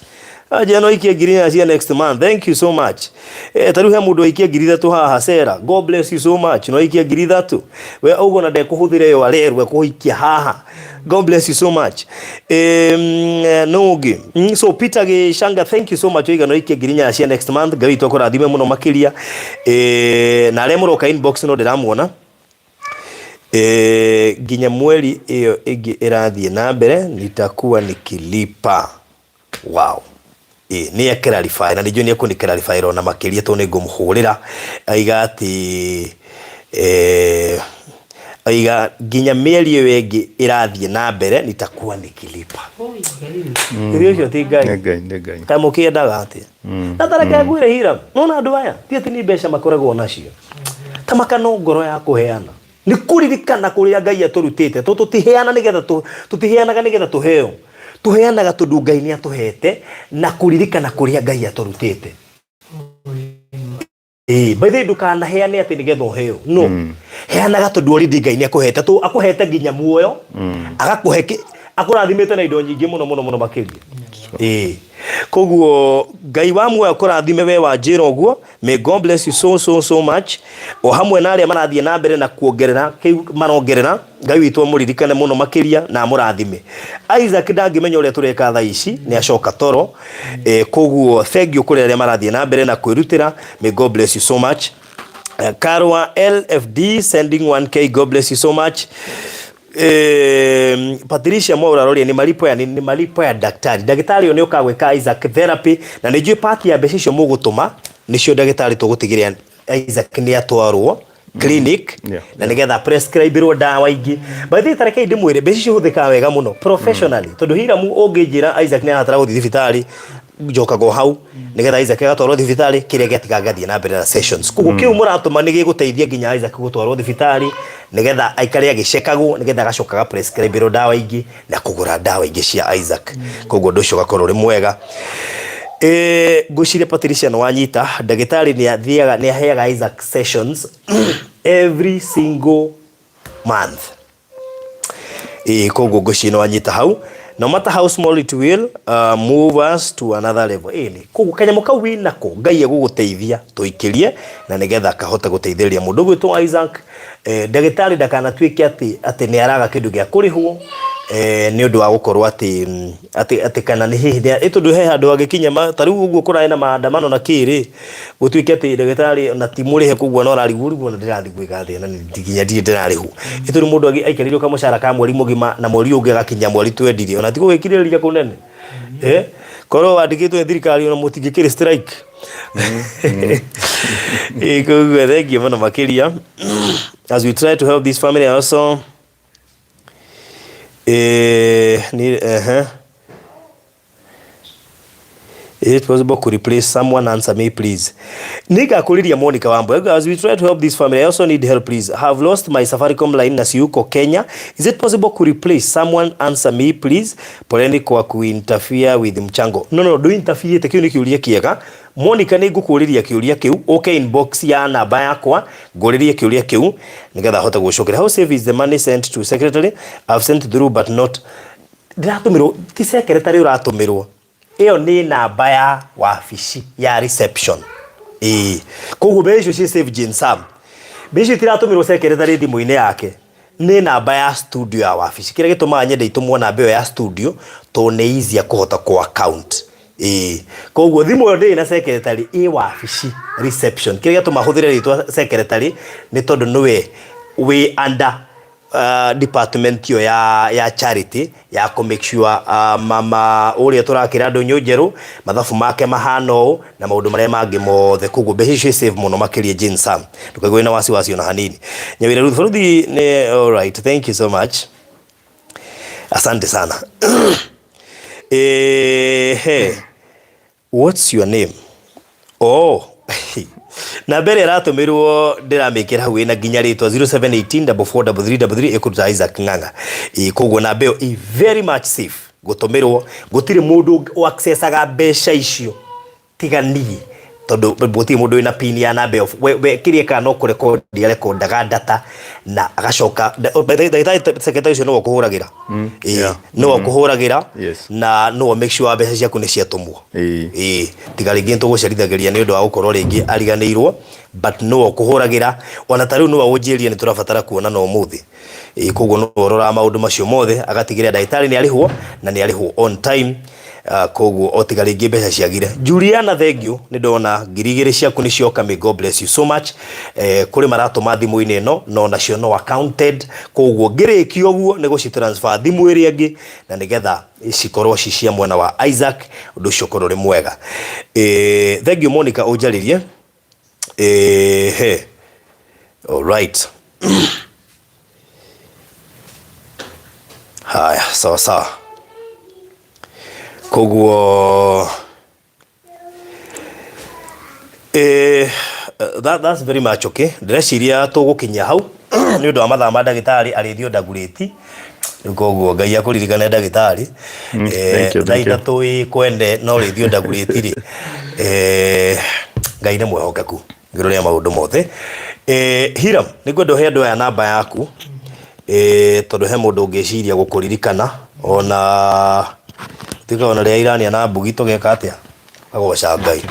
Anjĩra no ikie 4,000 cia next month. Thank you so much. Ta rĩu he mũndũ waikia 3,000 haha Sarah. God bless you so much. No ikie 3,000. We ũguo na ndekũhũthĩra ĩyo arerwo ekũikia haha. God bless you so much. No ũngĩ. So Peter Gĩcanga thank you so much oiga no ikie 4,000 cia next month. Ngai witũ akũrathime mũno makĩria. Na arĩa mũroka inbox no ndĩramuona. Nginya mweri ĩyo ĩngĩ ĩrathiĩ na mbere nitakuwa nikilipa. Wow. Nĩ e clarify na nĩnjũĩ nĩ ekũnĩ clarify ona makĩria tondũ nĩ ngũmũhũrĩra aiga atĩ aiga nginya mĩeri ĩyo ĩngĩ ĩrathiĩ na mbere nitakuwa nikilipa. Ĩrĩ ũcio ti Ngai. Nĩ Ngai, nĩ Ngai. Kaĩ mũkĩendaga atĩa? Na ta reke ngwĩre Hiram, nĩwona andũ aya ti atĩ nĩ mbeca makoragwo nacio. Ta makano ngoro ya kũheana. Nĩ kũririkana kũrĩa Ngai atũrutĩte. Tondũ tũtiheana nĩgetha tũtiheanaga nĩgetha tũheo. Tũheanaga tondũ Ngai nĩ atũhete na kũririkana kũrĩa Ngai atũrutĩte. Ĩĩ, by the way ndũkanaheane atĩ nĩgetha ũheo. No. Heanaga tondũ already Ngai nĩ akũhete. Tondũ akũhete nginya muoyo, agakũhe akũrathimĩte na indo nyingĩ mũno mũno mũno makĩria. Ĩĩ. Koguo Ngai wa muoyo akũrathime we wanjĩra ũguo. May God bless you so so so much. O hamwe na arĩa marathiĩ na mbere na kuongerera kĩu marongerera, Ngai witũ amũririkane mũno makĩria na amũrathime. Isaac ndangĩmenya ũrĩa tũreka thaa ici, nĩ acoka toro. Koguo thank you kũrĩ arĩa marathiĩ na mbere na kwĩrutĩra. May God bless you so much. Karwa LFD sending 1K, God bless you so much. Patricia Mwaura aroria ni malipo ya nini? Ni malipo ya daktari. Ndagĩtarĩ ũyũ nĩ ũkaga gwĩka Isaac therapy na nĩ njũĩ part ya mbeca icio mũgũtũma nĩcio ndagĩtarĩ tũgũtigĩrĩra Isaac nĩ atwarwo clinic na nĩgetha prescribe-irwo ndawa ingĩ. By the way, ta rekei ndĩmwĩre mbeca icio ihũthĩkaga wega mũno professionally tondũ Hiram ũngĩnjĩra Isaac nĩ arabatara gũthiĩ thibitarĩ njokaga o hau nĩgetha Isaac agatwarwo thibitarĩ kĩrĩa gĩatiga ngathiĩ na mbere na sessions. Koguo kĩu mũratũma nĩ gĩgũteithia nginya Isaac gũtwarwo thibitarĩ nĩgetha aikare agĩcekagwo nĩgetha agacoka aga prescribe-irwo ndawa ingĩ na kũgũra ndawa ingĩ cia Isaac. Koguo ũndũ ũcio ũgakorwo ũrĩ mwega. Ngwĩciria Patricia nĩ wanyita, ndagĩtarĩ nĩ athiaga nĩ aheaga Isaac sessions every single month. Ĩĩ, koguo ngwĩciria nĩ wanyita hau. No matter how small it will move us to another level. Ĩĩ nĩ koguo kanyamũ kau wĩ nako Ngai egũgũteithia tũikĩrie na nĩgetha kahote gũteithĩrĩria mũndũ ũgwĩtwo Isaac. Eh, ndagĩtarĩ ndakanatuĩke atĩ atĩ nĩ araga kĩndũ gĩa kũrĩhwo eh, nĩ ũndũ wa gũkorwo atĩ mm, atĩ atĩ kana nĩ hihi nĩ tondũ he handũ hangĩkinya ma- ta rĩu ũguo kũrarĩ na maandamano na kĩ rĩ gũtuĩke atĩ ndagĩtarĩ ona ti mũrĩhe koguo no ararigwo rĩu ona ndĩrathiĩ gwĩka atĩa na nĩ- nginya ndirĩ ndĩrarĩhwo nĩ tondũ mũndũ aikarĩirwo kamũcara ka mweri mũgima na mweri ũyũ ũngĩ agakinya mweri twendirĩ ona ti gũgĩkirĩrĩria kũnene eh korwo wandĩkĩtwo nĩ thirikari ona mũtingĩkĩrĩ strike. Ĩĩ, koguo thengiũ mũno makĩria as we try to help this family also eh, ni, Is it possible to replace someone? Answer me, please. Nĩngakũrĩria Monica Wambui. As we try to help this family, I also need help, please. Have lost my Safaricom line na siyuko Kenya. Is it possible to replace someone? Answer me, please. Poleni kwa kuinterfere with mchango. No, no, do interfere. Kĩu nĩ kĩũria kĩega. Monica nĩ ngũkũrĩria kĩũria kĩu. Ũke inbox ya namba yakwa ngũrĩrie kĩũria kĩu nĩgetha hote gũcokeria. How safe is the money sent to secretary? I've sent through but not ndĩratũmĩrwo ti secretary ũratũmĩrwo ĩyo nĩ namba ya wabici ya reception ĩĩ koguo mbeca icio ciĩ safe Jane Sam mbeca icio itiratũmĩrwo secretary thimũ-inĩ yake nĩ namba ya studio ya wabici kĩrĩa gĩtũmaga nyende itũmwo namba ĩyo ya studio tondũ nĩ easier kũhota kũ account ĩĩ koguo thimũ ĩyo ndĩrĩ na secretary ĩ wabici reception kĩrĩa gĩatũma hũthĩre rĩtwa secretary nĩ tondũ nĩwe wĩ under department ĩyo ya charity ya kũ make sure mama ũrĩa tũrakĩra ndũnyũ njerũ mathabu make mahana ũũ na maũndũ marĩa mangĩ mothe koguo mbeca icio save mũno makĩria Jane Sam ndũkaigue na wasiwasi ona hanini Nyawira Ruth Baruthi nĩ all right thank you so much asante sana eh What's your name? Oh. Namba ĩrĩa ĩratũmĩrwo ndĩramĩkĩra hau ĩna nginya rĩtwa 0718 443333 ĩkũruta Isaac Ng'ang'a. Ĩ koguo namba ĩyo ĩ very much safe gũtũmĩrwo gũtirĩ mũndũ ũ accessaga mbeca icio tiga niĩ tondũ gũtirĩ mũndũ wĩna pin ya namba ĩyo we, we kĩrĩa ĩkaga no kũrekondi arekondaga data na agacoka ndagĩtarĩ secretary ũcio nĩwe ũkũhũragĩra. Ĩĩ, nĩwe ũkũhũragĩra na nĩwe make sure mbeca ciaku nĩ ciatũmwo. Ĩĩ, tiga rĩngĩ nĩtũgũcerithagĩria nĩ ũndũ wa gũkorwo rĩngĩ ariganĩirwo but nĩwe ũkũhũragĩra ona ta rĩu nĩwe ũnjĩrire nĩ tũrabatara kuonana ũmũthĩ. Ĩĩ, koguo nĩwe ũroraga maũndũ macio mothe agatigĩrĩra ndagĩtarĩ nĩ arĩhwo na nĩ arĩhwo on time. Koguo o tiga rĩngĩ mbeca ciagire. Juliana thengiũ nĩ ndona 2000 ciaku nĩ cioka may God bless you so much. Eh, kũrĩ maratũma thimũ-inĩ ĩno no nacio no accounted koguo ngĩrĩkia ũguo nĩ gũci transfer thimũ ĩrĩa ĩngĩ na nĩgetha cikorwo ci cia mwena wa Isaac ũndũ ũcio ũkorwo ũrĩ mwega. Eh, thengiũ Monica ũnjarĩrie. Eh, he. All right. Haya, sawa sawa. Koguo eh, that's very much okay. Ndĩreciria tũgũkinyia hau nĩ ũndũ wa mathaa ma ndagĩtarĩ arĩthiĩ ndagurĩti rĩu koguo Ngai akũririkane ndagĩtarĩ. Thank you, Thaa thank you. 3 ĩ kwende no rĩthiĩ ndagurĩti rĩ Ngai nĩ mwĩhokeku igũrũ rĩa maũndũ mothe. Hiram nĩ ngwenda ũhe andũ aya namba yaku tondũ he mũndũ ũngĩciria gũkũririkana ona tuĩka ona rĩrĩa irania na mbugi tũgeka atĩa agoca Ngai.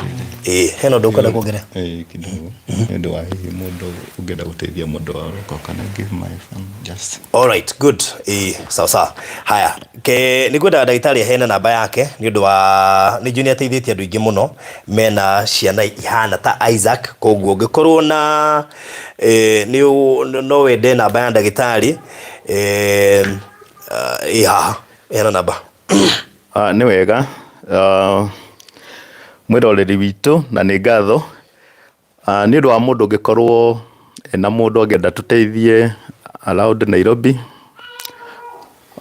Ĩĩ hena ũndũ ũkwenda kuongerera? Ĩĩ kidogo nĩ ũndũ wa hihi mũndũ ũngĩenda gũteithia mũndũ wa Roko can I give my phone just All right, good. Ĩĩ, sawa sawa. Haya, ke nĩ ngwendaga ndagĩtarĩ aheane namba yake nĩ ũndũ wa nĩ njũĩ nĩ ateithĩtie andũ aingĩ mũno mena ciana ihana ta Isaac koguo ũngĩkorwo na nĩ no wende namba ya ndagĩtarĩ ĩ haha heana namba. Nĩ wega mwĩroreri witũ na nĩ ngatho nĩ ũndũ wa mũndũ ũngĩkorwo ena mũndũ angĩenda tũteithie around Nairobi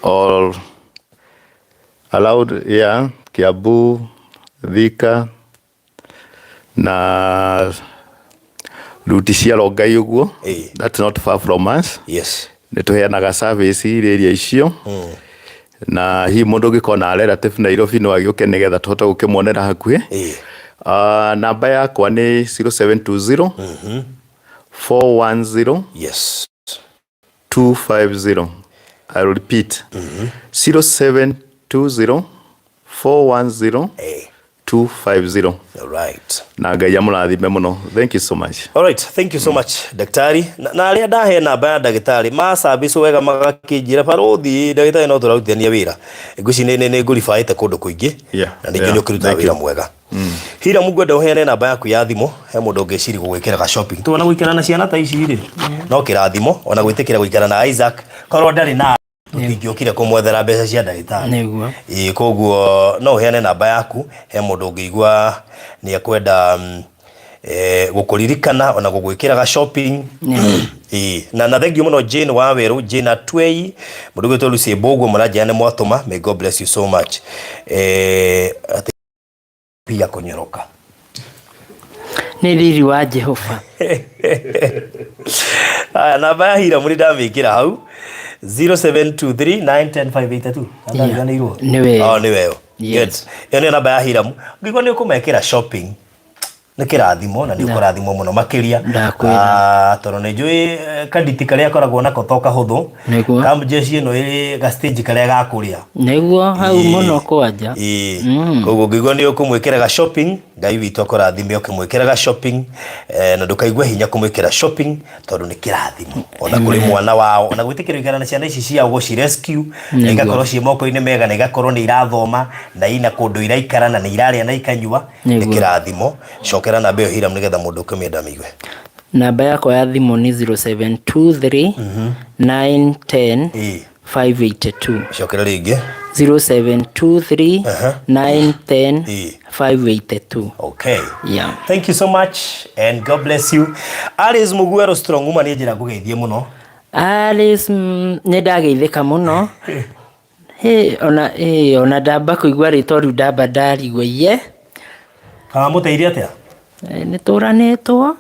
or around yeah, Kiambu, Thika na ruti cia Rongai ũguo. That's not far from us. Nĩ tũheanaga service area icio na hihi mũndũ ũngĩkorwo na relative Nairobi no agĩũke nĩgetha tũhote gũkĩmuonera hakuhĩ. Namba yakwa nĩ 0720 410 250. I will repeat. 0720 410 250. All right. Na Ngai amũrathime mũno. Thank you so much. All right, thank you so much daktari. Na arĩa ndahe namba ya ndagĩtarĩ ma service wega magakĩnjĩra barothi ndagĩtarĩ no tũrarutithania wĩra. Ngwĩciria nĩ ngũribaĩte kũndũ kũingĩ na ningĩ nĩ ũkĩrutaga Thank you. wĩra mwega. Hira ngwenda ũheane namba yaku ya thimũ he mũndũ ũngĩciria gũgwĩkĩra ga shopping. Tuona gũikara na ciana ta ici rĩ no kĩrathimo ona gwĩtĩkĩra gũikara na Isaac korwo ndarĩ na tũtingĩokire kũmwethera mbeca cia ndagĩtarĩ. Nĩguo. Ĩĩ koguo no ũheane namba yaku he mũndũ ũngĩigua nĩ ekwenda gũkũririkana ona gũgwĩkĩra ga shopping. Ĩĩ na thank you mũno Jane wa Werũ, Jane Atwei, mũndũ ũgwĩtwo Lucy Mbũguo mũranjĩra nĩ mwatũma. May God bless you so much. Atĩ pia kũnyoroka. Nĩ riri wa Jehova. Aya, namba ya Hiramu nĩ ndamĩkĩra hau 0723910582. Ndariganĩirwo. Nĩ weyo. Oh, nĩ weyo. Yes. Good. Ĩyo nĩyo namba ya Hiramu. Ngĩigua nĩ ũkũmekĩra shopping nĩ kĩrathimo na nĩ ũkũrathimwo mũno makĩria. Ndakwĩra. Tondũ nĩ njũĩ kanditi karĩa akoragwo nako to kahũthũ. Nĩguo. Kamjeshi ĩno ĩrĩ ga stage karĩa ga kũrĩa. Nĩguo hau mũno kwanja. Ĩĩ. Koguo ngĩigua nĩ ũkũmwĩkĩra ga shopping, Ngai witũ akũrathime ũkĩmwĩkĩra ga shopping, na ndũkaigue hinya kũmwĩkĩra shopping tondũ nĩ kĩrathimo ona kũrĩ mwana wao, ona gwĩtĩkĩra gũikara na ciana ici ciao gũci rescue na igakorwo ciĩ moko-inĩ mega na igakorwo nĩ irathoma na ina kũndũ iraikara na nĩ irarĩa na ikanyua, nĩ kĩrathimo. Cokera namba ĩyo Hiram nĩgetha mũndũ ũkĩmĩenda amĩigue. Namba yakwa ya thimũ nĩ 0723 910 582. Cokera rĩngĩ. 0723 910 582. Okay. Yeah. Thank you so much and God bless you. Alice Muguero Strong uma nĩ njĩra ngũgeithie mũno. Alice, nĩ ndageithĩka mũno. Hey, ona hey, ona ndamba kũigua rĩtwa rĩu ndamba ndarigwo ye. Kana mũteithie atĩa? Nĩ tũranĩtwo.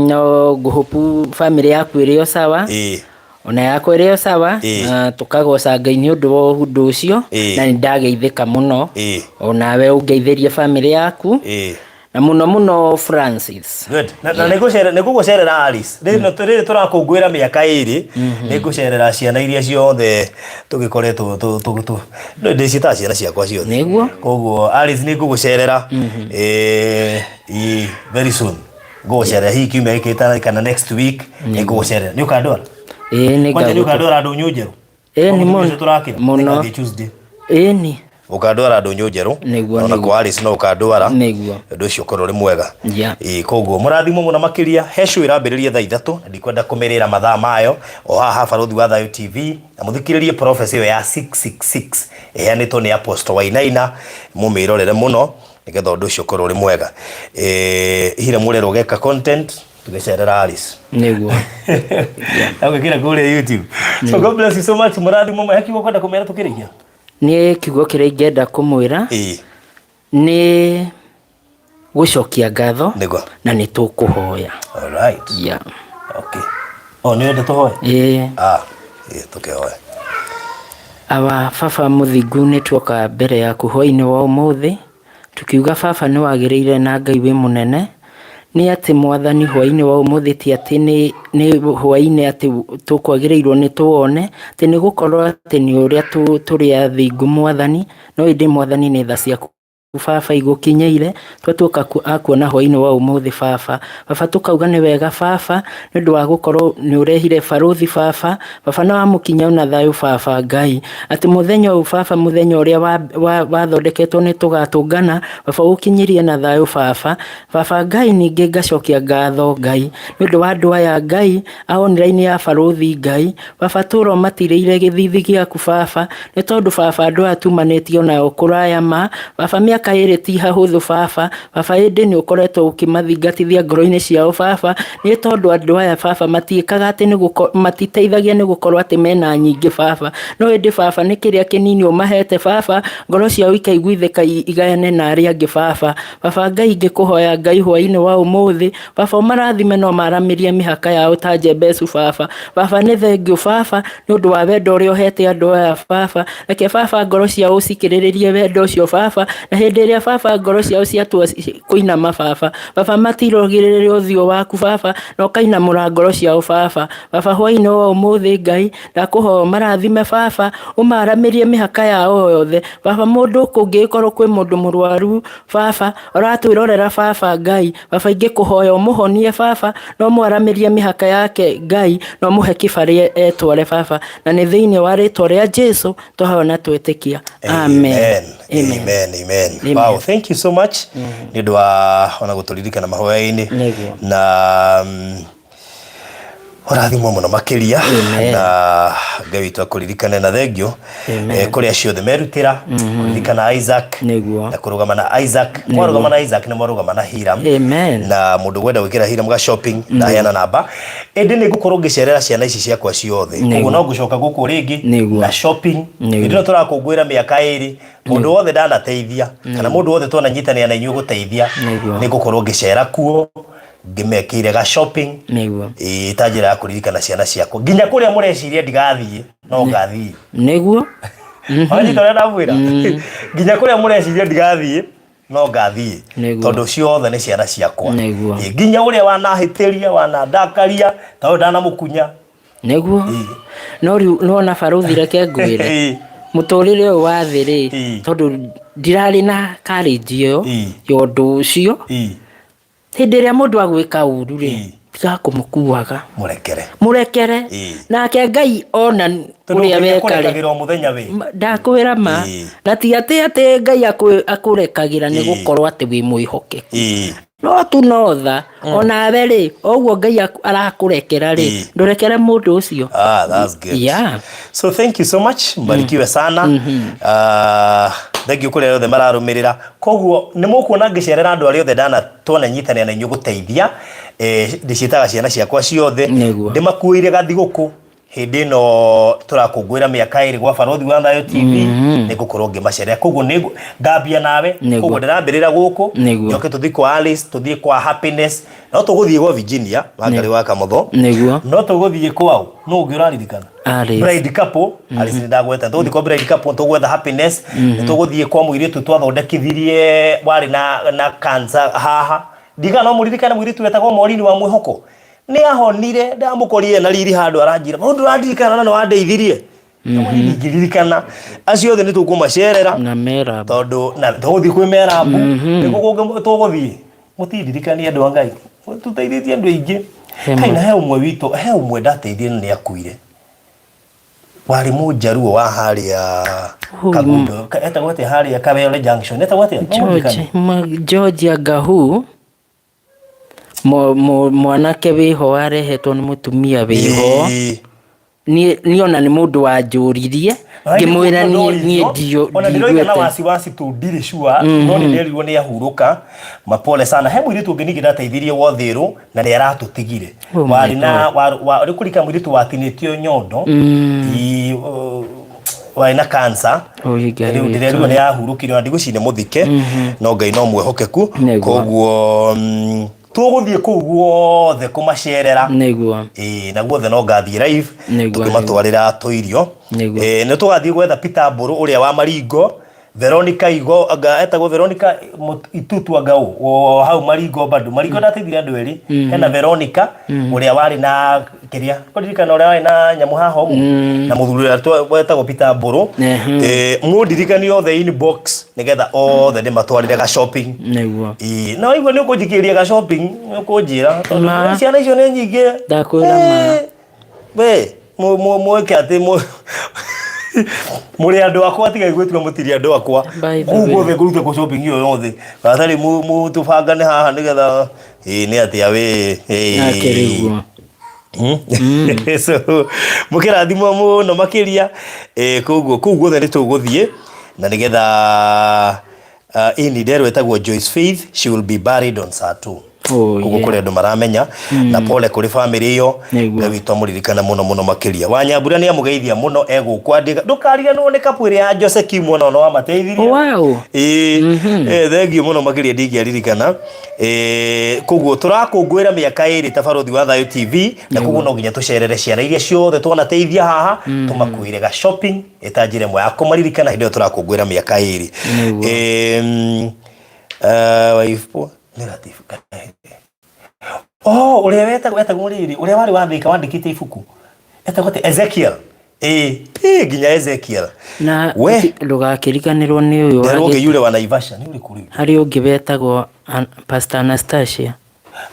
No ngũhũpu family yaku ĩrĩ o sawa. Ona yakwa ĩrĩ o sawa. Na tũkagoca Ngai nĩ ũndũ wa ũndũ ũcio. Na nĩ ndageithĩka mũno. Onawe ũngeithĩrie family yaku. Na mũno mũno Francis. Good. Na nĩ ngũgũcerera Alice. Rĩrĩ tũrakũngũĩra mĩaka ĩrĩ, nĩ ngũcerera ciana iria ciothe tũgĩkoretwo ndĩciĩtaga ciana ciakwa ciothe. Nĩguo. Koguo Alice nĩ ngũgũcerera very soon. Ngũgũcerera hihi kiumia gĩkĩ kana next week nĩ ngũgũcerera. Nĩ ũkandwara? Ĩĩ nĩ Kwanja nĩ ũkandwara ndũnyũ njerũ? Ĩĩ nĩ mũno. Tũrakĩra. Mũno. Tuesday. Ĩĩ nĩ. Ũkandwara ndũnyũ njerũ. Nĩguo. Ona kwa Alice no ũkandwara. Nĩguo. Ũndũ ũcio ũkorwo ũrĩ mwega. Yeah. Ĩĩ koguo mũrathimwo mũno makĩria. He show ĩrambĩrĩria thaa 3 na ndikwenda kũmĩrĩra mathaa mayo o haha Barũthi wa Thayũ TV na mũthikĩrĩrie prophecy ĩyo ya 666 ĩheanĩtwo nĩ Apostle Wainaina, mũmĩrorere mũno nĩgetha ũndũ ũcio ũkorwo ũrĩ mwega. Hira mũrerwo geka content tũgĩcerera Alice. Nĩguo. Na gwĩkĩra kũrĩa YouTube. So God bless you so much. Mũrathimwo mũno. He kiugo ũkwenda kũmera tũkĩrĩkia? Niĩ kiugo kĩrĩa ingĩenda kũmwĩra nĩ gũcokia ngatho na nĩ tũkũhoya. All right. Yeah. Okay. Oh, nĩ wenda tũhoe? Ĩĩ. Ĩĩ tũkĩhoe. Awa baba mũthingu, nĩ tuoka mbere yaku hwaĩ-inĩ wa ũmũthĩ tukiuga baba nĩ wagĩrĩire na Ngai wĩ mũnene. Nĩ atĩ mwathani hwaĩ-inĩ wa ũmũthĩ ti atĩ nĩ hwaĩ-inĩ atĩ tũkwagĩrĩirwo nĩ tũwone, atĩ nĩ gũkorwo atĩ nĩ ũrĩa tũrĩ athingu mwathani, no ĩndĩ mwathani nĩ tha ciaku baba igũkinyĩire, twatuĩka akuona hwaĩ-inĩ wa ũmũthĩ baba. Baba tũkauga nĩ wega baba, nĩ ũndũ wa gũkorwo nĩ ũrehire barũthi baba, baba na wamũkinyia ona thayũ baba Ngai. Atĩ mũthenya ũyũ baba, mũthenya ũrĩa wathondeketwo nĩ tũgatũngana, baba ũkinyirie na thayũ baba. Baba Ngai ningĩ ngacokia ngatho Ngai, nĩ ũndũ wa andũ aya Ngai, a online ya barũthi Ngai, baba tũra ũmatirĩire gĩthithi gĩaku baba, nĩ tondũ baba andũ aya tumanĩtio nao kũraya ma, baba mĩaka ĩrĩ ti hahũthũ baba, baba ĩndĩ nĩ ũkoretwo ũkĩmathingatithia ngoro-inĩ ciao baba, nĩ tondũ andũ aya baba matiĩkaga atĩ nĩ matiteithagia nĩ gũkorwo atĩ mena nyingĩ baba, no ĩndĩ baba nĩ kĩrĩa kĩnini ũmahete baba, ngoro ciao ikaiguithĩka igayane na arĩa angĩ baba. Baba Ngai ngĩkũhoya Ngai hwaĩ-inĩ wa ũmũthĩ, baba ũmarathime no maramĩrie mĩhaka yao ta Jembecu baba. Baba nĩ thengiũ baba nĩ ũndũ wa wendo ũrĩa ũhete andũ aya baba, reke baba ngoro ciao ũcikĩrĩrĩrie wendo ũcio baba, na hĩndĩ Hĩndĩ ĩrĩa baba ngoro ciao ciatua kũinama baba, baba matirogĩrĩre ũthiũ waku baba, na ũkainamũra ngoro ciao baba. Baba hwainĩ wa ũmũthĩ Ngai, ndakũhoya ũmarathime baba, ũmaramĩrie mĩhaka yao yothe. Baba mũndũ kũngĩgĩkorwo kwĩ mũndũ mũrwaru baba, ũratwĩrorera baba Ngai, baba ingĩkũhoya ũmũhonie baba, na ũmwaramĩrie mĩhaka yake Ngai, na ũmũhe kĩbarĩ etware baba. Na nĩ thĩinĩ wa rĩtwa rĩa Jesu twahoya na twetĩkia. Amen. Amen. Amen. Amen. Amen. Wow, thank you so much. Nĩ ũndũ wa ona gũtũririkana mahoya-inĩ. Nĩguo. Na ũrathimwo mũno makĩria Amen. na Ngai witũ akũririkane na thengio Amen. kũrĩ acio othe merutĩra kũririkana Isaac Nĩguo. na kũrũgama na Isaac mwarũgama na Isaac nĩ mwarũgama na Hiram Amen. na mũndũ gwenda gwĩkĩra Hiram ga shopping ndaheana namba ĩndĩ nĩ ngũkorwo ngĩcerera ciana ici ciakwa ciothe Nĩguo. koguo no ngũcoka gũkũ rĩngĩ Nĩguo. na shopping Nĩguo. hĩndĩ ĩno tũrakũngũĩra mĩaka ĩrĩ mũndũ wothe ndanateithia kana mũndũ wothe twananyitanĩra na inyuĩ gũteithia Nĩguo. nĩ ngũkorwo ngĩcera kuo ngĩmekĩire ga shopping Nĩguo. ĩĩ ta njĩra ya kũririkana ciana ciakwa nginya kũrĩa mũreciria ndigathiĩ no ngathiĩ Nĩguo. wanyita ũrĩa ndamwĩra nginya kũrĩa mũreciria ndigathiĩ no ngathiĩ Nĩguo. tondũ ciothe nĩ ciana ciakwa Nĩguo. Ĩĩ, nginya ũrĩa wanahĩtĩria wanandakaria ta ũyũ ndanamũkunya Nĩguo. No rĩu nĩwona barũthi reke ngwĩre. Ĩĩ. Mũtũrĩre ũyũ wa thĩ rĩ, Ĩĩ. tondũ ndirarĩ na courage ĩyo Ĩĩ. ya ũndũ ũcio. Ĩĩ. Hĩndĩ ĩrĩa mũndũ agwĩka ũru rĩ, Ĩĩ. tiga kũmũkuaga. Mũrekere. Mũrekere. Ĩĩ. Nake Ngai ona Tondũ ũrĩa Ngai weka rĩ, akũrekagĩra o mũthenya we. Ndakwĩra ma. Ĩĩ. Na ti atĩ atĩ Ngai akũrekagĩra nĩ Ĩĩ. gũkorwo atĩ wĩ mwĩhokeku. Ĩĩ. No tu no tha. Onawe rĩ, o ũguo Ngai arakũrekera rĩ, Ĩĩ. ndũrekere mũndũ ũcio. Ah, that's good. Yeah. So thank you so much. Mbarikiwe sana. Ah, thank you kũrĩ arĩa othe mararũmĩrĩra. Koguo nĩ mũkuona ngĩcerera andũ arĩa othe ndana twananyitanĩra na inyuĩ gũteithia. Eh, ndĩciĩtaga ciana ciakwa ciothe. Nĩguo. Ndĩmakuĩire gathigũkũ hĩndĩ ĩno tũrakũngũĩra mĩaka ĩrĩ gwa Barũthi wa Thayũ TV nĩ ngũkorwo ngĩmacerera. Koguo nĩ ngambia nawe. Nĩguo. Koguo ndĩrambĩrĩra gũkũ. Nĩguo. Njoke tũthiĩ kwa Alice, tũthiĩ kwa Happiness. No tũgũthiĩ gwa Virginia, Wangarĩ wa Kamotho. Nĩguo. No tũgũthiĩ kwao. Nũ ũngĩ ũraririkana? Alice. Bride couple, Alice nĩ ndagweta. Tũgũthiĩ kwa bride couple, tũgwetha Happiness. Nĩ tũgũthiĩ kwa mũirĩtu twathondekithirie warĩ na na cancer haha. Ndiga no mũririkane mũirĩtu wetagwo Maureen wa Mwĩhoko. Nĩ ahonire, ndamũkorire na riri handũ aranjĩra, maũndũ ũrandirikana na nĩ wandeithirie. Ndingĩririkana. Acio othe nĩ tũkũmacerera. Na Merab. Tondũ na tũgũthiĩ kwĩ Merabu. Nĩkuo kũngĩ tũgũthiĩ. Mũtindirikanie andũ a Ngai. Tũteithĩtie andũ aingĩ. He Kai na he ũmwe witũ, he ũmwe ndateithirie na nĩ akuire. Warĩ mũnjaruo wa harĩa Kagundo. Etagwo atĩa harĩa Kawele Junction? Etagwo atĩa? No mũririkane? George, ma, George Angahu mwanake wĩho warehetwo nĩ mũtumia wĩho. Ĩĩ. Niĩ niĩ ona nĩ mũndũ wanjũririe ngĩmwĩra niĩ niĩ ndio ona ndiroiga na ndiguĩte. wasiwasi tu ndirĩ sure no nĩ nderirwo nĩ ahurũka mapole sana he mũirĩtu ũngĩ ningĩ ndateithirie wothĩrũ na nĩ aratũtigire Oh my warĩ na rĩ kũrika mũirĩtu watinĩtio nyondo warĩ na cancer Oi, Ngai rĩu witũ. ndĩrerirwo nĩ ahurũkire ona ndigwĩciria nĩ mũthike no Ngai no mwĩhokeku Nĩguo. koguo tũgũthiĩ kũu guothe kũmacerera Nĩguo. Ĩĩ, na guothe no ngathiĩ live Nĩguo, tũkĩmatwarĩra tũirio Nĩguo. Ĩĩ, nĩ tũgathiĩ gwetha Peter Mbũrũ ũrĩa wa Maringo Veronica Igo anga etagwo Veronica Itutu anga ũ o hau Maringo bado Maringo ndateithire andũ erĩ hena Veronica ũrĩa warĩ na kĩrĩa kũririkana ũrĩa warĩ na nyamũ haha ũguo na mũthuri ũrĩa wetagwo Peter Mbũrũ Ĩĩ, mũndirikanie othe inbox nĩgetha othe ndĩmatwarĩre ga shopping Nĩguo. Ĩĩ, na waigua nĩ ũkũnjikĩria ga shopping nĩ ũkũnjĩra tondũ Ma. ciana icio nĩ nyingĩ Ndakwĩra ma. Eh, we mwĩke atĩ mũrĩ andũ akwa tigai gwĩtua mũtirĩ andũ akwa By the kũu way. guothe ngũrute kũ shopping ĩyo yothe gatarĩ tũbangane haha nĩgetha ĩĩ nĩ atĩa we ĩĩ. Akĩrĩguo. So mũkĩrathimwo mũno makĩria koguo kũu guothe nĩ tũgũthiĩ na nĩgetha ini nderwo ĩtagwo Joyce Faith, she will be buried on Saturday. Oh, Koguo yeah. kũrĩ andũ maramenya na pole kũrĩ famĩlĩ ĩyo. Nĩguo. Ngai witũ amũririkane mũno mũno makĩria. Wanyambura nĩ amũgeithia mũno egũkũ andĩka. Ndũkariganĩrwo nĩ kapu ĩrĩa ya Jose Kimwa no no wamateithirie. Wow. Ĩĩ, thengiũ mũno makĩria ndingĩaririkana. Koguo tũrakũngũĩra mĩaka ĩrĩ ta Barũthi wa Thayũ TV na koguo no nginya tũcerere ciana iria ciothe twanateithia haha tũmakuĩre ga shopping ĩta njĩra ĩmwe ya kũmaririkana hĩndĩ ĩyo tũrakũngũĩra mĩaka ĩrĩ. Nĩguo. Wife nĩ Latif Oh, ũrĩa wetagwo etagwo rĩrĩ ũrĩa warĩ wa Thika wandĩkĩte ibuku etagwo atĩa? Ezekiel. Ĩĩ, ĩĩ nginya Ezekiel. Na We. ndũgakĩriganĩrwo nĩ ũyũ Nderwo wa ũngĩ yule wa Naivasha nĩ ũrĩkũ rĩu? harĩ ũngĩ wetagwo Pastor Anastasia.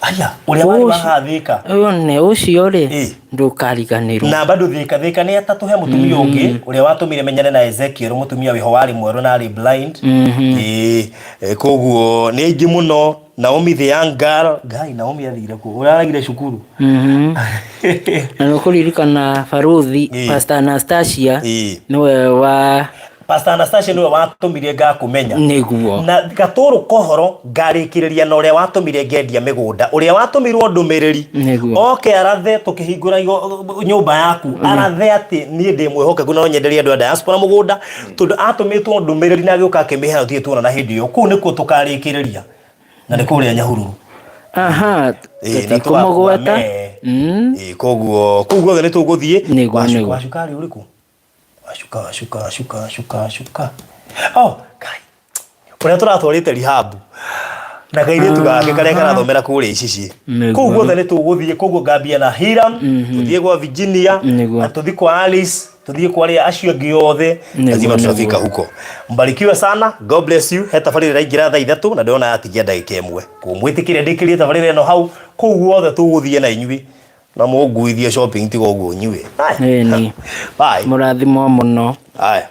Aya, ũrĩa warĩ wa Ũcio- haha Thika. Ũyũ nĩ ũcio rĩ Ĩĩ. ndũkariganĩrwo. Na bado Thika Thika nĩ atatũ he mũtumia ũngĩ ũrĩa watũmire menyane na Ezekiel mũtumia wĩho warĩ mwerũ na arĩ blind. Ĩĩ, koguo nĩ aingĩ mũno. Naomi the young girl. Ngai Naomi athire kũ? Ũrĩa aragire cukuru. Na nĩ ũkũririkana baruthi Ĩĩ. Pastor Anastasia Ĩĩ. nĩwe wa Pastor Anastasia nĩwe watũmire ngakũmenya. Nĩguo. Na gatũrũ kohoro ngarĩkĩrĩria na ũrĩa watũmire ngendia mĩgũnda ũrĩa watũmirwo ndũmĩrĩri Nĩguo. oke arathe tũkĩhingũra nyũmba yaku arathe atĩ niĩ ndĩ mwĩhokeku na no nyenderie andũ a diaspora mũgũnda tondũ atũmĩtwo ndũmĩrĩri na agĩũka akĩmĩheana tũtirĩ tuona na hĩndĩ ĩyo kũu nĩkuo tũkarĩkĩrĩria na nĩ kũrĩa Nyahururu. Aha, Ĩĩ, na tũgakua tũtikũmũgweta. me. Ĩĩ, koguo kũu guothe nĩ tũgũthiĩ. Nĩguo, Wacuka nĩguo. wacuka rĩ ũrĩkũ? Wacuka wacuka wacuka wacuka wacuka. Oh, Ngai. Ũrĩa tũratwarĩte rehab na kairĩtu gake karĩa karathomera kũrĩa Icici. Nĩguo. Kũu guothe nĩ tũgũthiĩ koguo ngambia na Hiram, tũthiĩ gwa Virginia, Nĩguo. na tũthiĩ kwa Alice, tuthiĩ kwa arĩa acio angĩ othe Nĩguo, lazima tutafika nĩguo. huko mbarikiwe sana god bless you he tabarĩra ĩraingĩra thaa ithatũ na ndĩrona yatigia ndagĩka ĩmwe koguo mwĩtĩkĩre ndĩkĩrie tabarĩra ĩno hau kũu guothe tũgũthiĩ na inyuĩ na mũnguithie shopping tiga ũguo nyue Haya. Ĩni. bye Mũrathimwo mũno. haya.